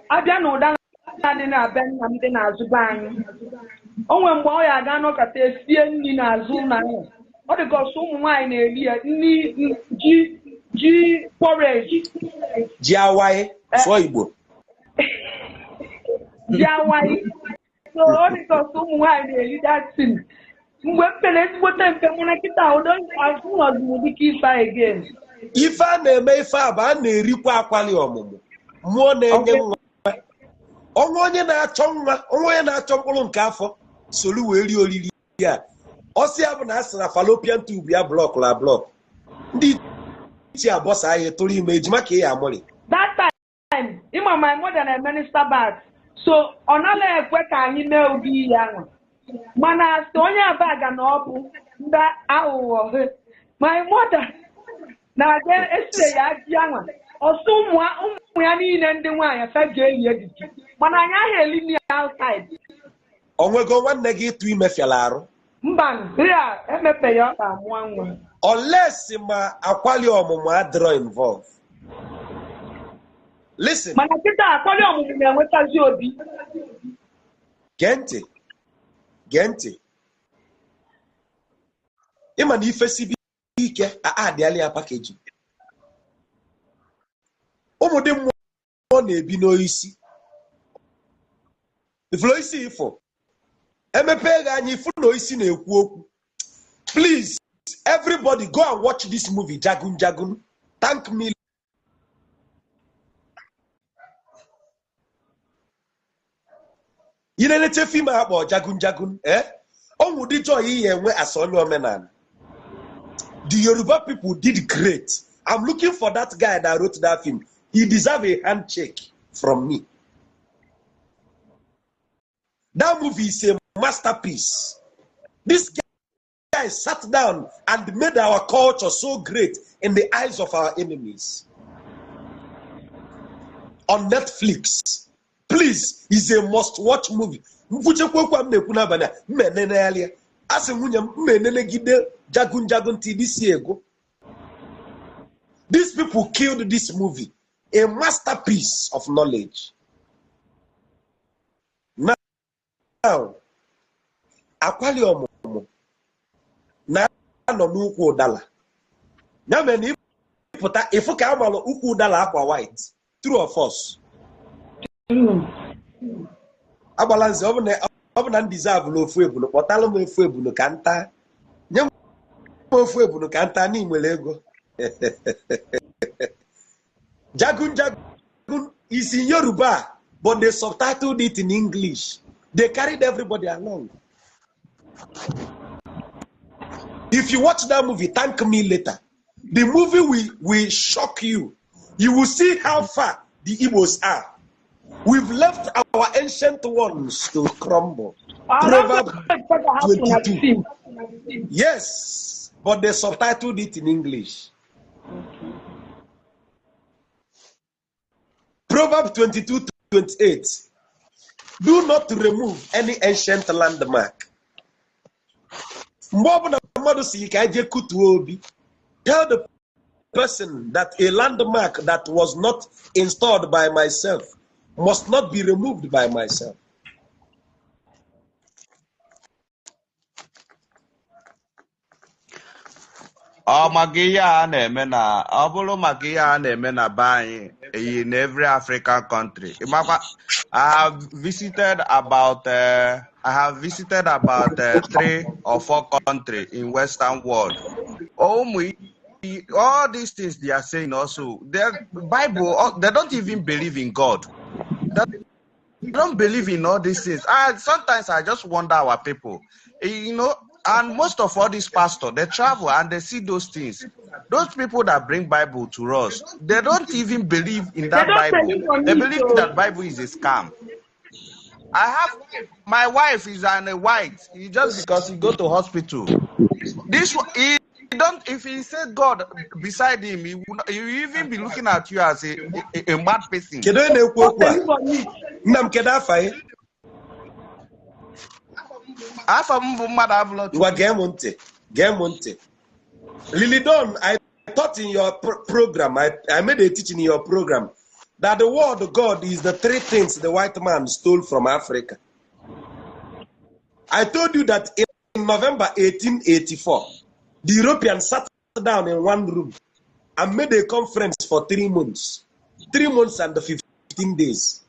abịa na ụdara dị na be nna m dị n'azụ be anyị, onwe mgbe ọ ya aga nọkọta esie nri n'azụ ụlọ ahụ, ọ dị ka ọsọ ụmụ nwaanyị na-eri ya nri ji porridge. Ji awaị, sụọ Igbo. Ji awaị. So ọ dị ka ọsọ ụmụ nwaanyị na-eri that thing mgbe m pere ezigbote mpe, mana kịta ụdọ azụnọdụ m dịka ife again. Ife a na-eme, ife a bụ a na-erikwa akwali ọmụmụ mmụọ na-enye nwa ọnwa, onye na-achọ nwa ọnwa, onye na-achọ mkpụrụ nke afọ solu wee rie oriri ya. Ọsị ya bụ na a sị na fallopian tube ya block la block, ndị ichie abọsa ahịa tụrụ ime ejima ka ị ya amụrị. That time, ịma my mother na-eme Sabbath, so ọ naghị ekwe ka anyị mee ụdị ihe ahụ, mana asị onye abaga na ọ bụ ndị aghụghọ, my mother na-aga esire ya ji anwa ọsọ ụmụ ya niile ndị nwaanyị fe ga-eyi ejiji, mana anyị ahụ eli ya outside. Onwego nwanne gị ịtụ ime fịara arụ? Mba, ya emepeghị ọkpa mụọ nwa. Unless ma akwali ọmụmụ adịrọ involve. Listen. Mana kịta akwali ọmụmụ na-enwetazi obi. Gee ntị, gee ntị. Ịma na ife sibi ike a adịala ya package. Ụmụ dị mmụọ na-ebi n'oisi ifuru oisi ifo emepe gị anya ifu na oisi na-ekwu okwu. Please, everybody, go and watch this movie, Jagun Jagun. Thank me. Ị na-elete film a kpọ Jagun Jagun, eh, ọnwụ dị joy ihe enwe as onye omenala. The Yoruba people did great. I'm looking for that guy that wrote that film. He deserve a handshake from me. That movie is a masterpiece. This guy sat down and made our culture so great in the eyes of our enemies. On Netflix. Please, is a must-watch movie. Nkwuchekwa okwu a m na-ekwu n'abalị a, m enenegharị ya. A sị nwunye m m enenegide Jagun Jagun till this year go. These people killed this movie. A masterpiece of knowledge. Now, akwali ọmụmụ na-anọ n'ukwu ụdala. Ya mere na ịpụta ịfụ ka amalụ ukwu ụdala akwa white. True or false? Agbala nze, ọ bụ na m deserve ofu ebunu, kpọtalụ m ofu ebunu ka nta, nye m ofu ebunu ka nta na nwere ego. Jagun Jagun is in Yoruba, but they subtitled it in English. They carried everybody along. If you watch that movie, thank me later. The movie will shock you. You will see how far the Igbos are. We've left our ancient ones to crumble. Proverb 22. Yes. But they subtitled it in English. Proverb 22:28. Do not remove any ancient landmark. Mgbe ọbụla mmadụ si ka eje kutuo obi, tell the person that a landmark that was not installed by myself must not be removed by myself. Ọ maka ihe a na-eme na ọ bụrụ maka ihe a na-eme na be anyị in every African country. Ịmakwa, I have visited about three or four countries in Western world. Ụmụ all these things they are saying also, their Bible, they don't even believe in God. They don't believe in all these things. Sometimes I just wonder our people, and most of all these pastors, they travel and they see those things. Those people that bring Bible to us, they don't even believe in They that don't Bible. believe on They it, believe so that Bible is a scam. I have my wife is an a white. He just because he go to hospital. This one, he don't, if he said God beside him, he will not, he will even be looking at you as a mad person. Kedu onye na-ekwu don't okwu a? believe on it. Nna m, kedu afa ya? Afọ m bụ mmadụ abụlọ Ngwa, Chukwu. gee m ntị. Gee m ntị. Lily Don, I taught in your program, I made a teaching in your program that the word God is the three things the white man stole from Africa. I told you that in November 1884, the Europeans sat down in one room and made a conference for 3 months. 3 months and 15 days.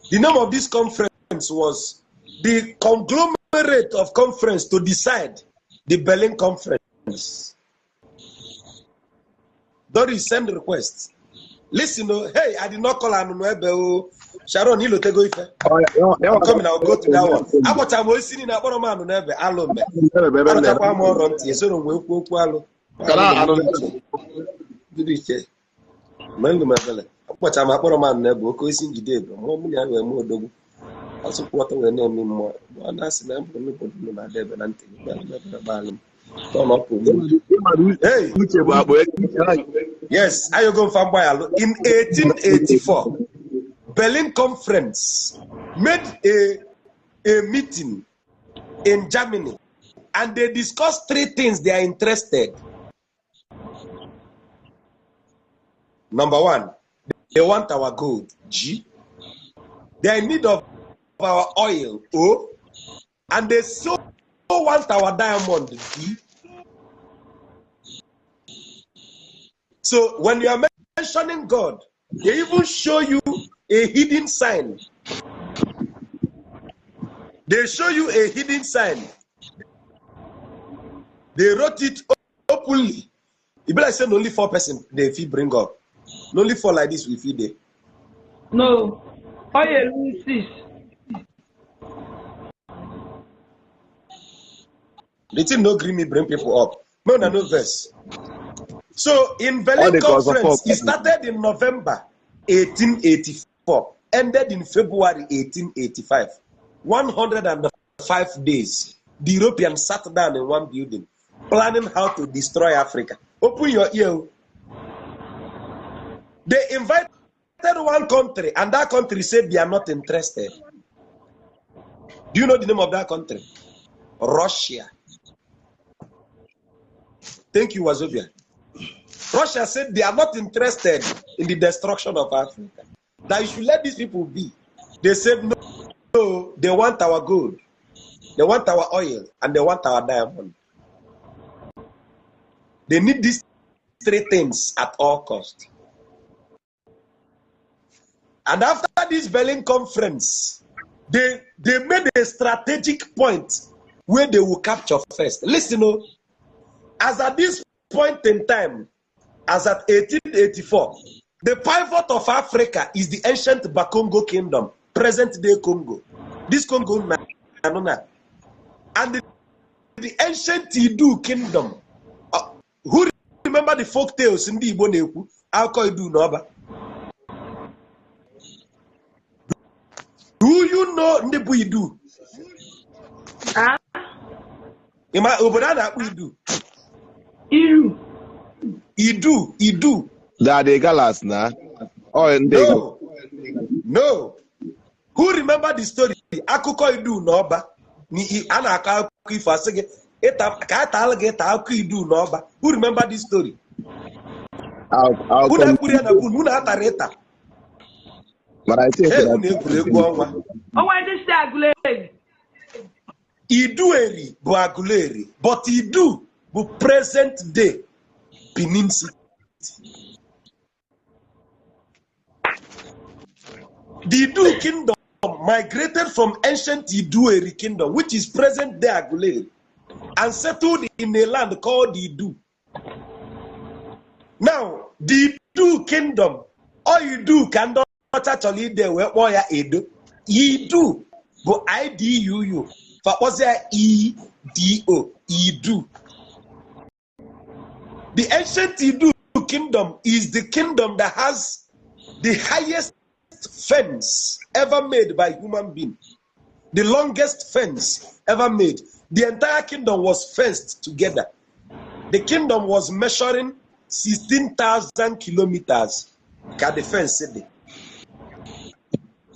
The name of this conference was the conglomerate of conference to decide the Berlin Conference. Doris, send request. Listen, oh, hey, I did not call Anunuebe. Oh, Sharon, ilotego ife. I'm coming, I'll go to that one. Akpọcha m osisi niile akpọrọ m Anunuebe, alụ mbe. Arụchakwa m ọrọ ntị, esoro m wee kwuo okwu alụ. Alụ m dị iche. Mgbe ndụ m ebele. Akpọcha m akpọrọ m Anunuebe, oke osisi njide ebe. Mmụọ mụ na ya wee mụ odogwu. Asụkwụ ọtọ wee na-eme mmụọ. Ọ na-asị na mbụ nnukwu ndụ na-ada ebe na ntị. Gbalụ m. Turn up mute. Hey! Uche bụ akpụ ego. Yes, Ayogo Mfambayalo. In 1884, Berlin Conference made a meeting in Germany and they discussed three things they are interested. Number one, they want our gold, G. They are in need of our oil, O. And they so want our diamond, D. So when you are mentioning God, they even show you a hidden sign. They show you a hidden sign. They wrote it openly. E be like say na only four person they fit bring up. Na only four like this we fit dey. No. Ọ ya elu six. The thing no gree me bring people up. No, no, no verse. So in Ọ Berlin dị ka ọzọ Conference, four. it started in November 1884, ended in February 1885. 105 days. The Europeans sat down in one building, planning how to destroy Africa. Open your ear. They invited one country, and that country said they are not interested. Do you know the name of that country? Russia. Thank you, Wazobia. Russia said they are not interested in the destruction of Africa. That you should let these people be. They said no, no, they want our gold, they want our oil, and they want our diamond. They need these three things at all cost. And after this Berlin Conference, they made a strategic point where they will capture first. Listen, oh, as at this point in time, as at 1884, the pivot of Africa is the ancient Bakongo Kingdom, present day Congo. This Congo, na- na- na. And the ancient Idu Kingdom. Who remember the folk tales ndị Igbo na-ekwu akụkọ Idu na Ọba? Do you know ndị bụ Idu? Ah, Ị ma obodo a na-akpọ Idu? Iru. Idu, Idu. They are the Igalas na. Oh, ndị Igala. No, no. Who remember the story? Akụkọ Idu na Ọba. A na-akọ akụkọ ifo, asị gị ka a taala gị ịta akụkọ Idu na Ọba. Who remember this story? I'll Unu come. ekwuru ya na bunu, unu atara ịta. But I think Hey, that unu egwuregwu ọnwa. Onwe ndị si Aguleri. Idueri bụ Aguleri, but Idu bụ present day Benin City. The Idu kingdom migrated from ancient Idueri kingdom, which is present day Aguleri, and settled in a land called Idu. Now, the Idu kingdom, ọ Idu ka ndị ọcha chọrọ ide wee kpọọ ya Edo. Idu bụ IDUU, fa kpọzie ya EDO, Idu. The ancient Idu kingdom is the kingdom that has the highest fence ever made by human being. The longest fence ever made. The entire kingdom was fenced together. The kingdom was measuring 16,000 kilometers ka the fence dị.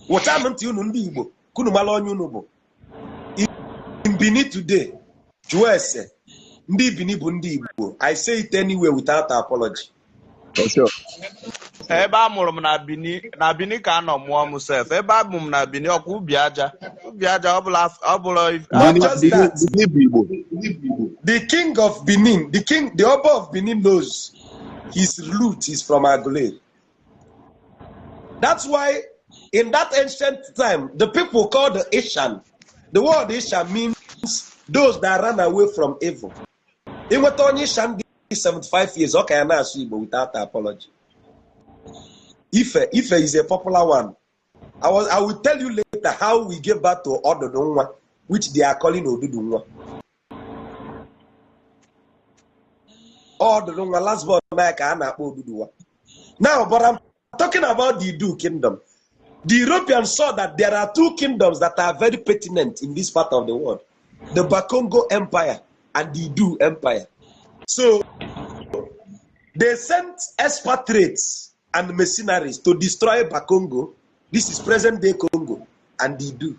Wụchanụ ntị unu ndị Igbo, ka unu mara onye unu bụ. In Benin today, jụọ ese, ndị Benin bụ ndị Igbo. I say it anyway without apology. For sure. Ebe a mụrụ m na Bini, na Bini ka a nọ mụọ m sef. Ebe a mụ m na Bini, ọkwa ubi aja, ubi aja ọbụla ọbụla. Not Benin, just Benin, that. Benin bụ Igbo. The king of Benin, the king, the Oba of Benin knows his root is from Aguleri. That's why in that ancient time, the people called the Ishan, the word Ishan means those that ran away from evil. Inweta onye Ishan dị 75 years, ọ ka ya na-asụ Igbo without apology. Ife, Ife is a popular one. I will tell you later how we gave birth to Ododunwa, which they are calling Odudunwa. Ododunwa, last born na ka a na-akpọ Oduduwa. Now, but I'm talking about the Idu kingdom. The Europeans saw that there are two kingdoms that are very pertinent in this part of the world: the Bakongo Empire and the Idu Empire. So they sent expatriates and mercenaries to destroy Bakongo. This is present day Congo and the Idu.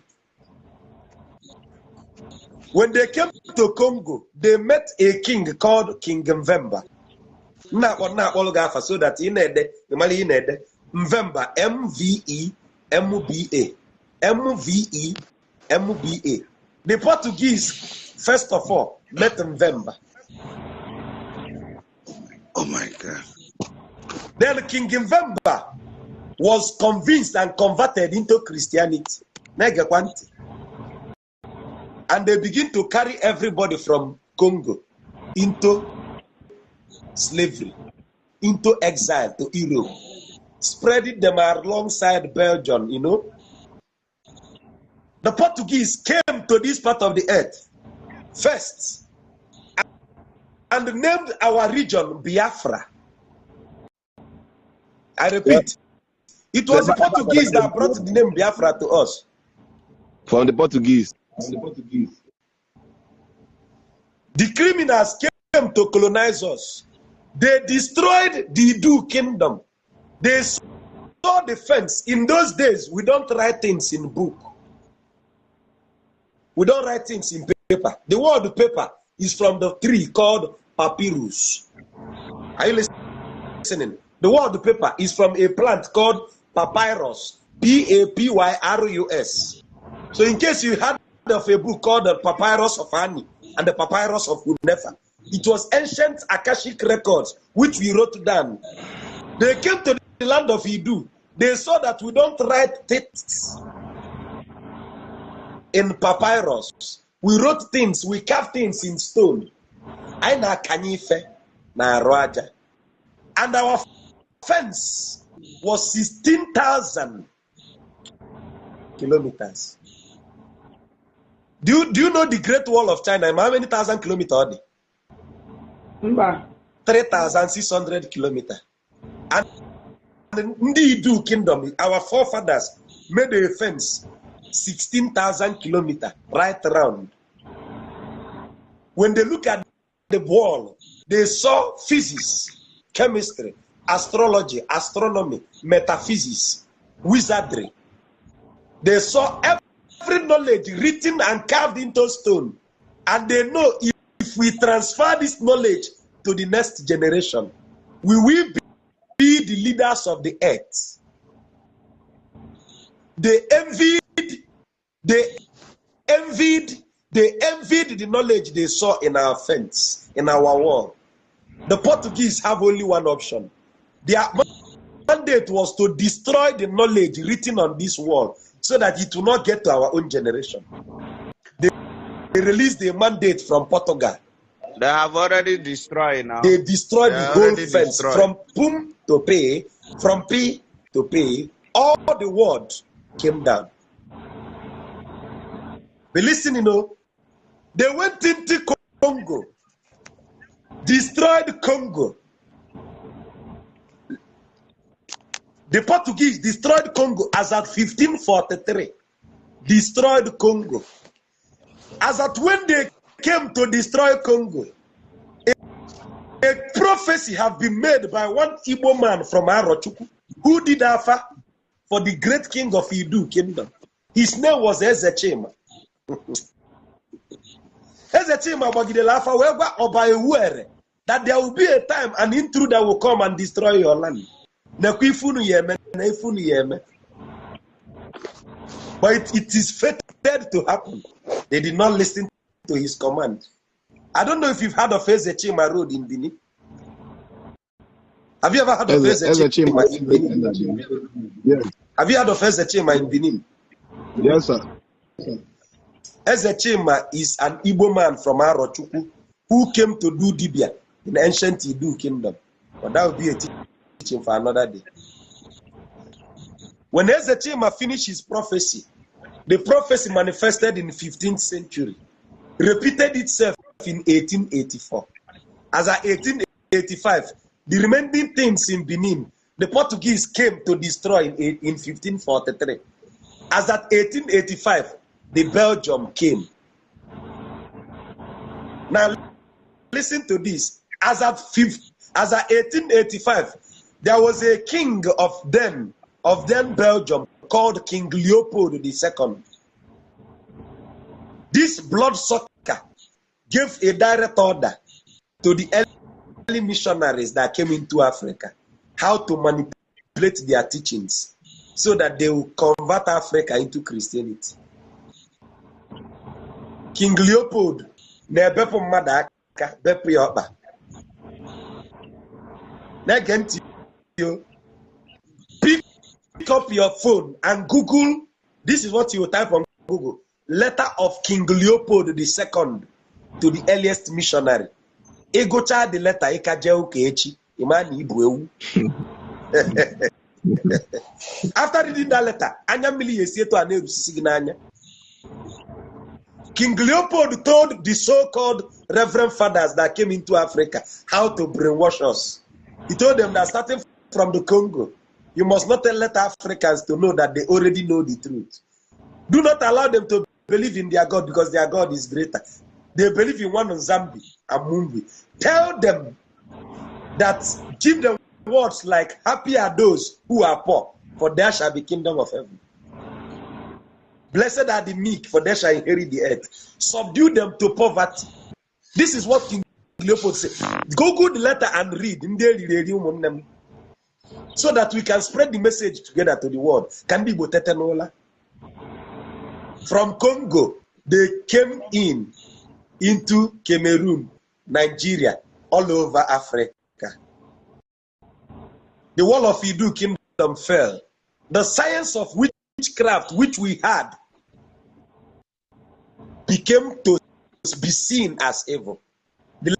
When they came to Congo, they met a king called King Mvemba. Na-akpọ na-akpọlụ gị afa so that ị na-ede, ị mara ihe ị na-ede. Mvemba, M-V-E-M-B-A, M-V-E-M-B-A. The Portuguese first of all met Mvemba. Oh my God. Then King Mvemba was convinced and converted into Christianity. Na-egekwa ntị. And they begin to carry everybody from Congo into slavery, into exile to Europe, spreading them alongside Belgium. The Portuguese came to this part of the earth first and named our region Biafra. I repeat, it was the Portuguese that brought the name Biafra to us. From the Portuguese. The criminals came to colonize us. They destroyed the Idu kingdom. They saw the fence. In those days, we don't write things in book. We don't write things in paper. The word paper is from the tree called papyrus. Are you listening? The word paper is from a plant called papyrus. P A P Y R U S. So, in case you heard of a book called the Papyrus of Ani and the Papyrus of Hunefer, it was ancient Akashic records which we wrote down. They came to the land of Idu. They saw that we don't write texts in papyrus. We wrote things, we carved things in stone. Anyị na-akanye ife na arụ aja. And our fence was 16,000 kilometers. Do you know the Great Wall of China? How many thousand kilometers ọ dị? Mba. 3,600 kilometers. And ndị Idu kingdom, our forefathers made a fence 16,000 kilometers right round. When they look at the wall, They saw physics, chemistry, astrology, astronomy, metaphysics, wizardry. They saw every knowledge written and carved into stone. And they know if we transfer this knowledge to the next generation, we will be the leaders of the earth. They envied, they envied, they envied the knowledge they saw in our fence, in our wall. The Portuguese have only one option. Their mandate was to destroy the knowledge written on this wall so that it will not get to our own generation. They released the mandate from Portugal. They have already destroyed now. They destroyed They the whole already fence destroyed. from Pum to P, from P to P. All the world came down. But listen, they went into Congo, destroyed Congo. The Portuguese destroyed Congo as at 1543. Destroyed Congo. As at when they came to destroy Congo, a prophecy have been made by one Igbo man from Arochukwu who did Afa for the great king of Idu kingdom. His name was Ezechima. Ezechima gbagidere afa wee gwa Ọba Ewuere that there will be a time an intruder will come and destroy your land. Nekwa ife unu ya eme, na ife unu ya eme. But it is fated to happen. They did not listen to his command. I don't know if you've heard of Ezechima Road in Benin. Have you ever heard of Eze Ezechima Chima in Benin? Yes. Have you heard of Ezechima in Benin? Yes, sir. Ezechima is an Igbo man from Arochukwu who came to do Dibia in ancient Idu kingdom. But that will be a teaching for another day. When Ezechima finished his prophecy, the prophecy manifested in 15th century, repeated itself in 1884. As at 1885, the remaining things in Benin, the Portuguese came to destroy in 1543. As at 1885, the Belgium came. Now, listen to this. As at 1885, there was a king of then Belgium, called King Leopold II. This bloodsucker gave a direct order to the early missionaries that came into Africa how to manipulate their teachings so that they will convert Africa into Christianity. King Leopold na-ebepụ mmadụ aka, bepụ ya ọkpa. Na-ege ntị o. Pick up your phone and Google. This is what you type on Google: Letter of King Leopold II to the earliest missionary. Ịgụchaa the letter, ịka jee ụka echi, ịma na ibu ewu. After reading that letter, anya mmiri ya esi etu a na-erusisi gị n'anya. King Leopold told the so-called reverend fathers that came into Africa how to brainwash us. He told them that starting from the Congo, you must not let Africans to know that they already know the truth. Do not allow them to believe in their God because their God is greater. They believe in one Zambi and Mumbi. Tell them that, give them words like, "Happy are those who are poor, for there shall be kingdom of heaven. Blessed are the meek, for they shall inherit the earth." Subdue them to poverty. This is what King Leopold said. Google the letter and read. Ndị eriri eri, ụmụnne m. So that we can spread the message together to the world. Ka ndị Igbo tete n'ụla. From Congo, they came in into Cameroon, Nigeria, all over Africa. The wall of Idu kingdom fell. The science of witchcraft, which we had, became to be seen as evil. The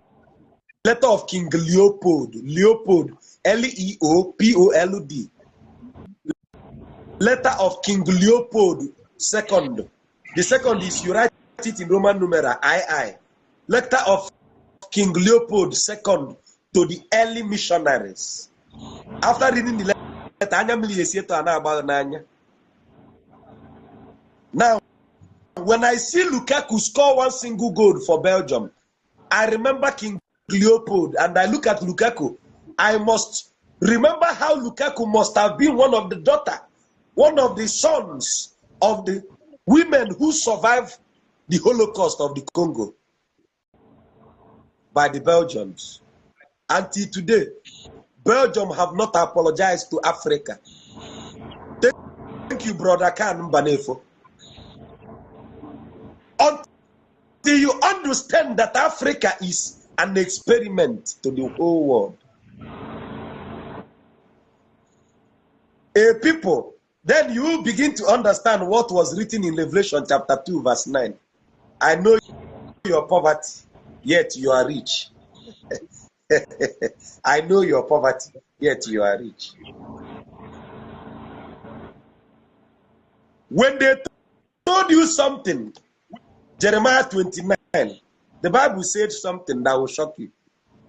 letter of King Leopold, Leopold, L E O P O L D. Letter of King Leopold II. The second is, you write it in Roman numeral II. Letter of King Leopold II to the early missionaries. After reading the letter, anya mmiri esi etu a na-agba n'anya. Now, when I see Lukaku score one single goal for Belgium, I remember King Leopold and I look at Lukaku, I must remember how Lukaku must have been one of the daughter, one of the sons of the women who survived the Holocaust of the Congo by the Belgians. Until today, Belgium have not apologized to Africa. Thank you, Brother Khan Mbanefo. Until you understand that Africa is an experiment to the whole world. A people, then you begin to understand what was written in Revelation chapter 2, verse 9. I know your poverty, yet you are rich. I know your poverty, yet you are rich. When they told you something, Jeremiah 29, the Bible said something that will shock you.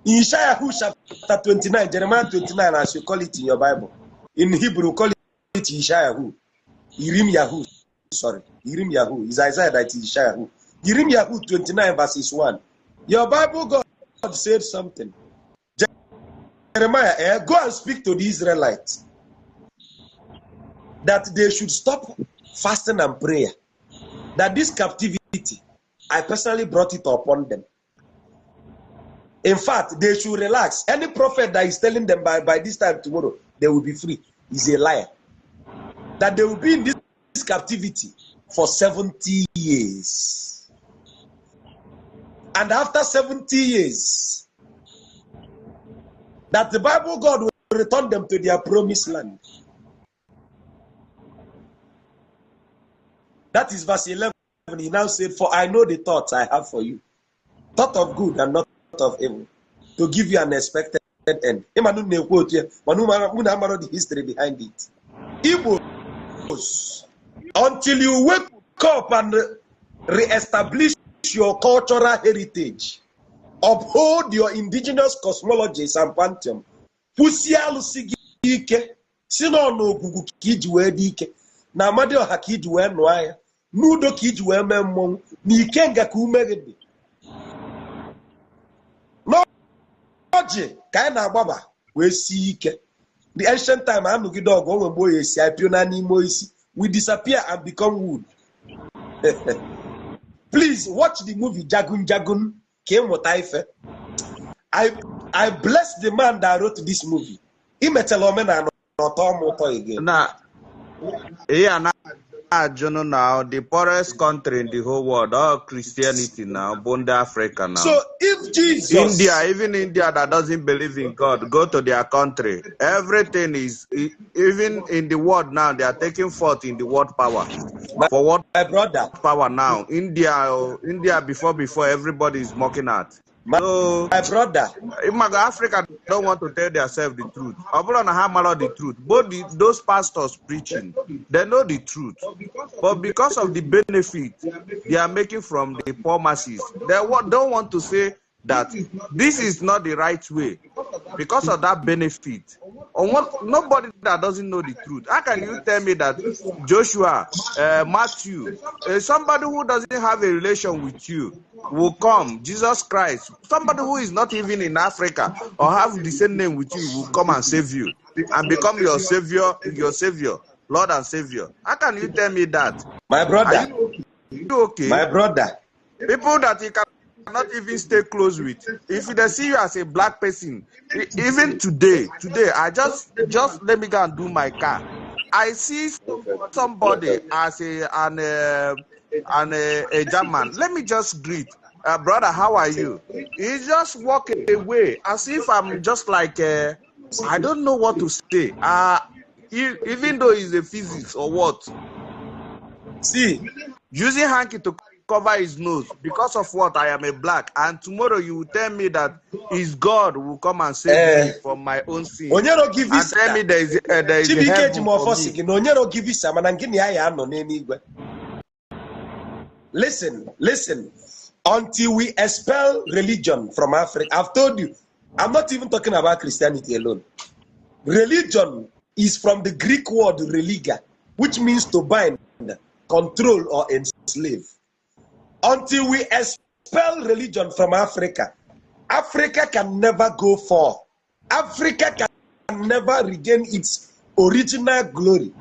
In Isaiah chapter 29, Jeremiah 29, as you call it in your Bible, in Hebrew, call it Ishayahu. Yirmiyahu, sorry. Yirmiyahu. It's Isaiah that is Ishayahu. Yirmiyahu 29, verses 1. Your Bible God said something. Jeremiah, go and speak to the Israelites that they should stop fasting and prayer. That this captivity, I personally brought it upon them. In fact, they should relax. Any prophet that is telling them by this time tomorrow, they will be free, is a liar. That they will be in this captivity for 70 years. And after 70 years, that the Bible God will return them to their promised land. That is verse 11. He now said, for I know the thoughts I have for you. Thought of good and not of evil. To give you an expected end. The history behind it. Igbos, until you wake up and re-establish your cultural heritage, uphold your indigenous cosmologies and pantheon, kwụsie alụsị gị ike, si n'ọnụ ogwugwu ka iji wee dị ike, na amadioha ka iji wee nụọ ya, n'udo ka iji wee mee mmọnwụ, na ikenga ka ume gị dị. N'ọjị ka anyị na-agbaba wee sie ike. The ancient time anụgide ọgụ onwe mgbe oyi esi apio na n'ime isi. We disappear and become wood. Please watch the movie Jagun Jagun ka ịmụta ife. I bless the man that wrote this movie. Imetela omenala ọtọ m ụtọ again. Na yeah, na ajụnụ now, the poorest country in the whole world, all Christianity now, Bunda Africa now. So if Jesus, India, even India that doesn't believe in God, go to their country. Everything is, even in the world now, they are taking forth in the world power. For what my brother, power now? India before everybody is mocking at. My, So, my brother, Africa don't want to tell themselves the truth. The truth. Both those pastors preaching, they know the truth. But because of the benefit they are making from the poor masses, they don't want to say that this is not the right way. Because of that benefit. Nobody that doesn't know the truth. How can you tell me that Joshua, Matthew, somebody who doesn't have a relation with you will come, Jesus Christ, somebody who is not even in Africa or have the same name with you will come and save you and become your savior, Lord and Savior. How can you tell me that? My brother. Are you okay? My brother. People that you cannot even stay close with. If they see you as a black person, even today, I just let me go and do my car. I see somebody as a German. Let me just greet, brother. How are you? He just walk away as if I'm just like I don't know what to say. Even though he's a physics or what. See, using hanky to cover his nose because of what? I am a black, and tomorrow you will tell me that is God will come and save me from my own sin. Onyero give And tell me there is a heaven for me. Onyero give visa, mana ngini ya ano n'eluigwe. Listen. Until we expel religion from Africa, I've told you, I'm not even talking about Christianity alone. Religion is from the Greek word religa, which means to bind, control, or enslave. Until we expel religion from Africa, Africa can never go far. Africa can never regain its original glory.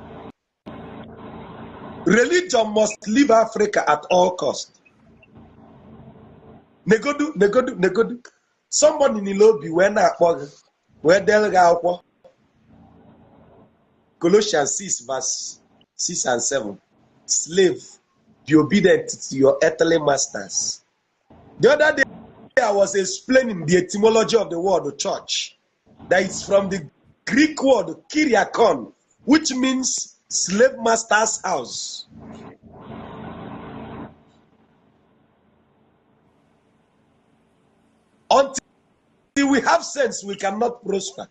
Religion must leave Africa at all cost. Negodu, negodu, negodu. Somebody n'ile obi wee na-akpọ gị, wee dere gị akwụkwọ. Colossians 6 verse 6 and 7. Slave, be obedient to your earthly masters. The other day, I was explaining the etymology of the word church. That it's from the Greek word kyriakon, which means slave master's house. Until we have sense, we cannot prosper.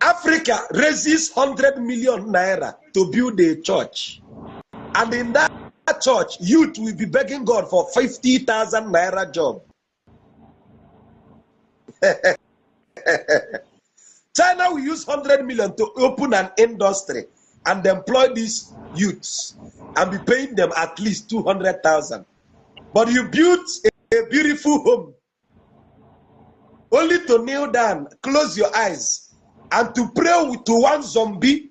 Africa raises 100 million naira to build a church. And in that church, youth will be begging God for 50,000 naira job. China will use 100 million to open an industry and employ these youths and be paying them at least 200,000. But you built a beautiful home only to kneel down, close your eyes, and to pray to one zombie.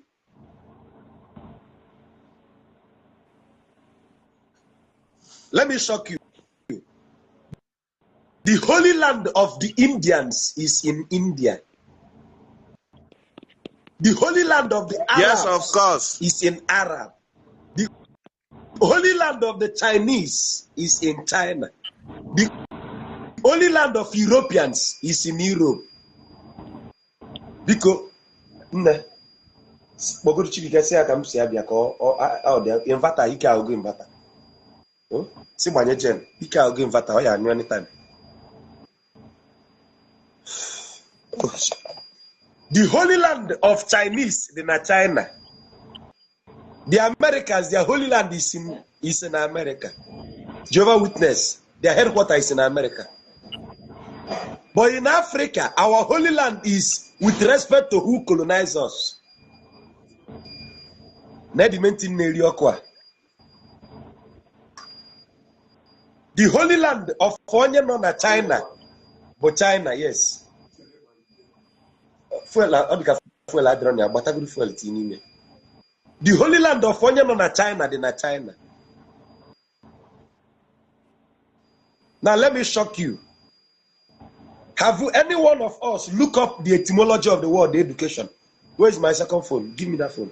Let me shock you. The holy land of the Indians is in India. The holy land of the Arabs Yes, of course. is in Arab. The holy land of the Chinese is in China. The holy land of Europeans is in Europe. Biko, nne, kpọgoro Chibuike sị ya ka m si abịa ka ọ dị inverter ike agụgụ inverter. Si gbanye gen, ike agụgụ inverter, ọ ya anyụ anytime. The holy land of Chinese dị na China. The Americans, their holy land is in America. Jehovah Witness, their headquarters is in America. But in Africa, our holy land is with respect to who colonized us. Na edimenti na-eri ọkụ a. The holy land of onye nọ na China bụ China, yes. Fuel, ọ dị ka fuel adịrọ na ya, gbatagoro fuel tii n'ime. The holy land of onye nọ na China dị na China. Now let me shock you. Have you, any one of us look up the etymology of the word education? Where is my second phone? Give me that phone.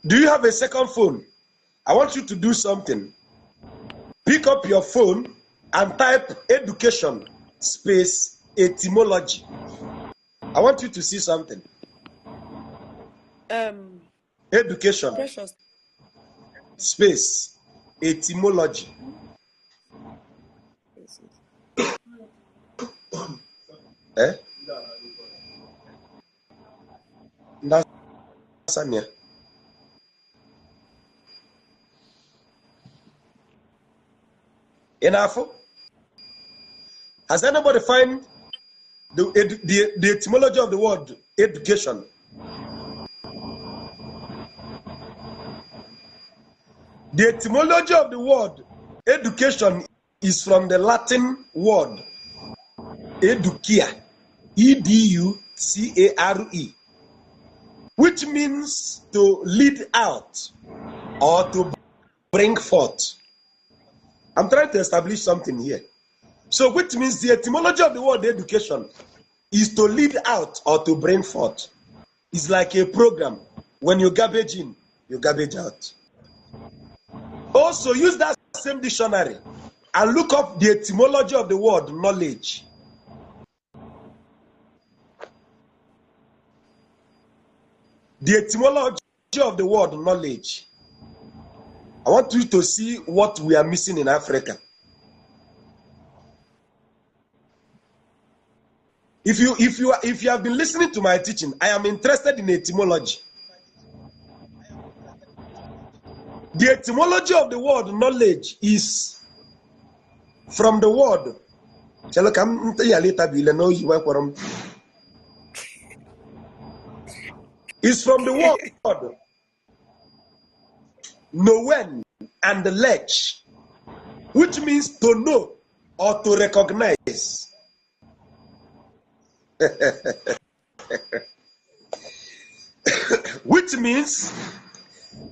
Do you have a second phone? I want you to do something. Pick up your phone and type education space etymology. I want you to see something. Education Precious. space etymology. Eh? Ndasania. Enough? Has anybody find the etymology of the word education? The etymology of the word education is from the Latin word educare, E-D-U-C-A-R-E, which means to lead out or to bring forth. I'm trying to establish something here. So, which means the etymology of the word education is to lead out or to bring forth. It's like a program. When you garbage in, you garbage out. Also, use that same dictionary and look up the etymology of the word knowledge. The etymology of the word knowledge. I want you to see what we are missing in Africa. If you have been listening to my teaching, I am interested in etymology. The etymology of the word knowledge is from the word. It's from the word Nowen, and lech, which means to know or to recognize. Which means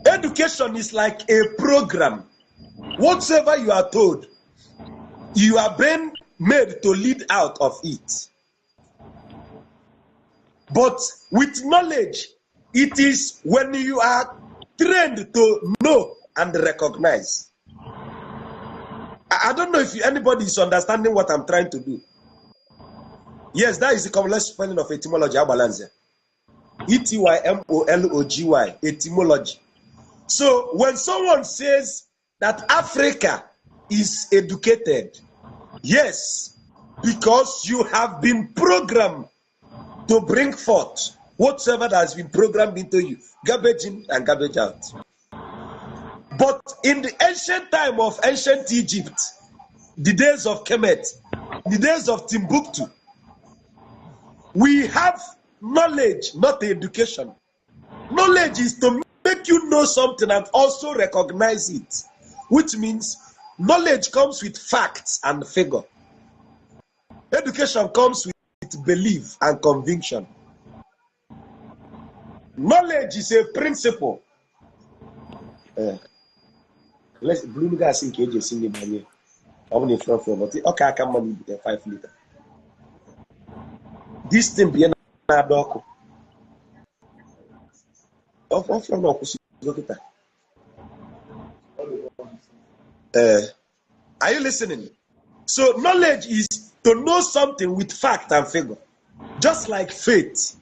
education is like a program. Whatsoever you are told, you are being made to lead out of it. But with knowledge, it is when you are trained to know and recognize. I don't know if anybody is understanding what I'm trying to do. Yes, that is the complex spelling of etymology. Agbalanze. Etymology, etymology. So when someone says that Africa is educated, yes, because you have been programmed to bring forth whatsoever that has been programmed into you, garbage in and garbage out. But in the ancient time of ancient Egypt, the days of Kemet, the days of Timbuktu, we have knowledge, not education. Knowledge is to make you know something and also recognize it, which means knowledge comes with facts and figure. Education comes with belief and conviction. Knowledge is a principle. Let's blue gas nke eji esi nri banye. Ọ bụ na efe ofe, but ọ ka aka mma na ibute 5 liter. This thing bụ ihe na-adọ ọkụ. Ọ fọrọ na ọ kwụsịgo kịta. Are you listening? So knowledge is to know something with fact and figure. Just like faith.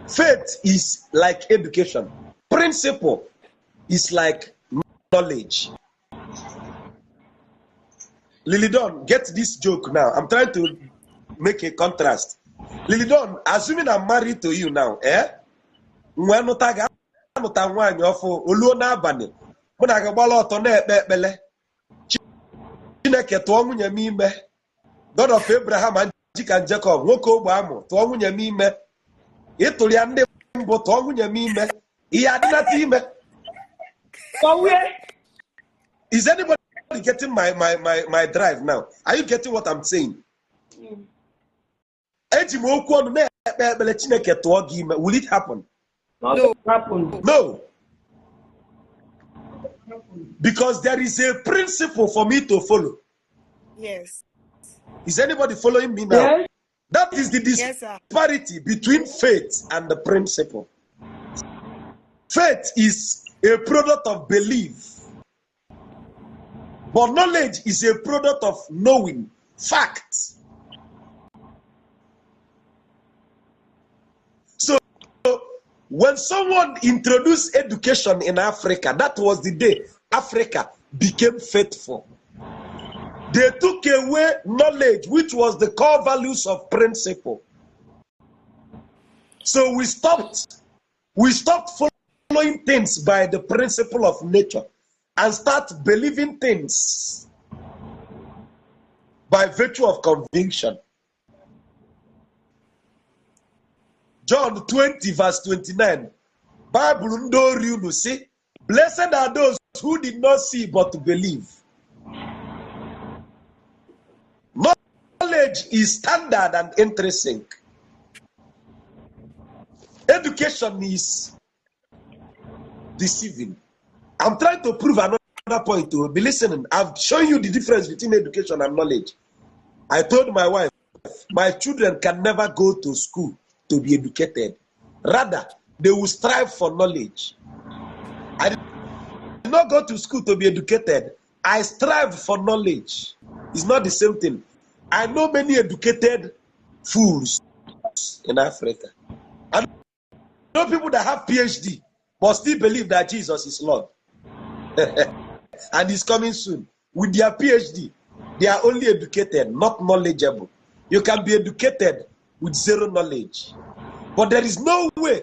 Faith is like education. Principle is like knowledge. Lily Don, get this joke now. I'm trying to make a contrast. Lily Don, assuming I'm married to you now, eh? Nwee nụta gị anụta nwaanyị ọfụ oluo n'abalị mụ na gị gbala ọtọ na-ekpe ekpele. Chineke, tụọ nwunye m ime. God of Abraham and Isaac and Jacob, nwoke ogbe amụ, tụọ nwunye m ime. Ịtụrụ ya ndị mbụ, tụọ nwunye m ime. Ihe adịnata ime. Kọwie. Is anybody getting my drive now? Are you getting what I'm saying? Eji m okwu ọnụ na-ekpe ekpere, Chineke tụọ gị ime. Will it happen? Not No. happen. No, because there is a principle for me to follow. Yes. Is anybody following me now? Yes. That is the Yes, sir. Disparity between faith and the principle. Faith is a product of belief, but knowledge is a product of knowing facts. So when someone introduced education in Africa, that was the day Africa became faithful. They took away knowledge, which was the core values of principle. So we stopped following things by the principle of nature and start believing things by virtue of conviction. John 20 verse 29. Bible ndị ori unu si, "Blessed are those who did not see but believe." Knowledge is standard and intrinsic. Education is deceiving. I'm trying to prove another point to be listening. I've shown you the difference between education and knowledge. I told my wife, my children can never go to school to be educated. Rather, they will strive for knowledge. I did not go to school to be educated. I strive for knowledge. It's not the same thing. I know many educated fools in Africa. I know people that have PhD but still believe that Jesus is Lord and he's coming soon. With their PhD, they are only educated, not knowledgeable. You can be educated with zero knowledge. But there is no way